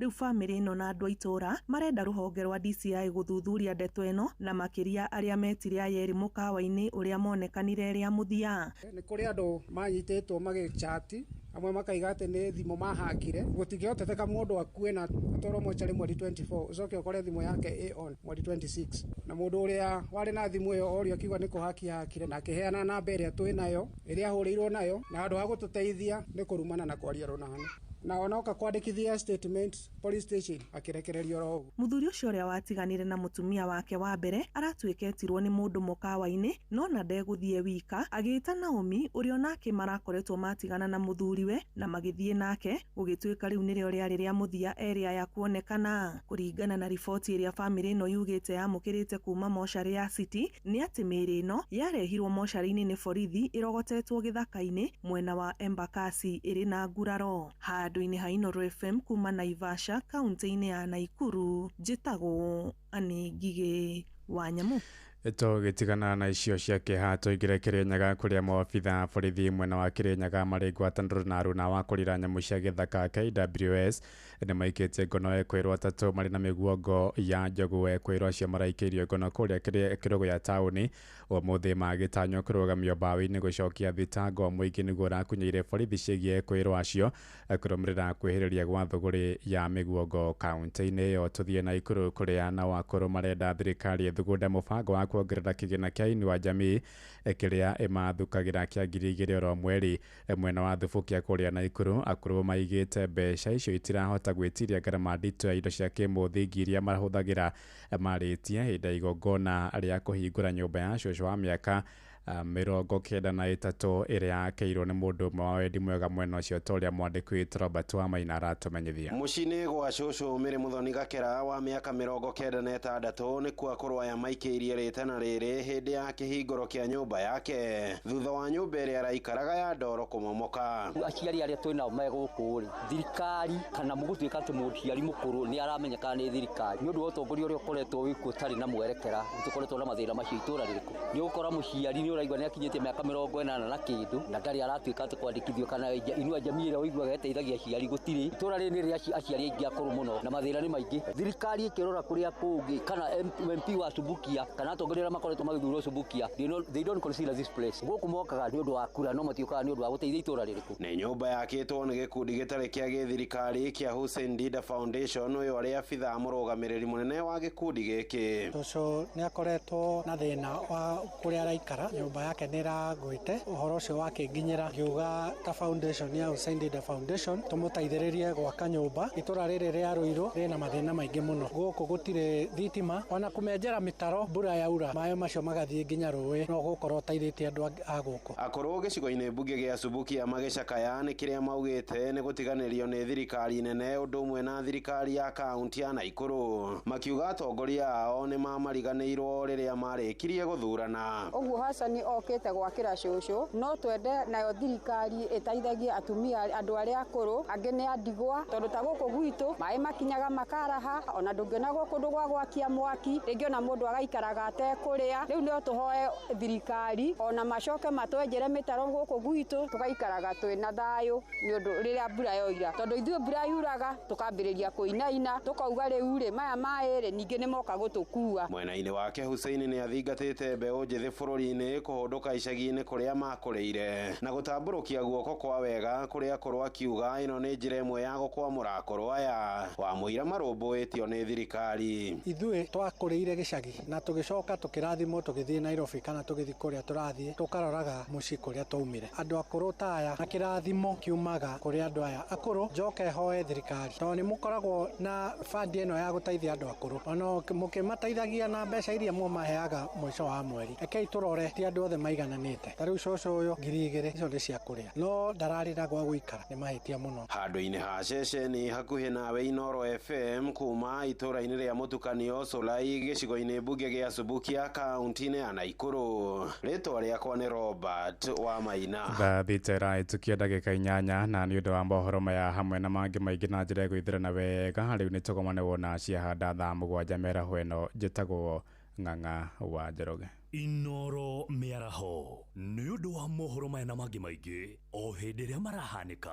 Rĩu bamĩrĩ ĩno na andũ a itũũra marenda rũhonge rwa DCI gũthuthuria ndeto ĩno, na makĩria arĩa metire aya erĩ mũkawa-inĩ ũrĩa monekanire rĩa mũthia. Nĩ kũrĩ andũ manyitĩtwo magĩchati, amwe makaiga atĩ nĩ thimũ mahakire. Gũtingĩhoteteka mũndũ akue na atwarwo mocarĩ mweri 24 ũcoke ũkore thimũ yake ĩ on mweri 26, na mũndũ ũrĩa warĩ na thimũ ĩyo orio akiuga nĩ kũhakia hakire, na akĩheana namba ĩrĩa twĩ nayo ĩrĩa ahũrĩirwo nayo, na handũ ha gũtũteithia nĩ kũrumana na kwaria rũnano, na onoka kwandĩkithia statement police station akĩrekererio oro ũguo. Mũthuri ũcio ũrĩa watiganire na mũtumia wake wa mbere aratuĩketirwo nĩ mũndũ mũkawa-inĩ, no na ndegũthiĩ wika, agĩĩta Naomi ũrĩa onake marakoretwo matigana na mũthuriwe na magĩthiĩ nake, gũgĩtuĩka rĩu nĩrĩo rĩarĩ rĩa mũthia erĩ aya kuonekana. Kũringana na riboti ĩrĩa bamĩrĩ ĩno yugĩte yamũkĩrĩte kuma mocarĩ ya City, nĩ atĩ mĩĩrĩ ĩno yarehirwo mocarĩ-inĩ nĩ borithi ĩrogotetwo gĩthaka-inĩ mwena wa Embakasi ĩrĩ na nguraro. Handũ-inĩ ha Inoro FM kuma Naivasha kaunti-inĩ ya Nakuru, njĩtagwo Anĩ Ngigĩ wa Nyamũ. Tũgĩtigana na icio cia kĩeha tũingĩre Kĩrĩnyaga kũrĩa maobitha borithi mwena wa Kĩrĩnyaga marĩ ngwatanĩro na aruna wa kũrira nyamũ cia gĩthaka KWS nĩ maikĩtie ngono ekwĩrwo atatũ marĩ na mĩguongo ya njogu. Ekwĩrwo acio maraikĩirio ngono kũrĩa Kĩrũgũ ya taũni ũmũthĩ, magĩtanywo kũrũgamio mbaũ-inĩ gũcokia thitango mũingĩ nĩguo ũrakunyĩire borithi ciĩgiĩ ekwĩrwo acio kũrũmĩrĩra kwĩhĩrĩria gwa thũgũrĩ ya mĩguongo kaunti-inĩ ĩyo. Tũthiĩ Nakuru kũrĩa nao akũrũ marenda thirikari ĩthugunde mũbango wa kuongerera kĩgĩna kĩa Inua Jamii kĩrĩa ĩmathukagĩra kĩa 2000 oro mweri. Mwena wa Thubukia kũrĩa Naikuru akũrũ maigĩte mbeca icio itirahota gwĩtiria ngarama nditũ ya indo cia kĩmũthingi iria mahũthagĩra. Marĩtie hĩndĩ ya igongona rĩa kũhingũra nyũmba ya cũcũ wa mĩaka 93 ĩrĩa yakĩirwo nĩ mũndũ ũmwe wa wendi mwega mwena ũcio ta ũrĩa mwandĩki witũ Robert Wamaina aratũmenyithia. Mũciĩ-inĩ gwa cũcũ Mary Muthoni Gakera wa mĩaka 96 nĩkuo akũrũ aya maikĩirie rĩtana rĩrĩ hĩndĩ ya kĩhingũro kĩa nyũmba yake thutha wa nyũmba ĩrĩa araikaraga ya ndoro kũmomoka. Aciari arĩa twĩ nao me gũkũ rĩ, thirikari kana mũgũtuĩka atĩ mũciari mũkũrũ nĩ aramenyekana nĩ thirikari nĩ ũndũ wa ũtongoria ũrĩa ũkoretwo wĩkuo ũtarĩ na mwerekera, nĩ tũkoretwo na mathĩna macio itũra rĩrĩkũ. Nĩ ũgũkora mũciari nĩ ũraigua nĩ akinyĩtie mĩaka 80 na kĩndũ na ndarĩ aratuĩka atĩ kwandĩkithio kana Inua Jamii ĩrĩa ũiguaga ĩteithagia aciari gũtirĩ. Itũra rĩrĩ nĩ rĩa aciari aingĩ akũrũ mũno na mathĩna nĩ maingĩ. Thirikari ĩkĩrora kũrĩa kũngĩ kana MP wa Subukia kana atongoria arĩa makoretwo magĩthurwo Subukia, they don't consider this place. Gũkũ mokaga nĩ ũndũ wa kura no matiũkaga nĩ ũndũ wa gũteithia itũra rĩrĩkũ. Nĩ nyũmba yakĩtwo nĩ gĩkundi gĩtarĩ kĩa gĩthirikari kĩa Hussein Dida Foundation, ũyũ arĩ abithaa mũrũgamĩrĩri mũnene wa gĩkundi gĩkĩ. Cũcũ nĩ akoretwo na thĩna wa kũrĩa araikara, nyũmba yake nĩ ĩragwĩte. Ũhoro ũcio wakĩnginyĩra ngiuga ta foundation ya Hussein Dida Foundation tũmũteithĩrĩrie gwaka nyũmba. Itũra rĩrĩ rĩa Ruiru rĩna mathĩna maingĩ mũno, gũkũ gũtirĩ thitima, ona kũmenjera mĩtaro mbura yaura maĩ macio magathiĩ nginya rũĩ, no gũkorwo ũteithĩtie andũ a gũkũ. Akũrũ gĩcigo-inĩ mbunge gĩa Subukia magĩcakaya nĩ kĩrĩa maugĩte nĩ gũtiganĩrio nĩ thirikari nene ũndũ ũmwe na thirikari ya kaunti ya Naikuru, makiuga atongoria ao nĩ mamariganĩirwo rĩrĩa marĩkirie gũthurana. Ũguo Hassan okĩte gwakĩra cũcũ, no twende nayo thirikari ĩteithagie atumia andũ arĩa akũrũ, angĩ nĩ a ndigwa, tondũ ta gũkũ gwitũ maĩ makinyaga makaraha, ona ndũngĩona gũkũ gwa gwakia mwaki, rĩngĩ ona mũndũ agaikaraga atekũrĩa. Rĩu no tũhoe thirikari ona macoke matwenjere mĩtaro gũkũ gwitũ, tũgaikaraga twĩna thayũ nĩ ũndũ rĩrĩa mbura yoira, tondũ ithuĩ mbura yuraga tũkambĩrĩria kũinaina, tũkauga rĩu rĩ maya maĩ rĩ ningĩ nĩ moka gũtũkua. Mwena-inĩ wake Hussein nĩ athingatĩte mbeũ njĩthĩ bũrũri-inĩ kũhũndũka icagi-inĩ kũrĩa makũrĩire na gũtambũrũkia guoko kwa wega kũrĩa akũrũ, akiuga ĩno nĩ njĩra ĩmwe ya gũkwamũra akũrũ aya wa mũira marũmbũĩtio nĩ thirikari. Ithuĩ twakũrĩire gĩcagi na tũgĩcoka tũkĩrathimwo tũgĩthiĩ Nairobi kana tũgĩthiĩ kũrĩa tũrathiĩ, tũkaroraga mũciĩ kũrĩa twaumire. Andũ akũrũ ta aya na kĩrathimo kiumaga kũrĩ andũ aya akũrũ. Njoke hoe thirikari tondũ nĩ mũkoragwo na bandi ĩno ya gũteithia andũ akũrũ, ona mũkĩmateithagia na mbeca iria mũmaheaga mũico wa mweri, rekei tũrore ti andũ othe maigananĩte. Ta rĩu cũcũ ũyũ 2000 icio nĩ cia kũrĩa, no ndararĩ na gwa gũikara, nĩ mahĩtia mũno. Handũ-inĩ ha ceceni hakuhĩ nawe Inooro FM kuma itũra-inĩ rĩa mũtukanio Solai gĩcigo-inĩ mbunge gĩa Subukia kaunti-inĩ ya Naikuru. Rĩtwa rĩakwa nĩ Robert Wamaina. Thaa thita ĩrahĩtũkia ndagĩka 8, na nĩ ũndũ wa mohoro maya hamwe na mangĩ maingĩ na njĩra ĩgũithĩrana wega, rĩu nĩ tũgomane wona ciahanda thaa 7 mĩaraho ĩno. Njĩtagwo Ng'ang'a wa Njoroge. Inooro mĩaraho nĩ ũndũ wa mohoro maya na mangĩ maingĩ o hĩndĩ ĩrĩa marahanĩka,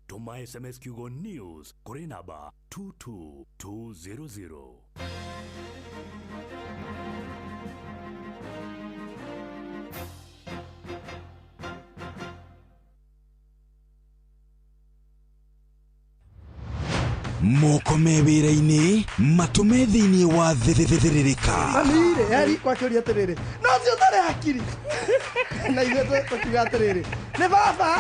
tũma SMS kiugo news kũrĩ namba 22200. Moko me wĩra-inĩ, matũme thĩinĩ wa thĩrĩrĩka. Mami-rĩ, yari kwakĩũria atĩrĩrĩ, no ũcio ũtarĩ hakiri, na ithuĩ tũkiuga atĩrĩrĩ, nĩ baba.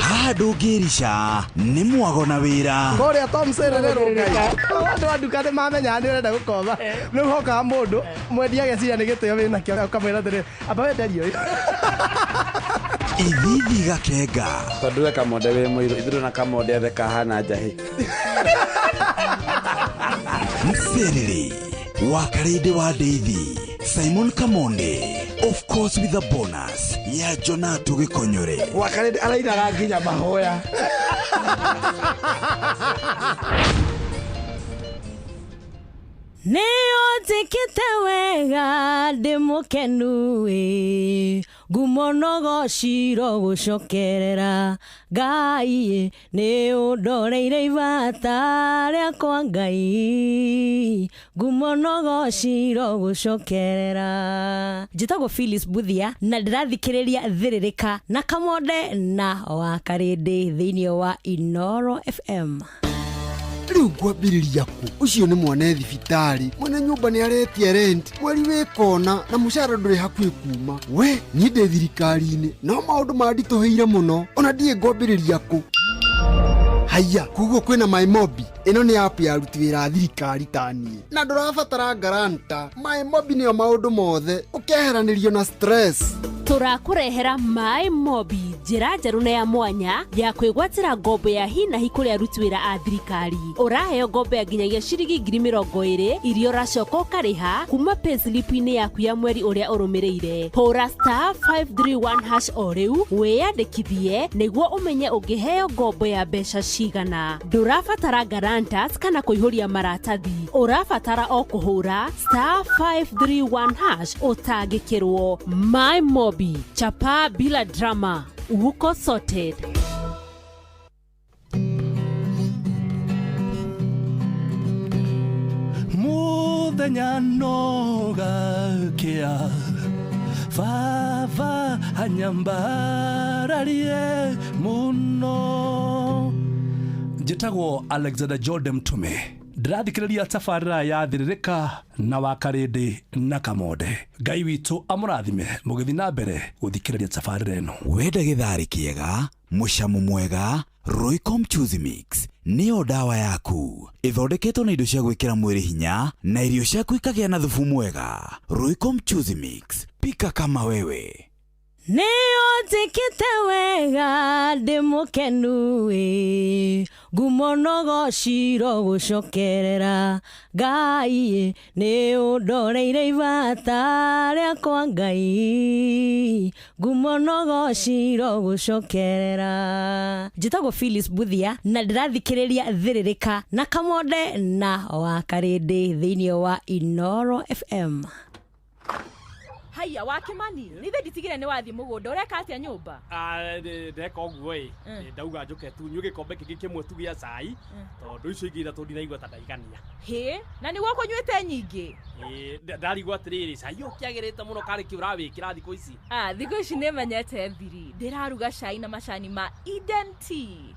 Haha ndũngĩrica nĩ mwago na wĩra. Kũrĩa Tom Serere rũngai, andũ a nduka nĩ mamenyaga nĩ ũrenda gũkomba, rĩu hokaga mũndũ mwendia ageciria nĩ gĩtĩo wĩnakĩo, ũkamwĩra atĩrĩrĩ, amba wenderie ũyũ. Ithithi gakenga. Tondũ we Kamonde wĩ mũirũ, ithuĩ na Kamonde othe kahana njahĩ. Mserere wa Karĩndĩ wa Ndeithi Simon Kamonde, of course with a bonus ya Jonatu Gĩkonyore. Wa Karĩndĩ arainaga nginya mahoya. Nĩ ũnjĩkĩte wega ndĩ mũkenu ĩ, ngumo no gociro gũcokerera Ngai, nĩ ũndoreire ibata rĩakwa Ngai, ngumo no gociro gũcokerera. Njĩtagwo Phyllis Buthia na ndĩrathikĩrĩria Thĩrĩrĩka na Kamonde na wa Karĩndĩ thĩinĩ wa Inooro FM. Rĩu ngwambĩrĩria kũ? Ũcio nĩ mwana e thibitarĩ, mwene nyũmba nĩ aretia rent, mweri wĩ kona na mũcara ndũrĩ hakuhĩ kuma. We, niĩ ndĩ thirikari-inĩ, no maũndũ manditũhĩire mũno, ona ndiĩ ngwambĩrĩria kũ. Haiya, koguo kwĩna MyMobi. Ĩno nĩ app ya aruti wĩra a thirikari ta niĩ, na ndũrabatara guarantor. MyMobi nĩyo maũndũ mothe, ũkeheranĩrio na stress. Tũrakũrehera Maĩ Mobi, njĩra njerũ na ya mwanya ya kwĩgwatĩra ngombo ya hinahi kũrĩ aruti wĩra a thirikari. Ũraheo ngombo ya nginyagia ciringi 20,000 iria ũracoka ũkarĩha kuma payslip-inĩ yaku ya mweri ũrĩa ũrũmĩrĩire. Hũra star 531 hash o rĩu wĩyandĩkithie nĩguo ũmenye ũngĩheo ngombo ya mbeca cigana. Ndũrabatara guarantors kana kũihũria maratathi, ũrabatara o kũhũra star 531 hash ũtangĩkĩrwo. My Mobi, chapa bila drama, uko sorted. Muthenya no gakia baba anyambararie muno. Njĩtagwo Alexander Jordan Mtume, ndĩrathikĩrĩria tabarĩra ya Thĩrĩrĩka na Wakarĩndĩ na Kamonde. Ngai witũ amũrathime mũgĩthiĩ na mbere gũthikĩrĩria tabarĩra ĩno. Wenda gĩtharĩ kĩega, mũcamo mwega, Royco Mchuzi Mix nĩyo ndawa yaku. Ĩthondeketwo na indo cia gwĩkĩra mwĩrĩ hinya na irio ciaku ikagĩa na thubu mwega. Royco Mchuzi Mix, pika kama wewe. Nĩ ũnjĩkĩte wega ndĩ mũkenu ĩ, ngumo no gociro gũcokerera Ngai ĩ, nĩ ũndoreire ibata rĩakwa Ngai, ngumo no gociro gũcokerera. Njĩtagwo Phyllis Buthia na ndĩrathikĩrĩria Thĩrĩrĩka na Kamonde na Wakarĩndĩ thĩinĩ wa Inoro FM. Haiya wa Kimani, nĩ ithe nditigire nĩ wathiĩ mũgũnda, ũreka atĩa nyũmba? Ndeka ũguo ĩ, ndauga njũke tu nyue gĩkombe kĩngĩ kĩmwe tu gĩa cai, tondũ icio ingĩ ithatũ ndinaigua ta ndaigania. Hĩ, na nĩguo ũkũnyuĩte nyingĩ? Ĩ, ndarigwo atĩrĩrĩ, cai ũyũ ũkĩagĩrĩte mũno karĩ kĩ ũrawĩkĩra thikũ ici? Ah, thikũ ici nĩ menyete thiri, ndĩraruga cai na macani ma Eden Tea.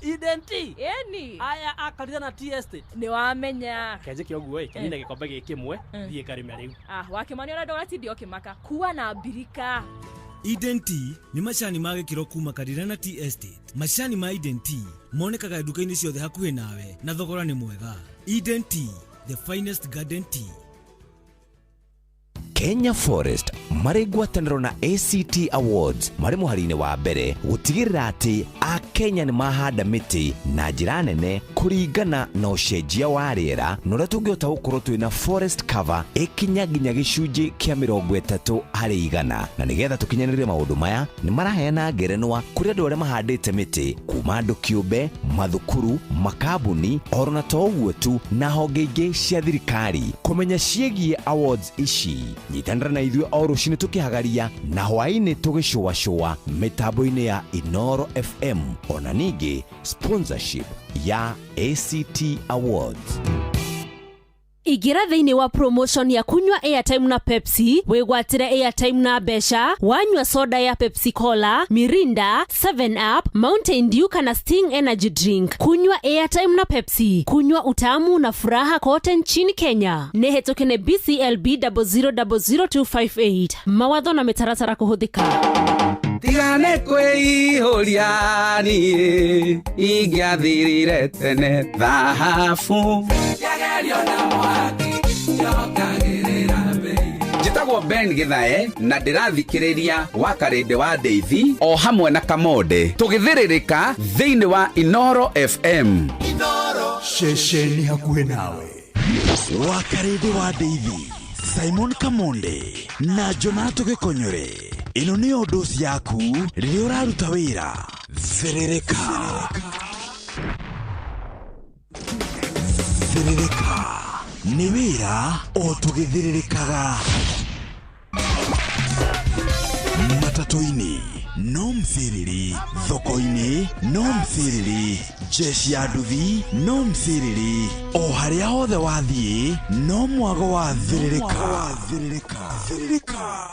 Eden Tea? Ĩni. Aya akarire na tea estate. Nĩ wamenya. Kenjĩke ũguo ĩ, kenyine gĩkombe gĩkĩ kĩmwe, thiĩ ngarĩme rĩu. Ah, wa Kimani ona ndũgatinde ũkĩmaka, kua na mbirika. Eden Tea nĩ macani ma gĩkĩro kuma Karirana Tea Estate. Macani ma Eden Tea monekaga nduka-inĩ ciothe hakuhĩ nawe na thogora nĩ mwega. Eden Tea, the finest garden tea. Kenya Forest marĩ ngwatanĩro na ACT Awards marĩ mũhari-inĩ wa mbere gũtigĩrĩra atĩ Akenya nĩ mahanda mĩtĩ na njĩra nene kũringana na ũcenjia wa rĩera na ũrĩa tũngĩhota gũkorwo twĩna forest cover ĩkinya nginya gĩcunjĩ kĩa 30%. Na nĩgetha tũkinyanĩrie maũndũ maya, nĩ maraheana ngerenwa kũrĩ andũ arĩa mahandĩte mĩtĩ kuma andũ kĩũmbe, mathukuru, makambuni, oro na to ũguo tu, na honge ingĩ cia thirikari. Kũmenya ciĩgiĩ awards ici, nyitanĩra na ithuĩ o rũcinĩ tũkĩhagaria na hwaĩ-inĩ tũgĩcũacũa mĩtambo-inĩ ya Inoro FM, ona ningĩ sponsorship ya ACT Awards. Ingĩra thĩinĩ wa promotion ya kunywa airtime na Pepsi, wĩgwatĩre airtime na mbeca wanyua soda ya Pepsi Cola, Mirinda, 7 Up, Mountain Dew kana Sting Energy Drink. Kunywa airtime na Pepsi, kunywa utamu na furaha kote nchini Kenya. Nĩ hetũke nĩ BCLB 0000258. Mawatho na mĩtaratara kũhũthĩka. Tigane kwĩihũria niĩ ingĩathirire tene thahabu. Njĩtagwo Ben Gĩthae na ndĩrathikĩrĩria Wakarĩndĩ wa Ndeithi o hamwe na Kamonde tũgĩthĩrĩrĩka thĩinĩ wa Inoro FM. Ceceni hakuhĩ nawe. Wakarĩndĩ wa Ndeithi, Simon Kamonde na Jonato Gĩkonyore. Ĩno nĩyo ndoci yaku rĩrĩa ũraruta wĩra. Thĩrĩrĩka. Thĩrĩrĩka nĩ wĩra o tũgĩthĩrĩrĩkaga. Matatũ-inĩ no mciriri, thoko-inĩ no mciriri, jeshi ya nduthi no mciriri, o harĩa hothe wathiĩ no mwago wa thĩrĩrĩka. Thĩrĩrĩka.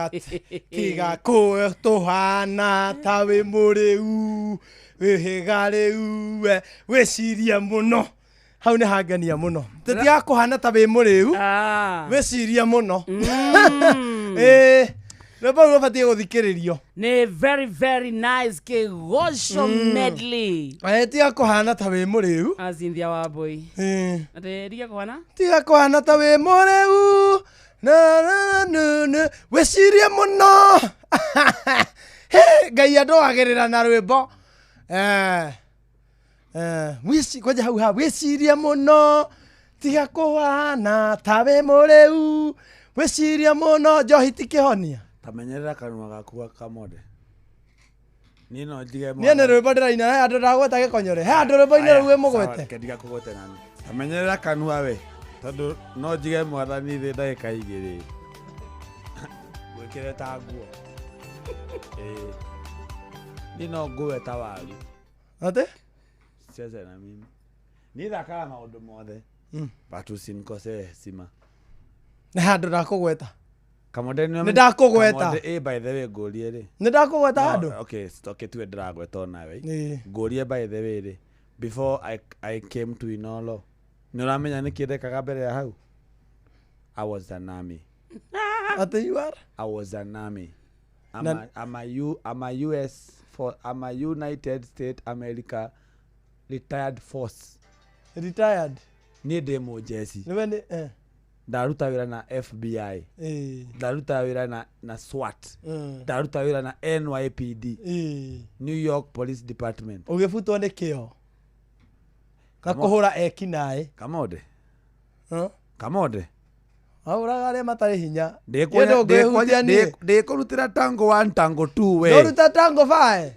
Tiga tiga kũtũhana ta wĩ mũrĩu wĩhĩga rĩu we wĩcirie mũno hau nĩ hangenia mũno tũtiga kũhana ta wĩ mũrĩu wĩcirie mũno ĩĩ rwĩmbo rũu rũbatiĩ gũthikĩrĩrio Nĩ very very nice kĩgoco medley. Ĩ, tiga kũhana ta wĩ mũrĩu Ah, Cynthia Wambui. Ĩ. Atĩ tiga kũhana? Tiga kũhana ta wĩ mũrĩu na na na na wĩcirie mũno Hĩ, ngai andũagĩrĩra na rwĩmbo Eh, eh, kwanja hau ha wĩcirie mũno tiga kũhana ta wĩ mũrĩu wĩcirie mũno njohi ti kĩhonia Tamenyerera kanua gaku ga kamode. Niĩ no njige niĩ nĩ rwĩmbo ndĩraina he andũ ndagweta gĩkonyore he andũ rwĩmbo-inĩ rũu wĩ mũgwete Reke ndigakũgwete nani. Tamenyerera kanua we tondũ no njige mwathani thĩ ndagĩka igĩrĩ. Gwĩkĩre ta nguo. Ĩĩ. Niĩ no ngũwe ta waru. Atĩ? Cheze na mimi. Niĩ thakaga maũndũ mothe. But usinikosee heshima. nĩ handũ ndakũgweta Kamode nĩ Nĩ ndakũgweta. Kamode ĩ by the way ngũrie rĩ. Nĩ ndakũgweta No, handũ? Okay, okay tuwe ndĩragweta onawe. Ĩĩ. Ngũrie by the way rĩ. Before I came to Inolo. Nĩ ũramenya nĩkĩ ndekaga mbere ya hau? I was an army. Atĩ you are? I was an army. I'm Na- a, I'm a U I'm a US for I'm a United States America retired force. Retired. Niĩ ndĩ mũjeci. Nĩwe nĩ eh. Ndaruta wĩra na FBI. Ĩĩ. Ndaruta wĩra na SWAT. Mm. Ndaruta wĩra na NYPD. Ĩĩ. New York Police Department. Ũgĩbutwo nĩ kĩo na kũhũra eki naĩ Kamode. Huh? Kamode. Ahũraga arĩa matarĩ hinya Niĩ ndũngĩhutia niĩ. Ndĩkũrutĩra tango 1 tango 2 we. Ndũruta tango fae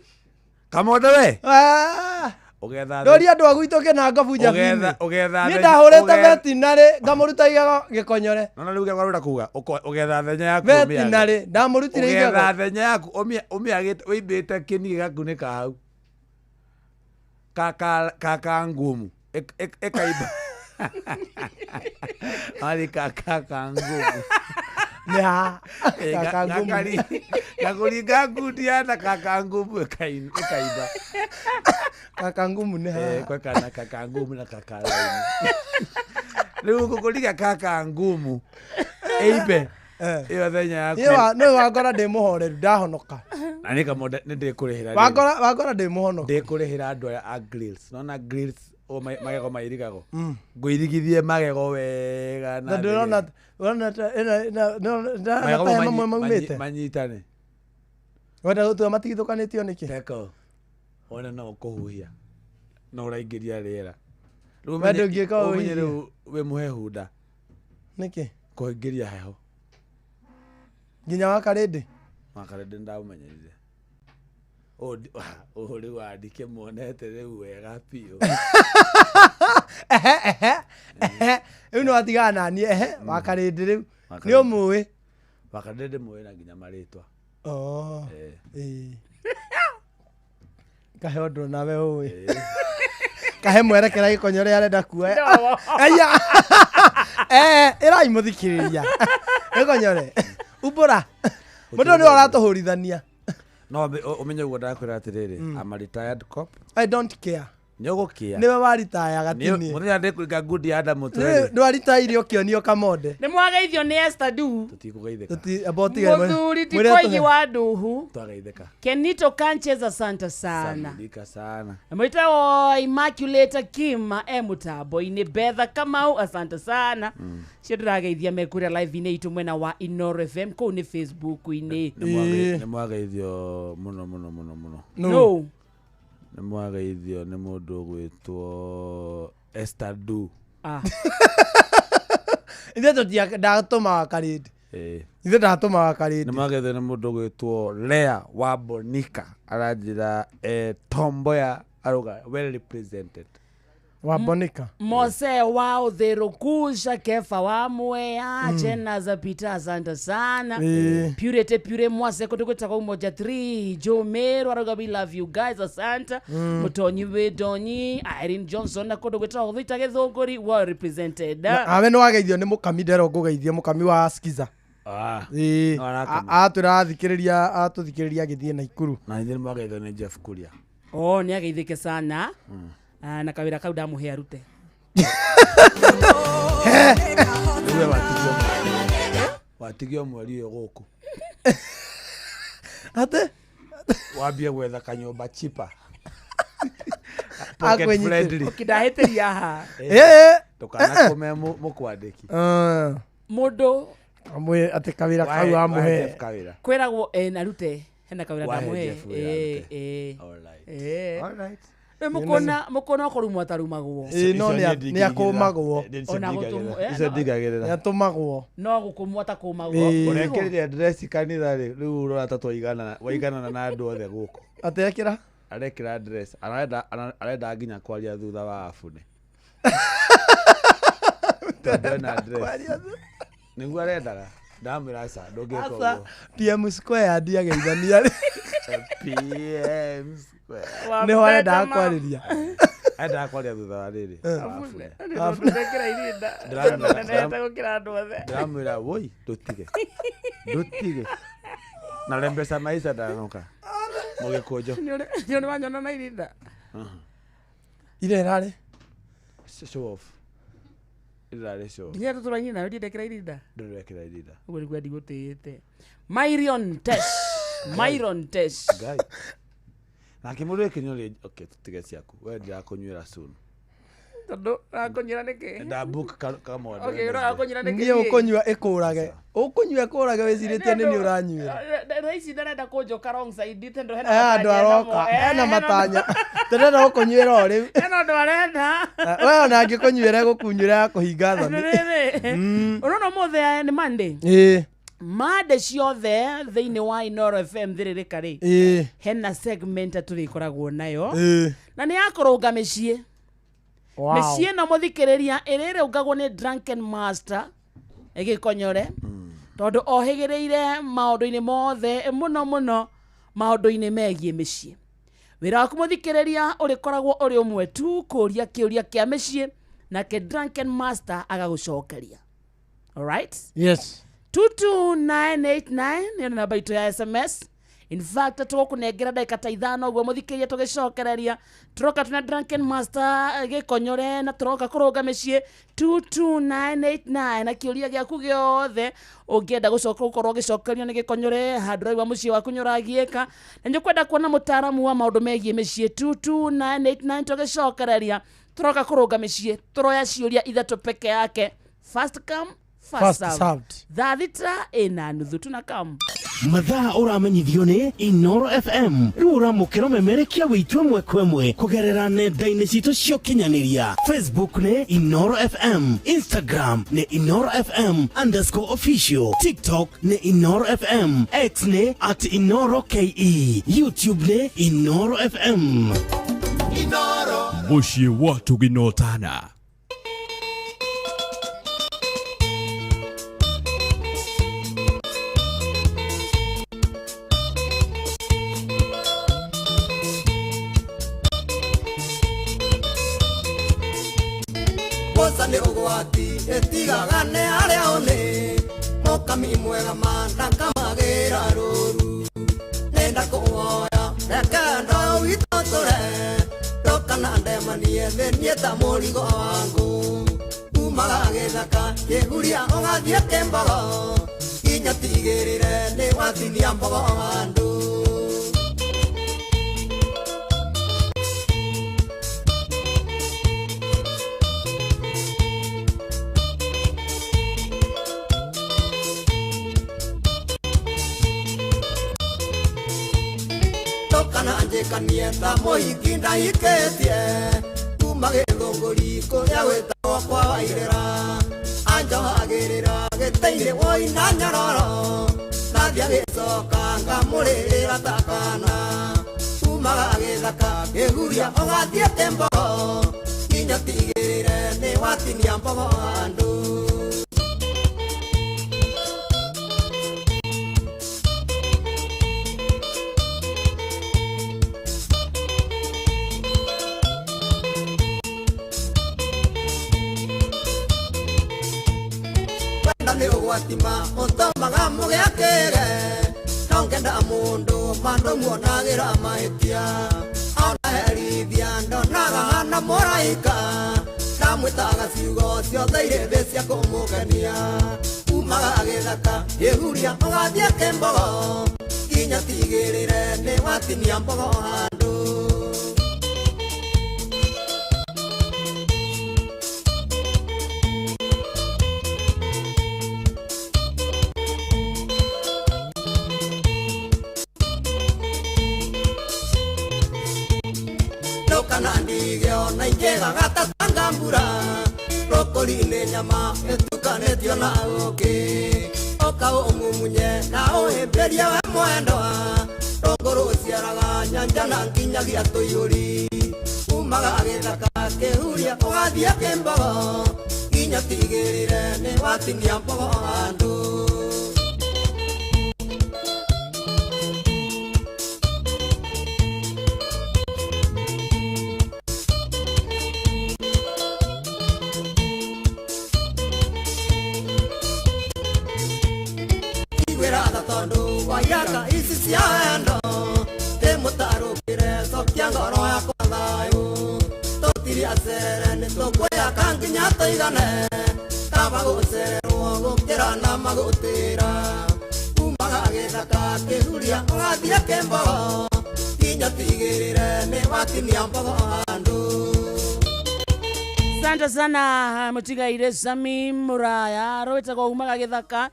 Kamode we. Ah. Ũgetha Ndoria andũ a gwitũ kĩnanga bunja Ũgetha- ũgetha niĩ thenya- ndahũrĩte vetinarĩ ngamũruta igego gĩkonyore Nona rĩu ũrenda kuga ũgetha thenya yaku vetinarĩ ndamũrutire igego ũgetha thenya yaku ũmĩagĩte ũimbĩte kĩni gĩgakunĩka hau kaka ngumu ĩkaimba arĩ kaka ngumu nĩ ha Ĩ, Kaka ngumu. gakũringa ngundi na kaka ngumu ĩkaimba kaka ngumu nĩ ha kwekana kaka ngumu na kaka laini rĩu ngũkũriga kaka ngumu ĩimbe ĩyo thenya yaku Niĩ nĩ wangora ndĩ mũhoreru ndahonoka na nĩ kamode nĩ ndĩkũrĩhĩra rĩrĩ. wangora ndĩ mũhonoku ndĩkũrĩhĩra andũ aya a grills nona grills o magego mairigagwo ngũirigithie magego wega na ndĩrona ũrona ta Magego ta mamwe maumĩte manyitane wenda gũtua matigithũkanĩtio nĩkĩ teko wone no ũkũhuhia no ũraingĩria rĩera Rĩu We ndũngĩka ũmenye ũhuhie. rĩu wĩ mũhehu nda nĩkĩ kũingĩria heho nginya wakarĩndĩ makarĩndĩ ndaũmenyerire ũyũ rĩu andikĩmuonete rĩu wega biũ ehe ehe ehe rĩu nĩ watigana naniĩ ehe wakarĩndĩ rĩu nĩ ũmũĩ wakarĩndĩ ndĩmũĩ na nginya marĩtwa Oh, Eh. ĩĩ. kahe ũndũ nawe ũĩ kahe mwerekera gĩkonyore arenda kuoya aya eh ĩrai mũthikĩrĩria gĩkonyore umbũra mũndũ nĩwe ũratũhũrithania no ũmenye ũguo ndakwĩra atĩrĩrĩ I'm a retired cop I don't care nĩ ũgũkĩa nĩwe waritayaga tini mũthenya ndĩkũringa ngundi ya nda mũtwe ndwaritaire ũkĩonio kamonde Nĩ mwageithio nĩ Esther Du. tũtikũgeithĩka Tũti- amba ũtige Mũthuri ti koigi wa nduhu. twageithĩka Kenito Kanches asante sana. Salimika sana Mwitagwo Immaculate Kim e mũtambo-inĩ Betha Kamau asante sana cio ndĩrageithia mekũrĩa live-inĩ itũ mwena wa Inoro FM kũu nĩ Facebook-inĩ nĩ mwageithio mũno mũno mũno mũno No. nĩ mwageithio nĩ mũndũ ũgwĩtwo Esther Du Ah. ithuĩ tũtia ndatũmaga karĩndĩ Ĩĩ. ithuĩ ndatũmaga karĩndĩ nĩ mwageithio nĩ mũndũ ũgwĩtwo Lea wa Bonika aranjĩra Tomboya arauga well represented wa Bonika Mose wa Uthirukusha Kefa wa Mwea Jena za Peter asante sana Ĩĩ. Purity Pure Mwase kũndũ gwĩtagwo Umoja 3 Joe Meru arauga we love you guys asante Mũtonyi wĩ Ndonyi Irene Johnson na kũndũ gwĩtagwo Thita Gĩthũngũri well represented awe nĩ wageithio nĩ mũkami nderwo ngũgeithie mũkami wa skiza Ĩĩ. No arakama. Atwĩra athikĩrĩria atũthikĩrĩria agĩthiĩ Naikuru. Na ithuĩ nĩmwageithio nĩ Jeff Kuria. Oh, nĩ ageithĩke sana. Ah, na kawĩra kau ndamũhe arute. Rĩu we watigio watigio mweri ũyũ gũkũ. Atĩ? Wambie gwetha kanyũmba chipa. Pocket Akwenyitĩra. friendly. Okay, ndahĩtĩria haha. Ĩĩ. Ndũkanakũme mũkwandĩki. Mũndũ Amwĩ atĩ kawĩra kau Wahe- wahe amũhe. Jeff kawĩra. kwĩragwo narute hena kawĩra Wahe ndamũhe. Jeff wĩra arute. Ĩĩ. Rĩu mũkona mũkona okorwo atarumagwo. Ĩĩ, no nĩ akũmagwo. Ona gũtũmwo- Icio ndigagĩrĩra. Nĩ atũmagwo. No gũkũmwo atakũmagwo. Ĩĩ. Ũrekĩrire dress kanitha rĩ, rĩu ũrona ta twaigana waiganana na andũ othe gũkũ. Atĩ ekĩra? Arekĩra dress, arenda nginya kwaria thutha wa abune. Tondũ ena dress. Nĩguo arendaga. Ndamwĩra aca, ndũngĩka Aca, ũguo. PM Square ndiageithania rĩ. PM Square. Nĩho arendaga kwarĩria. Arendaga kwaria thutha wa rĩrĩ. Wa abune. Ndekĩra irinda. Nenete gũkĩra andũ othe. Ndĩramwĩra woi ndũtige ndũtige na rembesa maisha ndanoka mũgĩkũnjo Nĩ ũrĩ wanyona na irinda. Ira ĩrarĩ? Show off ĩrarĩ show off Nginya tũtũraine nawe ndindekĩra irinda. ndũrekĩra irinda. Ũguo nĩguo ndigũtĩĩte. Myron Tesh. Myron Tesh. Ngai nake mũndũ ĩkĩnyũrĩ okay tũtige ciaku we ndirakũnyuĩra soon. Tondũ ũrakũnyuĩra nĩkĩ? Ndabook kamwe. Okay, ũrakũnyuĩra nĩkĩ? Niĩ ũkũnyua ĩkũrage. Ũkũnyua ĩkũrage wĩcirĩtie nĩ niĩ ũranyuĩra. Thaa ici ndarenda kũnjoka wrong side tondũ hena Eh, andũ matanya aroka. enamo. Eh, Ena matanya. Tũrenda gũkũnyuĩra o rĩu. Hena ũndũ arenda. We ona angĩkũnyuĩra egũkũnyuĩra ya kũhinga thoni. Rĩrĩ. Ũrona ũmũthĩ nĩ Monday. Ĩĩ. Mande ciothe thĩinĩ wa Inoro FM thĩrĩrĩka rĩ. Ĩĩ. Hena segment tũrĩkoragwo nayo. Ĩĩ. Na nĩ ya kũrũnga mĩciĩ. Wow. Mĩciĩ ĩno mũthikĩrĩria ĩrĩa ĩrũngagwo nĩ Drunken Master ĩgĩkonyore tondũ ohĩgĩrĩire maũndũ-inĩ mothe mũno mũno maũndũ-inĩ megiĩ mĩciĩ. Wĩra waku mũthikĩrĩria ũrĩkoragwo ũrĩ ũmwe tu kũria kĩũria kĩa mĩciĩ nake Drunken Master agagũcokeria. Alright? Yes. 22989 nĩyo namba itũ ya SMS. In fact tũgũkũnengera ndagĩka ta ithano ũguo mũthikĩrĩria tũgĩcokereria tũroka tuna Drunken Master gĩkonyore na tũroka kũrũnga mĩciĩ 22989 na kĩũria gĩaku gĩothe ũngĩenda gũcoka gũkorwo ũgĩcokerio nĩ gĩkonyore handũ ũraigua mũciĩ waku nĩ ũragiĩka na nĩ ũkwenda kuona mũtaaramu wa maũndũ megiĩ mĩciĩ 22989 tũgĩcokereria tũroka kũrũnga mĩciĩ tũroya ciũria ithatũ peke yake. First come first First served. served. Thaa thita ĩna nuthu tunakam. Mathaa ũramenyithio nĩ Inoro FM rĩu ũramũkĩra ũmemerekia wĩitũ ĩmwe kwa ĩmwe kũgerera nenda-inĩ citũ cia ũkinyanĩria. Facebook nĩ Inoro FM, Instagram nĩ Inoro FM underscore official, TikTok nĩ Inoro FM, X nĩ at Inoro KE, YouTube nĩ Inoro FM. Mũciĩ wa tũginotana. Mboca nĩ ũgwati ĩtigaga nĩ arĩa one mũkami mwega mandakamagĩra rũru nenda kũwoya reke ndo witũ tũre ndũkana ndemanie thĩ niĩ ta mũrigo wangu umaga gĩthaka kĩhuria ũgathiĩ kĩmbogo nginya tigĩrĩre nĩ watinia mbogo handũ. Ndũkana njĩkanie ta mũhiki ndahikĩtie kuma gĩthũngũri kũrĩa gwĩtagwo kwa Wairĩra anjohagĩrĩra gĩtĩ-inĩ woi na nyororo nathiĩ agĩcoka ngamũrĩrĩra ta kana umaga gĩthaka kĩhuria ũgathiĩ kĩmbogo nginya tigĩrĩre nĩ watinia mbogo handũ. Wenda nĩ ũgwati. Fatima ũtũmaga mũgĩakĩre nongenda mũndũ mandũ muonagĩra mahĩtia ona herithia ndonaga hana mũraika ndamwĩtaga ciugo ciothe irĩ thĩ cia kũmũkenia umaga gĩthaka ĩhuria ũgathiĩ kĩmbogo nginya tigĩrĩre nĩ watinia mbogo handũ. Ndigeo na injegaga ta tanga mbura rokori-inĩ nyama ĩtukanĩtio na ũkĩ ũka ũmumunye na ũhĩmbĩrie we mwendwa rũngũ rũciaraga nyanja na nginyagia tũiyũri umaga gĩthaka kĩhuria ũgathiĩ kĩmbogo nginya tigĩrĩre nĩ watinia mbogo handũ. Wairaka ici cia wendo ndĩmũtarũkĩre cokia ngoro yakwa thayũ tũtiri acerere nĩ tũkwĩyaka nginya tũigane kaba gũcererwo gũkĩra na magũtĩra umaga gĩthaka kĩhuria ũgathiĩ kĩmbogo nginya tigĩrĩre nĩ watinia mbogo handũ. Asante sana mũtigaire Sami Muraya rwĩtagwo umaga gĩthaka.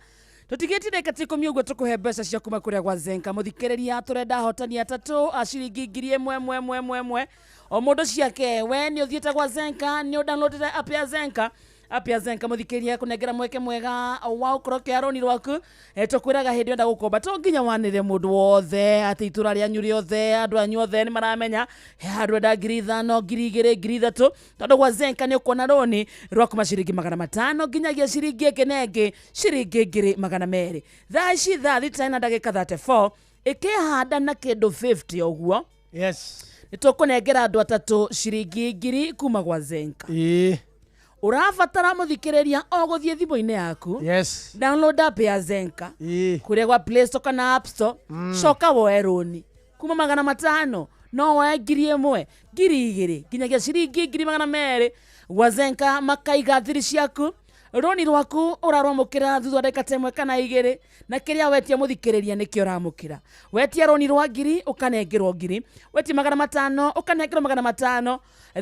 Tutigĩtie ndagĩka 10 ũguo tũkũhe mbeca cia kuma kũrĩa gwa Zenka mũthikĩrĩria tũrenda ahotani atatũ a ciringi 1000 ĩmwe ĩmwe ĩmwe o mũndũ ciake. We nĩ ũthiĩte gwa Zenka, nĩ ũdownloadete app ya Zenka, app ya Zenka mũthikĩrĩria kũnengera mweke mwega wa ũkorwo ũkĩoya rũni rwaku. Tũkwĩraga hĩndĩ ĩyo gũkomba to nginya wanĩre mũndũ wothe atĩ itũra rĩanyu rĩothe andũ anyu othe nĩ maramenya he handũ enda 5,000 2,000 3,000 tondũ gwa Zenka nĩ ũkuona rũni rwa kuma ciringi 500 nginyagia ciringi ĩngĩ na ĩngĩ ciringi 200. Thaa ici thaa 6:34 ĩkĩhanda na kĩndũ 50 ũguo. Yes, nĩ tũkũnengera andũ atatũ ciringi 1000 kuma gwa Zenka. Ĩĩ ũrabatara mũthikĩrĩria o gũthiĩ thimũ-inĩ yaku. Yes, download app ya Zenka kũrĩa gwa Play Store kana App Store. Coka woe rũni kuma 500 no woe 1000 2,000 nginyagia ciringi 200,000 gwa Zenka makaiga thiri ciaku. Rũni rwaku ũrarwamũkĩra thutha wa ndagĩka 1 kana 2 na kĩrĩa wetia mũthikĩrĩria nĩkĩo ũramũkĩra. Wetia rũni rwa 1000 ũkanengerwo 1000, wetia 500 ũkanengerwo 500.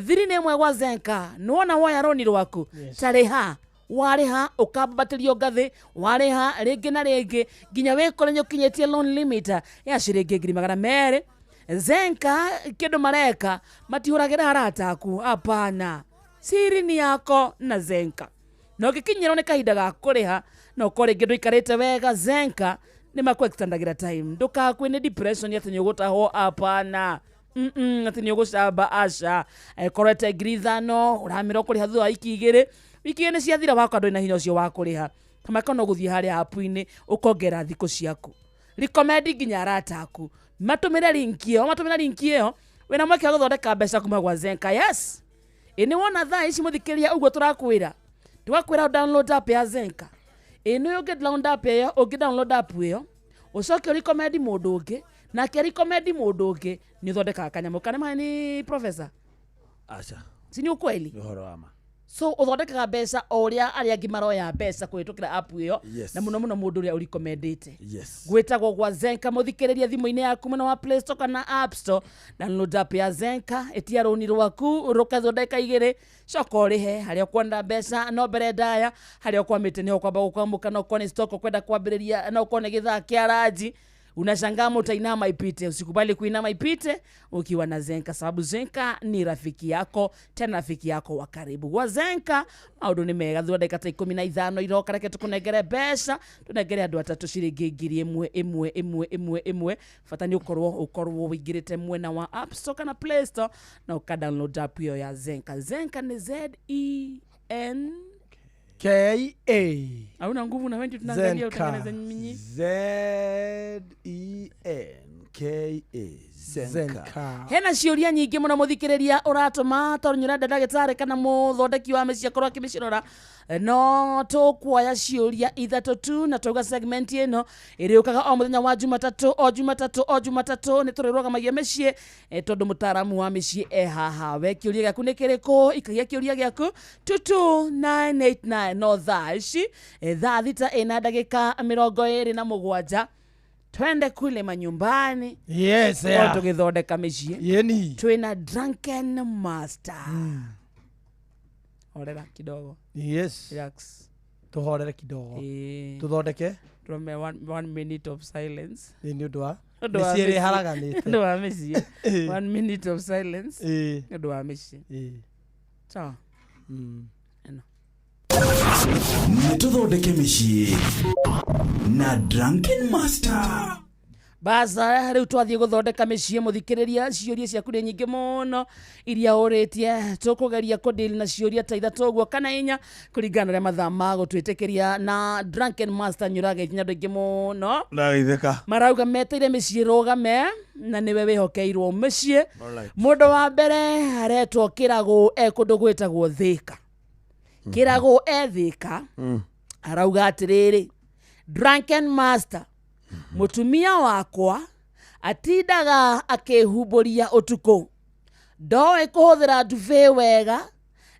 Thiri nĩ ĩmwe gwa Zenka nĩwona woya rũni rwaku tarĩha warĩha ũkambatĩrio ngathĩ warĩha rĩngĩ na rĩngĩ nginya wĩkore nĩũkinyĩtie loan limit ya ciringi 200,000. Zenka kĩndũ mareka matihũragĩra arata aku, hapana, siri ni yako na Zenka. Na ũngĩkinyĩrwo nĩ kahinda ga kũrĩha na ũkorwo rĩngĩ ndũikarĩte wega, Zenka nĩ makũ-extendagira time ndũkakue nĩ depression atĩ nĩ ũgũtahwo, hapana, atĩ nĩ ũgũcamba, aca. Angĩkorwo ete 5,000 ũramĩra ũkũrĩha thutha wa wiki 2, wiki 2 nĩ ciathira wakwa ndũrĩ na hinya ũcio wa kũrĩha kamaka no gũthiĩ harĩa app-inĩ ũkongera thikũ ciaku. Recommend nginya arata aku matũmĩre link ĩyo, matũmĩra link ĩyo wĩna mweke wa gũthondeka mbeca kuma gwa Zenka. Yes, ĩ nĩ wona thaa ici mũthikĩrĩria ũguo tũrakwĩra twakwĩra download app ya Zenka. Ĩ nĩ ũngĩ download app ĩyo, ũngĩ download app ĩyo ũcoke ũrecommend mũndũ ũngĩ nake recommend mũndũ ũngĩ nĩ ũthondekaga kanyamũ kana maĩ ni professor. Aca, si ni ukweli? Nĩ ũhoro wa ma. So ũthondekaga mbeca o ũrĩa arĩa angĩ maroya mbeca kũhĩtũkĩra app ĩyo. Yes. Na mũno mũno mũndũ ũrĩa ũrecommendĩte. Yes. Gwĩtagwo gwa Zenka mũthikĩrĩria thimũ-inĩ yaku mwena wa Play Store kana App Store download app ya Zenka ĩtia rũni rwaku rũkethwo ndagĩka 2 coka ũrĩhe harĩa ũkwenda mbeca no mbere ndaya harĩa ũkwamĩte nĩho ũkwamba gũkwamũka no ũkorwo nĩ stock ũkwenda kwambĩrĩria no ũkorwo nĩ gĩthaa kĩa ranji unashangaa mtainama ipite. Usikubali kuinama ipite ukiwa na Zenka, sababu Zenka ni rafiki yako, tena rafiki yako wa karibu. Gwa Zenka maundu ni mega. Thutha ndagĩka ta 15 iroka reke tũkũnengere mbeca tũnengere andũ atatũ ciringi 1000 ĩmwe ĩmwe ĩmwe ĩmwe. Bata nĩ ũkorwo ũingĩrĩte mwena wa App Store kana Play Store na ũka download app ĩyo ya Zenka. Zenka ni Z E N K A. Hauna nguvu na wewe tunaangalia utengeneze nyinyi. Z E N K A Zenka. Hena ciũria nyingĩ mũno mũthikĩrĩria ũratũma tondũ nĩ ũrenda ndagĩtarĩ kana mũthondeki wa mĩciĩ akorwo akĩmĩcirora, no tũkuoya ciũria ithatũ tu na twauga segment ĩno ĩrĩũkaga o mũthenya wa Jumatatũ, o Jumatatũ, o Jumatatũ nĩ tũrĩrũgamagia mĩciĩ, tondũ mũtaaramu wa mĩciĩ e haha. We kĩũria gĩaku nĩ kĩrĩkũ? Ikagia kĩũria gĩaku 22989. No thaa ici thaa 6:27 twende kule manyumbani. Yes, yeah. Tũgĩthondeka mĩciĩ. Yeni. Twĩna Drunken Master. Horera kidogo. Yes. Relax. Tuhorere kidogo. Tuthondeke. Tume one minute of silence. Nĩ ũndũ wa mĩciĩ ĩrĩa ĩharaganĩte. Ũndũ wa mĩciĩ. 1 minute of silence. Nĩ ũndũ wa mĩciĩ. Sawa. Eno. Nĩtũthondeke mĩciĩ na Drunken Master. Baza rĩu twathiĩ gũthondeka mĩciĩ mũthikĩrĩria, ciũria ciaku nĩ nyingĩ mũno iria ũrĩtie, tũkũgeria kũdeal na ciũria ta ithatũ ũguo kana inya kũringana na ũrĩa mathaa magũtwĩtĩkĩria. Na Drunken Master nĩ ũrageithia andũ aingĩ mũno. Ndageithĩka. Marauga meteire mĩciĩ rũgame na nĩwe wĩhokeirwo mĩciĩ. Alright. Mũndũ wa mbere aretwo Kĩragũ, e kũndũ gwĩtagwo Thĩka. Kĩragũ e Thĩka. Arauga atĩrĩrĩ, Drunken Master, mũtumia wakwa atindaga akĩhumbũria ũtukũ, ndoĩ kũhũthĩra ndube wega,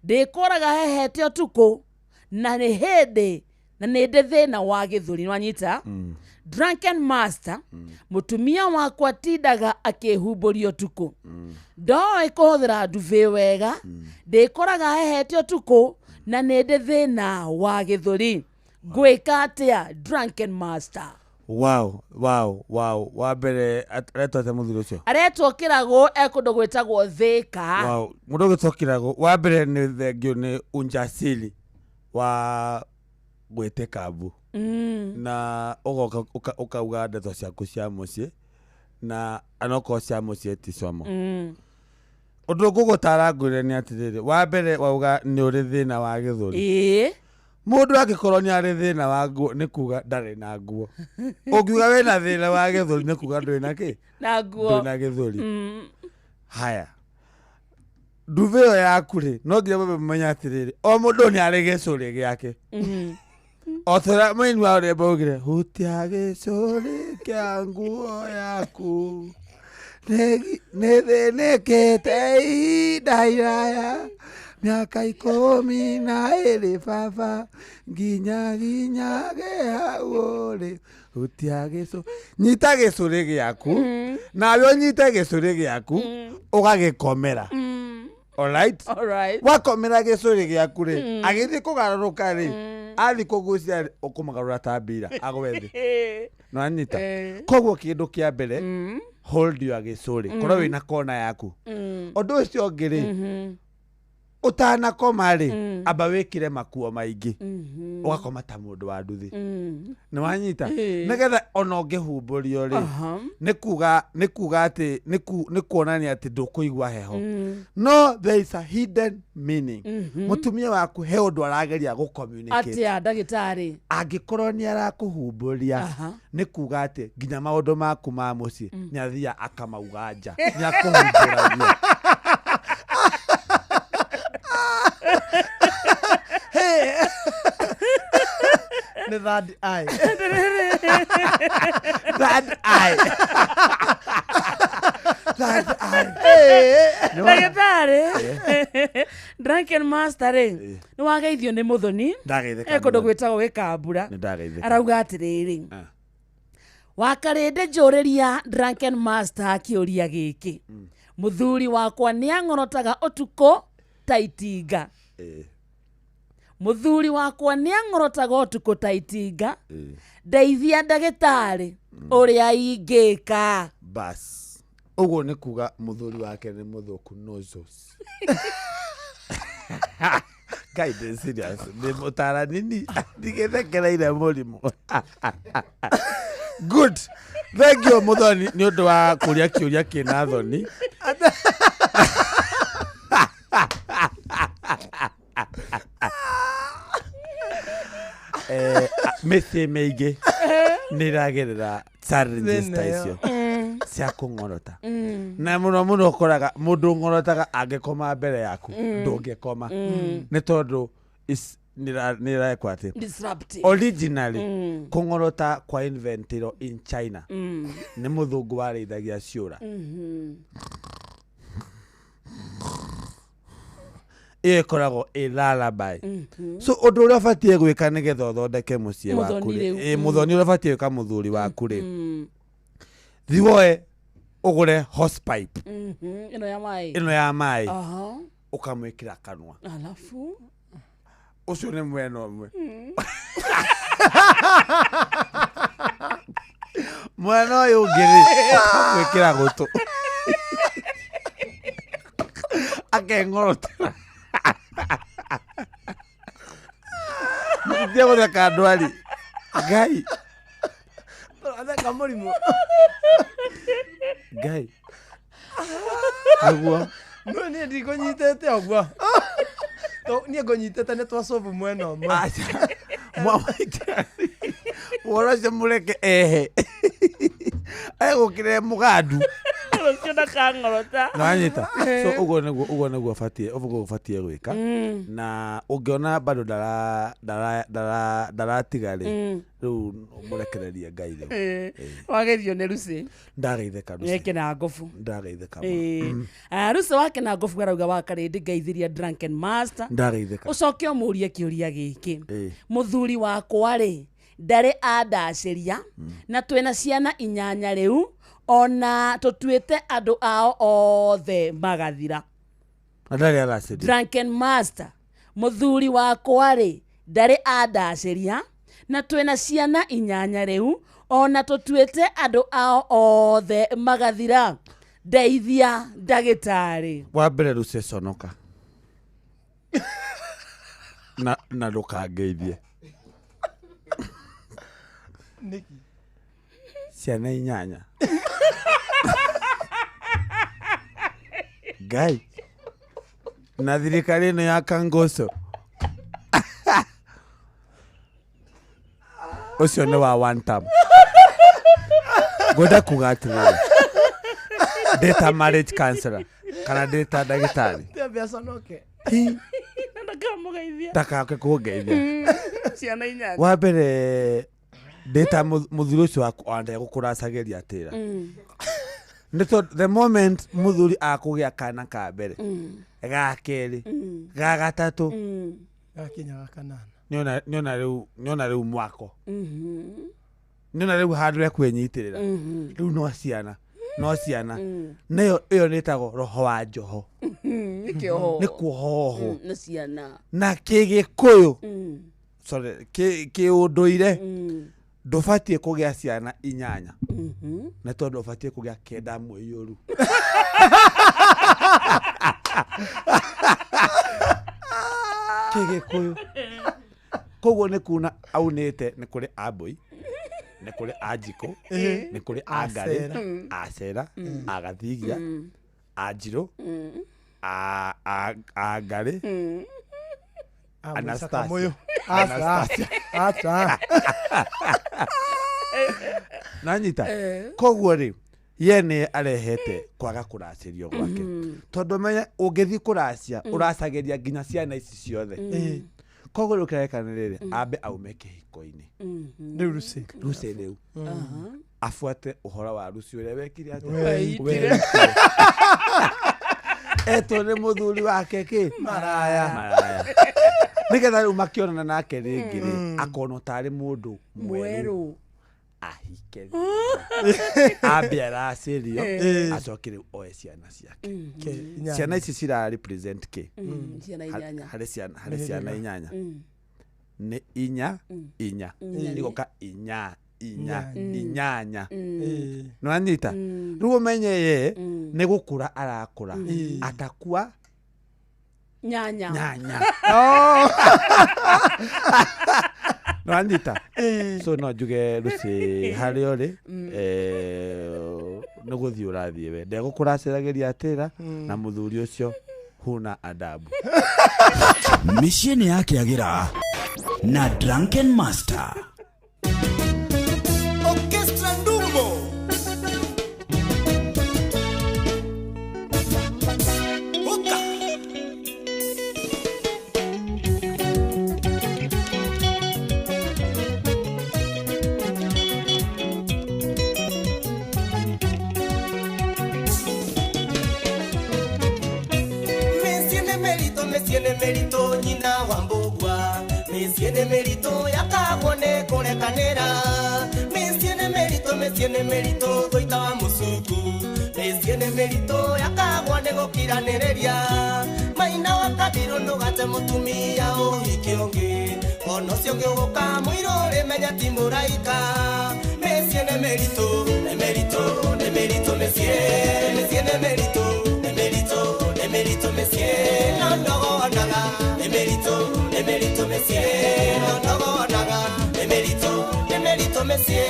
ndĩkoraga hehete ũtukũ na nĩ hĩndĩ na nĩ ndĩ thĩna wa gĩthũri. Nĩwanyita? Drunken Master, mũtumia wakwa atindaga akĩhumbũria ũtukũ, ndoĩ kũhũthĩra ndube wega, ndĩkoraga hehete ũtukũ na nĩ ndĩ thĩna wa gĩthũri. Ngwĩka atĩa, Drunken Master? Wow, wow, wow. Wa mbere aretwo atĩa mũthuri ũcio? Aretwo Kĩragũ, e kũndũ gwĩtagwo Thĩka. Wow, mũndũ ũgĩtwo Kĩragũ, wa mbere nĩ thengio nĩ unjasiri wa gwĩtĩka mbu. Na ũgoka ũkauga ndeto ciaku cia mũciĩ na anokorwo cia mũciĩ ti como. Ũndũ ngũgũtara ngwĩre nĩ atĩrĩrĩ, wa mbere wauga nĩ ũrĩ thĩna wa gĩthũri. Ĩĩ. Mũndũ angĩkorwo nĩ arĩ thĩna wa nguo nĩ kuga ndarĩ na nguo. Ũngiuga wĩna thĩna wa gĩthũri nĩ kuga ndũrĩ na kĩ? Na nguo. Ndũrĩ na gĩthũri. Haya. Nduve ĩyo yaku rĩ, no nginya mwambe mũmenye atĩrĩrĩ, o mũndũ nĩ arĩ gĩcũrĩ gĩake. O ta ũrĩa mũini wa rwĩmbo augire, hutia gĩcũrĩ kĩa nguo yaku, nĩthĩnĩkĩte ihinda iraya, miaka 12 baba, nginya nginyage hau ũrĩ, hutia gĩcũrĩ. Nyita gĩcũrĩ gĩaku, nawe ũnyite gĩcũrĩ gĩaku, ũgagĩkomera. Alright? Alright. Wakomera gĩcũrĩ gĩaku rĩ, agĩthiĩ kũgarũrũka rĩ, athiĩ kũgucia rĩ, ũkũmũgarũra ta mbira, agwe thĩ. Nĩwanyita? Koguo kĩndũ kĩa mbere, hold your gĩcũrĩ, korwo wĩna kona yaku. Ũndũ ũcio ũngĩ rĩ, ũtanakoma rĩ, amba wĩkĩre makuo maingĩ, ũgakoma ta mũndũ wa nduthi. Nĩwanyita? Nĩgetha ona ũngĩhumbũrio rĩ, nĩ kuga, nĩ kuga atĩ, nĩ kuonania atĩ ndũkũigua heho. No there is a hidden meaning. Mũtumia waku he ũndũ arageria gũ-communicate. Atĩa ndagĩtarĩ? Angĩkorwo nĩ arakũhumbũria, nĩ kuga atĩ nginya maũndũ maku ma mũciĩ nĩ athiaga akamauga nja, nĩ akũhumbũragia. Nĩ third eye. Third eye. Third eye. Ndagĩtarĩ. Drunken Master rĩ, nĩ wageithio nĩ Mũthoni. Ndageithĩka E kũndũ mũno. gwĩtagwo Gĩkambura. Nĩ ndageithĩka. Arauga atĩrĩrĩ, Wakarĩndĩ njũrĩria Drunken Master kĩũria gĩkĩ. Mũthuri wakwa nĩ ang'orotaga ũtukũ ta itinga. Mũthuri wakwa nĩ ang'orotaga ũtukũ ta itinga. Ndeithia ndagĩtarĩ ũrĩa ingĩka. Bas. Ũguo nĩ kuga mũthuri wake nĩ mũthũku nozos. Ngai ndĩ serious, ndĩ mũtaranini, ndigĩthekereire mũrimũ. Good. Thank you Muthoni nĩ ũndũ wa kũria kĩũria kĩna thoni. Mĩciĩ mĩingĩ nĩ ĩragerera challenges ta icio. Cia kũng'orota. Na mũno mũno ũkoraga mũndũ ũng'orotaga angĩkoma mbere yaku, ndũngĩkoma, nĩ tondũ nĩrekwo atĩ Disruptive. Originally, kũng'orota kwa inventirwo in China nĩ mũthũngũ warĩithagia ciũra. Ĩyo ĩkoragwo ĩ lullaby. So ũndũ ũrĩa ũbatiĩ gwĩka nĩgetha ũthondeke mũciĩ waku Mũthoni rĩ, rĩu. ĩ, mũthoni ũrĩa ũbatiĩ gwĩka mũthuri waku rĩ, thiĩ woe ũgũre hosepipe. Ĩno ya maĩ. Ĩno ya maĩ. Ũkamwĩkĩra kanua. Alafu Ũcio nĩ mwena ũmwe. Mwena ũyũ ũngĩ rĩ, ũkamwĩkĩra gũtũ akeng'orotera. Mũtitie gũtheka ndwari ngai. Tũratheka mũrimũ. Ngai nĩguo. No niĩ ndikũnyitĩte ũguo. Niĩ ngũnyitĩte nĩ twacobu mwena ũmwe. Ũhoro ũcio mũreke ehe egũkĩre mũgandu. Rũciũ ndakang'orota. Nĩwanyita? So ũguo nĩguo ũbatiĩ, ũguo ũbatiĩ gwĩka. Na ũngĩona bado ndaratiga rĩ, rĩu mũrekererie Ngai rĩu. Wageithio nĩ Lucy. Ndageithĩka Lucy. Kena ngobu. Ndageithĩka mũno. Lucy wa kena ngobu arauga wa karĩndĩ ngeithiria Drunken Master. Ndageithĩka. Ũcoke ũmũrie kĩũria gĩkĩ: mũthuri wakwa rĩ, ndarĩ andacĩria na twĩna ciana 8 rĩu, ona tũtuĩte andũ ao othe magathira. Na ndarĩ aracĩria. Drunken Master, mũthuri wakwa rĩ, ndarĩ andacĩria na twĩna ciana 8 rĩu, ona tũtuĩte andũ ao othe magathira. Ndeithia ndagĩtarĩ. Wa mbere Lucy, conoka na ndũkangeithie. Nĩkĩ? Ciana 8, Ngai, na thirikari ĩno ya kangoso ũcio nĩ wa one term. Ngwenda kuga atĩrĩrĩ, ndĩ ta marriage counselor kana ndĩ ta ndagĩtarĩ, Tiambia conoke. Ndakamũgeithia. Ndakake kũngeithia. Ciana 8. Wa mbere ndĩ ta mũthuri ũcio waku ona ndegũkũracagĩria atĩra, nĩ tondũ the moment mũthuri akũgĩa kana ka mbere, ga kerĩ, ga gatatũ, Gakinya gakanana. Nĩona rĩu mwako, nĩona rĩu handũ ekwĩnyitĩrĩra. Rĩu no ciana nayo ĩyo nĩ ĩtagwo roho wa njoho. Nĩ kĩoho. Nĩ kuohohwo. Nĩ ciana. Na kĩgĩkũyũ, sorry, kĩũndũire, ndũbatiĩ kũgĩa ciana 8, nĩ tondũ ũbatiĩ kũgĩa 9 mũiyũru. Kĩgĩkũyũ koguo nĩ kuna aunĩte nĩ kũrĩ ambũi, nĩ kũrĩ anjikũ, nĩ kũrĩ angarĩ, Acera. Acera, agathigia, anjirũ, angarĩ, Anastasia. Kamũyũ. Aca. Anastasia. Aca. Nanyita? Koguo rĩ, ye nĩ arehete kwaga kũracĩrio gwake, tondũ menya ũngĩthiĩ kũracia, ũracagĩria nginya ciana ici ciothe. Koguo rĩu kĩreka nĩ rĩrĩ, ambe aume kĩhiko-inĩ. Rĩu Lucy. Lucy rĩu abuate ũhoro wa Lucy ũrĩa wekire atĩa? Weitire. Weitire. Etwo nĩ mũthuri wake kĩ? Maraya. Maraya. Nĩgetha rĩu makĩonana nake rĩngĩ rĩ, akonwo tarĩ mũndũ mwerũ, mwerũ, ahike ambe aracĩrio, acoke rĩu oe ciana ciake. Ke, 8. Ciana ici cira represent kĩ? Ciana 8. Harĩ ciana Mĩhĩrĩga. 8 nĩ 4 4, igoka 4 4 8. Nĩwanyita? Rĩu ũmenye ye nĩ gũkũra arakũra, atakua nyanya. Nyanya. Nĩwanyita? So no njuge Lucy harĩa ũrĩ, nĩ gũthiĩ ũrathiĩ, we ndegũkũracĩragĩria atĩra na mũthuri ũcio huna adabu. Mĩciĩ nĩ yakĩagĩra na Drunken Master. Orchestra Ndumbo. Mĩciĩ nĩ mĩritũ nyina wa mbũgua, mĩciĩ nĩ mĩritũ yakagwo nĩ kũrekanĩra, mĩciĩ nĩ mĩritũ, mĩciĩ nĩ mĩritũ thũita wa mũcuku, mĩciĩ nĩ mĩritũ yakagwo nĩ gũkiranĩrĩria, maina wa kabirũ ndũgate mũtumia ũhiki ũngĩ, ona ũcio ũngĩ ũgũka mũirũ rĩmenya ti mũraika, mĩciĩ nĩ mĩritũ, nĩ mĩritũ, nĩ mĩritũ mĩciĩ, mĩciĩ nĩ mĩritũ, nĩ mĩritũ, nĩ mĩritũ mĩciĩ, no ndogonaga, nĩ mĩritũ, nĩ mĩritũ mĩciĩ, no ndogonaga, nĩ mĩritũ, nĩ mĩritũ mĩciĩ.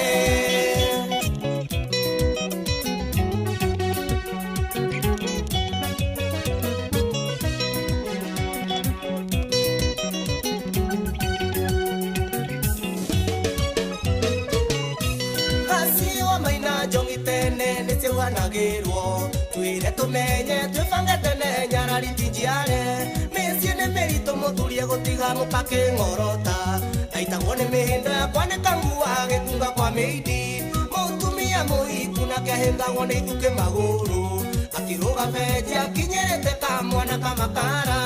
Hasiwa maina njongi tene nĩciuhanagĩrwo, twĩre tũmenye twĩbange tene nyarari ti njiare, mĩciĩ nĩ mĩritũ mũthuri egũtiga mũka kĩng'orota, aitagwo nĩ mĩhĩndo ya kwanĩka nguo agĩkunga kwa mĩindi, mũtumia mũhiku nake ahĩngagwo nĩ ithukĩ magũrũ, akĩrũga benji akinyĩrĩte kamwana kamakara,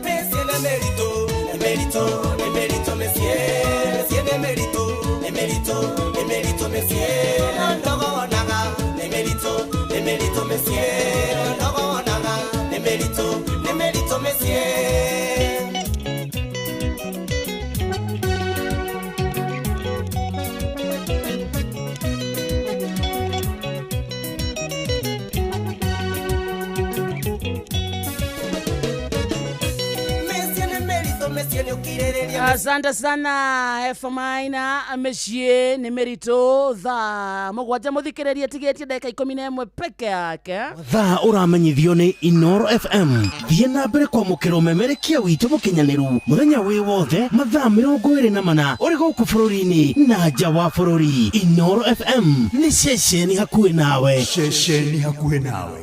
mĩciĩ nĩ mĩritũ, nĩ mĩritũ, nĩ mĩritũ mĩciĩ, mĩciĩ nĩ mĩritũ, nĩ mĩritũ, nĩ mĩritũ mĩciĩ, no ndogonaga, nĩ mĩritũ, nĩ mĩritũ mĩciĩ, no ndogonaga, nĩ mĩritũ, nĩ mĩritũ mĩciĩ. Mĩciĩ nĩ mĩritũ, mĩciĩ nĩ ũkirĩrĩria. Asante sana F-Maina, mĩciĩ nĩ mĩritũ thaa mũgwanja mũthikĩrĩrie tigĩtie ndagĩka 11 peke yake. Thaa ũramenyithio nĩ Inoro FM. Thiĩ na mbere kwamũkĩra ũmemerekia witũ mũkinyanĩru mũthenya wĩ wothe mathaa 24 ũrĩ gũkũ bũrũri-inĩ na nja wa bũrũri. Inoro FM nĩ ceceni hakuhĩ nawe. Ceceni hakuhĩ nawe.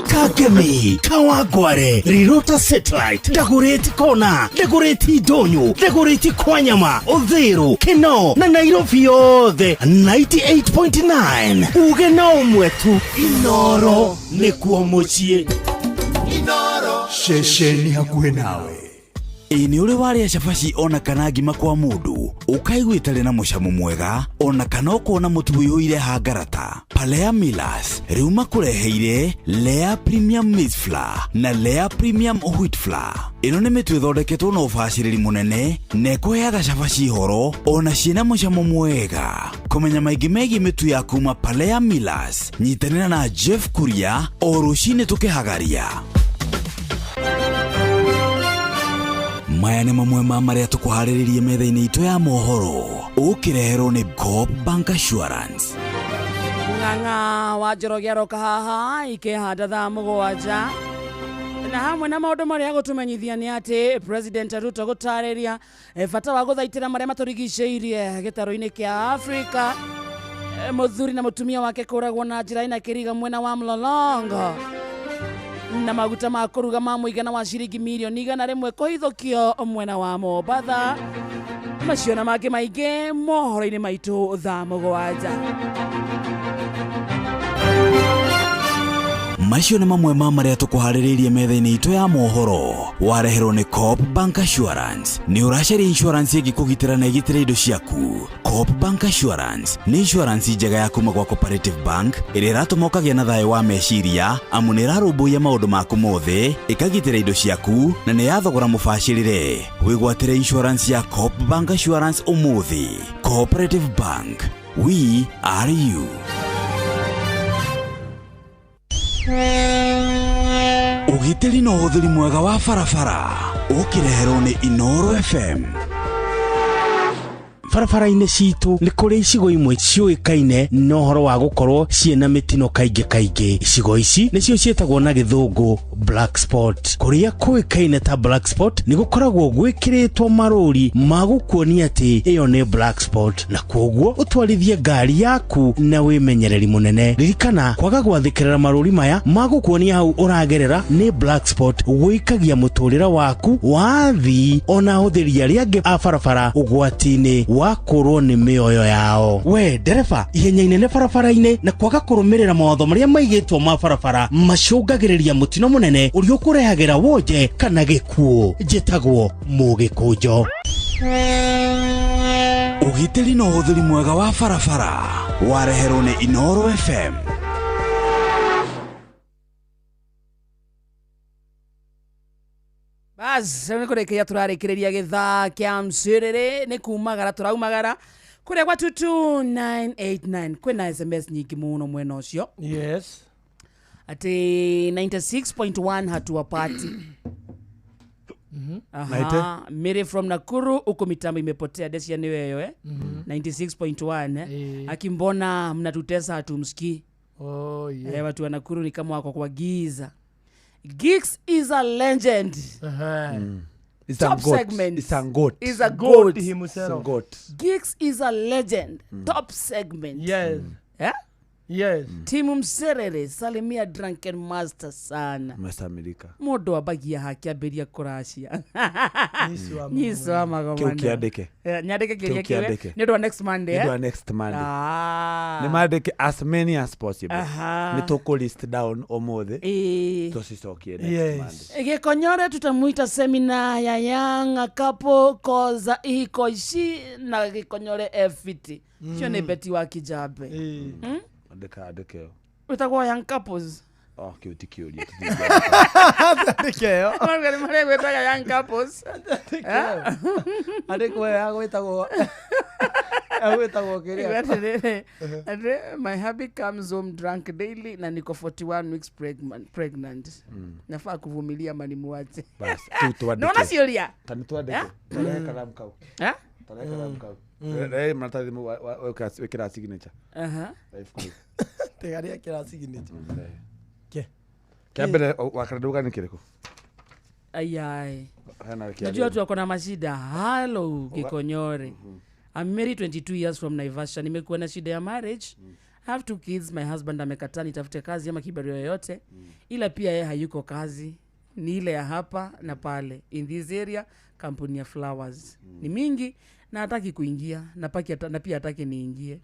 Kangemi, Kawangware, Rirota Satellite, Dagoretti Kona, Dagoretti Ndonyo, Dagoretti Kwanyama, Uthiru, Kinoo na Nairobi yothe 98.9. Uge na ũmwe tu, Inoro nĩkuo mũciĩ. Inoro. Ceceni hakuhĩ nawe. Ĩ nĩ ũrĩ warĩa cabaci ona kana ngima kwa mũndũ ũkaigua ĩtarĩ na mũcamo mwega ona kana ũkona mũtu ũiyũire hangarata? Palea Millers rĩu makũreheire Lea Premium Maize Flour na Lea Premium Wheat Flour. Ĩno nĩ mĩtu ĩthondeketwo na ũbacĩrĩri mũnene na ĩkũheaga cabaci horo ona ciĩna mũcamo mwega. Kũmenya maingĩ megiĩ mĩtu ya kuma Palea Millers, nyitanĩra na Jeff Kuria o rũcinĩ tũkĩhagaria. Maya nĩ mamwe ma marĩa tũkũharĩrĩrie metha-inĩ itũ ya mohoro ũkĩreherwo nĩ Coop Bank Assurance. Ng'ang'a wa Njoroge aroka haha ikĩhanda thaa 7 na hamwe na maũndũ marĩa gũtũmenyithia nĩ atĩ President Ruto gũtarĩria bata wa gũthaitĩra marĩa matũrigicĩirie gĩtarũ-inĩ kĩa Afrika, mũthuri na mũtumia wake kũragwo na njĩra ĩna kĩriga mwena wa Mlolongo, na maguta ma kũruga ma mũigana wa ciringi mirioni 100 kũhithũkio mwena wa Mombatha. Macio na mangĩ maingĩ mohoro-inĩ maitũ thaa 7. Macio nĩ mamwe ma marĩa tũkũharĩrĩirie metha-inĩ itũ ya mohoro wareherwo nĩ Coop Bank Assurance. Nĩ ũracaria insurance ĩngĩkũgitĩra na ĩgitĩre indo ciaku? Coop Bank Assurance nĩ insurance njega ya kuma gwa Cooperative Bank ĩrĩa ĩratũma ũkagĩa na thayũ wa meciria amu nĩ ĩrarũmbũiya maũndũ maku mothe, ĩkagitĩra indo ciaku na nĩ ya thogora mũbacĩrĩre. Wĩgwatĩre insurance ya Coop Bank Assurance ũmũthĩ. Cooperative Bank, we are you. Ũgitĩri na ũhũthĩri mwega wa barabara ũkĩreherwo nĩ Inoro FM. Barabara-inĩ citũ nĩ kũrĩ icigo imwe ciũĩkaine na ũhoro wa gũkorwo ciĩna mĩtino kaingĩ kaingĩ. Icigo ici nĩcio ciĩtagwo na gĩthũngũ black spot. Kũrĩa kũĩkaine ta black spot nĩ gũkoragwo gwĩkĩrĩtwo marũri ma gũkuonia atĩ ĩyo nĩ black spot, na kwoguo ũtwarithie ngari yaku na wĩmenyereri mũnene. Ririkana kwaga gwathĩkĩrĩra marũri maya ma gũkuonia hau ũragerera nĩ black spot gũikagia mũtũrĩre waku wa athii ona ahũthĩri arĩa angĩ a barabara ũgwati-inĩ wa Wa kũrwo nĩ mĩoyo yao. We ndereba, ihenya inene barabara-inĩ na kwaga kũrũmĩrĩra mawatho marĩa maigĩtwo ma barabara macũngagĩrĩria mũtino mũnene ũrĩa ũkũrehagĩra wonje kana gĩkuũ. Njĩtagwo Mũgĩkũnjo. Ũgitĩri na ũhũthĩri mwega wa barabara wareherwo nĩ Inooro FM. Bas, rĩu nĩ kũrĩkĩria tũrarĩkĩrĩria gĩthaa kĩa mcĩrĩrĩ nĩ kumagara tũraumagara kũrĩa gwa 22989 kwĩna SMS nyingĩ mũno mwena ũcio. Yes. Atĩ 96.1 hatua party. Aha, Mary from Nakuru huko mitambo imepotea desia ni wewe eh? 96.1 eh? Akimbona mnatutesa hatumsikii. Oh, yeah. Eh, watu wa Nakuru ni kama wako kwa giza. Geeks is a legend. It's a Top goat. segment. It's a goat. Is a goat. It's a goat. Geeks is a legend. Top segment. Yes. Yeah? Yes. Timu Mserere salimia Drunken Master sana. Masamirika. Mũndũ ambagia hakĩambĩria kũracia. Nyici wa Nyici wa magomano. Kĩu kĩandĩke. Eh, nyandĩke kĩũria Kĩu kĩu. kĩandĩke. Nĩ ũndũ wa next Monday. Nĩ Eh? ũndũ wa next Monday. Ah. Nĩ mandĩke as many as possible. Aha. Nĩ tũkũ list down ũmũthĩ. Ĩĩ. Tũcicokie next Monday. Gĩkonyore tutamuita semina ya young couple koza ihiko ici na gĩkonyore efiti. Cio nĩ Betty wa Kijabe. Andĩka andĩke ĩyo. Wĩtagwo young couples. Oh, kĩu ti kĩũria. Andĩke ĩyo. Marĩa marĩa young couples. Andĩkwo ĩyo agwĩtagwo agwĩtagwo kĩrĩa. Atĩrĩrĩ, atĩ, my hubby comes home drunk daily na niko 41 weeks pregnant. Nafaa kuvumilia ama nimuache? Bas, tu twandĩke. Nona ciũria? Ta nĩ twandĩke. Eh? Tarehe karamu kau. Eh? Tarehe karamu kau. Rehe maratathi mau wĩkĩra signature. Aha. Rehe ibuku rĩu. Tiga rĩa kĩra signature. Ke. Kĩa mbere wakarĩ nĩ kĩrĩkũ? Ayai. Hena kĩa Najua mbere. watu wako na mashida. Halo Gikonyore. I'm married 22 years from Naivasha. Nimekuwa na shida ya marriage. I have two kids. My husband amekataa nitafute kazi ama kibarua yoyote. Ila pia yeye hayuko kazi. Ni ile ya hapa na pale. In this area, kampuni ya flowers. Ni mingi na hataki kuingia na paki na pia hataki niingie.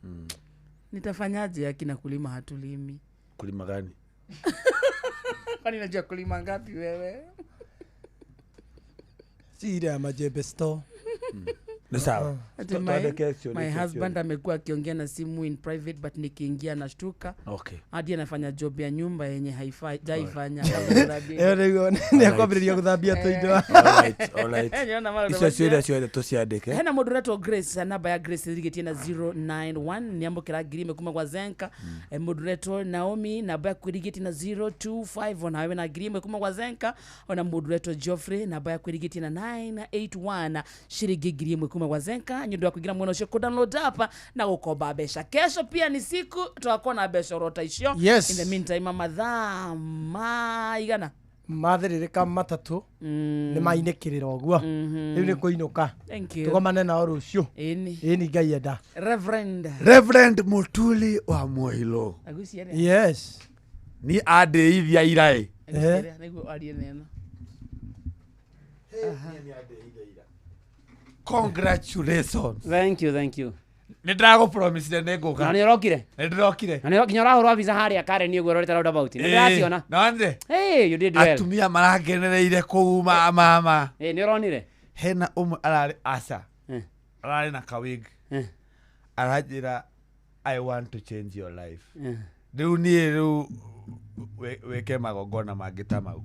Nitafanyaje akina kulima hatulimi? Kulima gani? Kwani najua kulima ngapi wewe? Si ile ya majembe store. Nĩ sawa. Ati Twandĩke ciũria my icio husband ciothe. amekuwa akiongea na simu in private but nikiingia nashtuka. Okay. Hadi anafanya job ya nyumba yenye hajaifanya. Ĩyo nĩguo nĩ akwambĩrĩria gũthambia tũindo. Alright, alright. Nĩona maũndũ Icio macio. ciũria ciothe tũciandĩke. Hena mũndũ ũretwo Grace, namba ya Grace ĩrigĩtie na 091 nĩamũkĩra 1000 kuma gwa Zenka. Mũndũ ũretwo Naomi, namba yaku ĩrigĩtie na 025 ona wewe na 1000 kuma gwa Zenka. Ona mũndũ ũretwo Geoffrey, namba yaku ĩrigĩtie na 981 ciringi 1000 kuma gwa Zenka nĩ ũndũ wa kũingĩra mwena ũcio kũ download app na gũkomba mbeca. Kesho pia ni siku tũgakorwo na mbeca orota icio. Yes. In the meantime, mathaa maigana Mathĩrĩrĩka matatũ nĩ mainĩkĩrĩra ũguo. Rĩu nĩ kũinũka. Thank you. Tũgomane nao rũciũ. Ĩni. Ĩni Ngai enda. Reverend. Reverend Mutuli wa Moilo. Aguciere. Yes. Ni andĩithia iraĩ. Aguciere, nĩguo arie neno. Congratulations. Thank you, thank you. Nĩ ndĩragũpromisire nĩ ngũka. Na nĩ ũrokire? Nĩ ndĩrokire. Na nĩ nginya ũrahũrwo mbica harĩa Karen ũguo ũrorete roundabout. Nĩ ndĩraciona. Nonire. Hey, you did well. Atumia marakenereire kũu mama. Eh, nĩ ũronire? Hena ũmwe ararĩ aca. Ararĩ na kawig. Aranjĩra I want to change your life. Rĩu niĩ rĩu wĩke magongona mangĩ ta mau.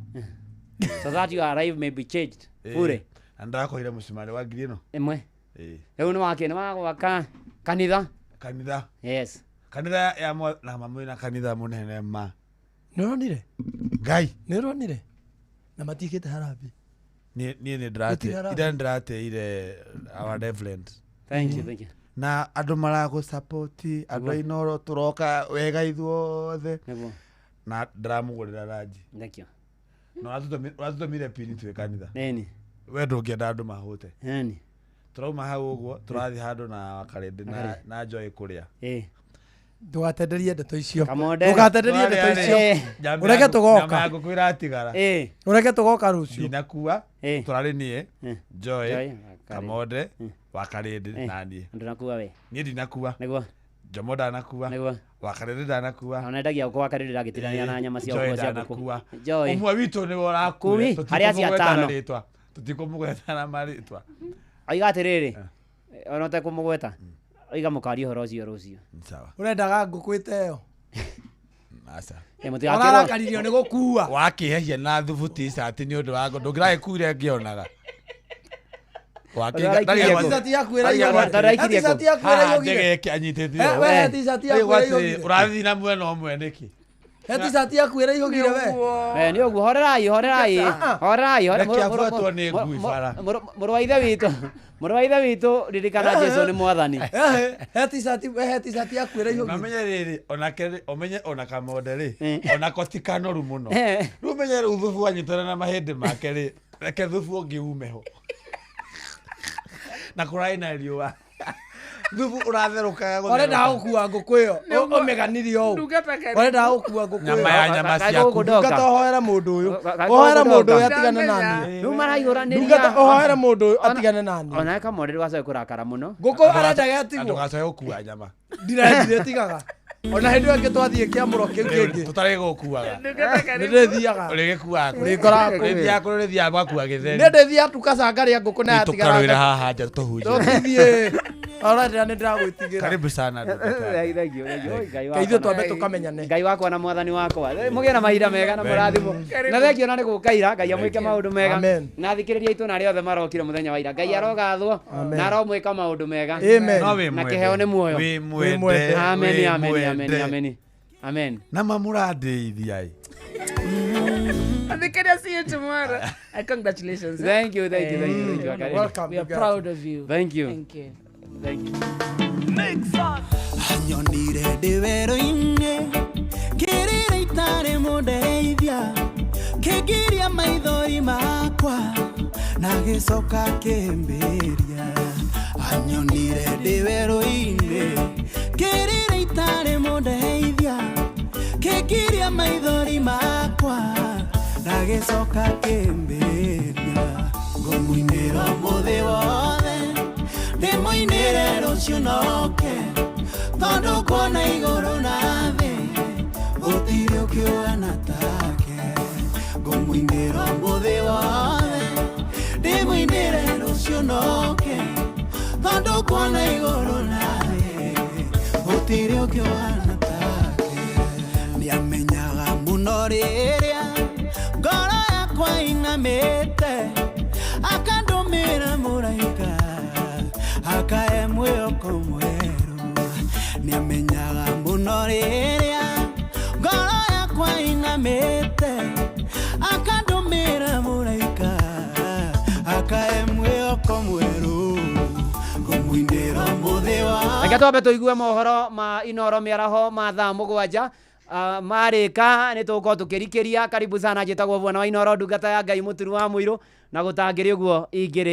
So that your life may be changed. Ĩĩ. Bure. Na ndĩrakoire mũcumarĩ wa ngiri ĩno. Ĩmwe. Ĩĩ. Rĩu nĩ wake nĩ wa gwaka kanitha. Kanitha. Yes. Kanitha ya na mamu na kanitha mũnene ma. Nĩ ũronire? Ngai. Nĩ ũronire? Na matiĩkĩte harambee. Niĩ nĩ ndĩrate Gũtirĩ harambee. ira nĩndĩrateire our reverend. Thank you, thank you. Na andũ maragũsapoti andũ a Inooro tũroka wega ithuothe. Nĩguo. Na ndĩramũgũrĩra ranji. Thank you. Na ũratũtũmire pini twĩ kanitha. Nĩni. We ndũngĩenda andũ mahũte. Nĩni. Tũrauma hau ũguo tũrathiĩ handũ na Wakarĩndĩ Wakarĩndĩ. na Joy kũrĩa. Ĩĩ. Ndũgatenderie ndeto icio. Kamonde. Ndũgatenderie ndeto icio. Nyama Ũreke ya tũgoka. ngũkũ ĩratigara. Ĩĩ. Ũreke tũgoka rũciũ. Ndinakua. Tũrarĩ niĩ, Joy Joy, Kamonde wa Karĩndĩ na niĩ. Ndũnakua we. Niĩ ndinakua. Nĩguo. Jomo ndanakua. Nĩguo. Wa Karĩndĩ ndanakua. Ona endagia ngũkũ wa Karĩndĩ ndangĩtinania na nyama cia Joy ngũkũ cia ngũkũ. ndanakua. Joy. Ũmwe witũ nĩwe ũrakuire. Kumi, harĩ acio Tũtikũmũgweta na atano. rĩtwa. Tũtikũmũgweta na marĩtwa. Oiga atĩrĩrĩ, ona ũtekũmũgweta, oiga mũkaria ũhoro ũcio rũciũ. Sawa. Ũrendaga ngũkũ ĩteo. Aca. Ũrarakaririo nĩ gũkua. Wakĩhehia na thubu t-shirt nĩ ũndũ wa ndũngĩragĩkuire ngĩonaga. T-shirt yaku ĩraiyũgire. T-shirt yaku ĩraiyũgire. Njegeke anyitĩte Eh, we, t-shirt yaku ĩraiyũgire. Ũrathiĩ na mwena ũmwe nĩkĩ? He t-shirt yaku ĩraiyũgire we. Eh, nĩ ũguo horerai horerai horerai hore- Reke abuatwo nĩ ngui bara. mũrũ wa ithe witũ mũrũ wa ithe witũ ririkana Jesu nĩ mwathani. He t-shirt he t-shirt yaku ĩraiyũgire. Na ũmenye rĩrĩ onake rĩ ũmenye ona Kamonde rĩ onako ti kanoru mũno. Eh. Rĩu ũmenye rĩu thubu wanyitana na mahĩndĩ make rĩ reke thubu ũngĩ ume ho. Na kũrarĩ na riũa. Thubu ũratherũkaga Ũrenda gũkua ngũkũ ĩyo. Ũmĩganirie ũũ. Ũrenda gũkua ngũkũ ĩyo. Nyama ya nyama ciaku. Ndungata ũhoere mũndũ ũyũ. Ũhoere mũndũ ũyũ atigane na niĩ. Rĩu maraihũranĩria. Ndungata ũhoere mũndũ ũyũ atigane na niĩ. Onawe Kamonde ndũgacoke kũrakara mũno. Ngũkũ arendaga ĩtigwo. Ndũgacoke gũkua nyama. Ndirendire ĩtigaga. Ona hĩndĩ ĩyo ĩngĩ twathiĩ kĩamũro kĩu kĩngĩ. Tũtarĩ gũkuaga. Nĩ ndĩthiaga. Ũrĩgĩkuaga kũ? Ũrĩkoraga kũ? Ũrĩthiaga kũ? Ũrĩthiaga gwakua gĩtheri. Nĩ ndĩthiaga tukacanga rĩa ngũkũ na yatigara. Tũkarũĩra haha nja tũhunjie. Tũtithiĩ. Ũrendera nĩ ndĩragwĩtigĩra. Karibu sana ndungata. Thank you, thank you. Oi, Ngai Ke wakwa ithuĩ na- twambe tũkamenyane. Ngai wakwa na mwathani wakwa mũgĩe na mahinda mega na mũrathimwo na thengio na nĩ gũka ira Ngai amwĩke maũndũ mega Amen. na thikĩrĩria aitũ na arĩa othe marokire mũthenya wa ira Ngai arogathwo Amen. na aromwĩka maũndũ mega Amen. No wĩ na mwende. kĩheo nĩ muoyo Wĩ mwende. amen Wĩ amen amen mwende. amen amen Na mamũrandeithia ĩ. Athikeria, see you tomorrow. Congratulations. eh? Thank you, thank you, thank you, thank you, Akarindi. Welcome, We are Ndungata. proud of you. Thank you. Thank you. Thank you. Anyonire ndĩ werũ-inĩ kĩrĩra itarĩ mũndeithia kĩngiria maithori makwa na gĩcoka kĩmbĩria anyonire ndĩ werũ-inĩ kĩrĩra itarĩ mũndeithia kĩngiria maithori makwa na gĩcoka kĩmbĩria ngũmũinĩra ũmũthĩ wothe ndĩmũinĩre rũciũ noke tondũ kuona igũrũ na thĩ gũtirĩ ũkĩũhana take ngũmũinĩra ũmũthĩ wothe ndĩmũinĩre rũciũ noke tondũ kuona igũrũ na thĩ gũtirĩ ũkĩũhana take nĩamenyaga mũno rĩrĩa ngoro yakwa inamĩte akandũmĩra mũraika akae mwĩhoko mwerũ nĩamenyaga mũno rĩrĩa ngoro yakwa inamĩte akandũmĩra mũraika akae mwĩhoko mwerũ ngũmũinĩra ũmũthĩ wa Reke twambe tũigue mohoro ma Inoro mĩaraho ma thaa mũgwanja. Marĩka nĩ tũgũkorwo tũkĩrikĩria. Karibu sana, njĩtagwo Bwana wa Inoro, ndungata ya Ngai mũturu wa mũirũ, na gũtangĩrĩ ũguo ingĩrĩ.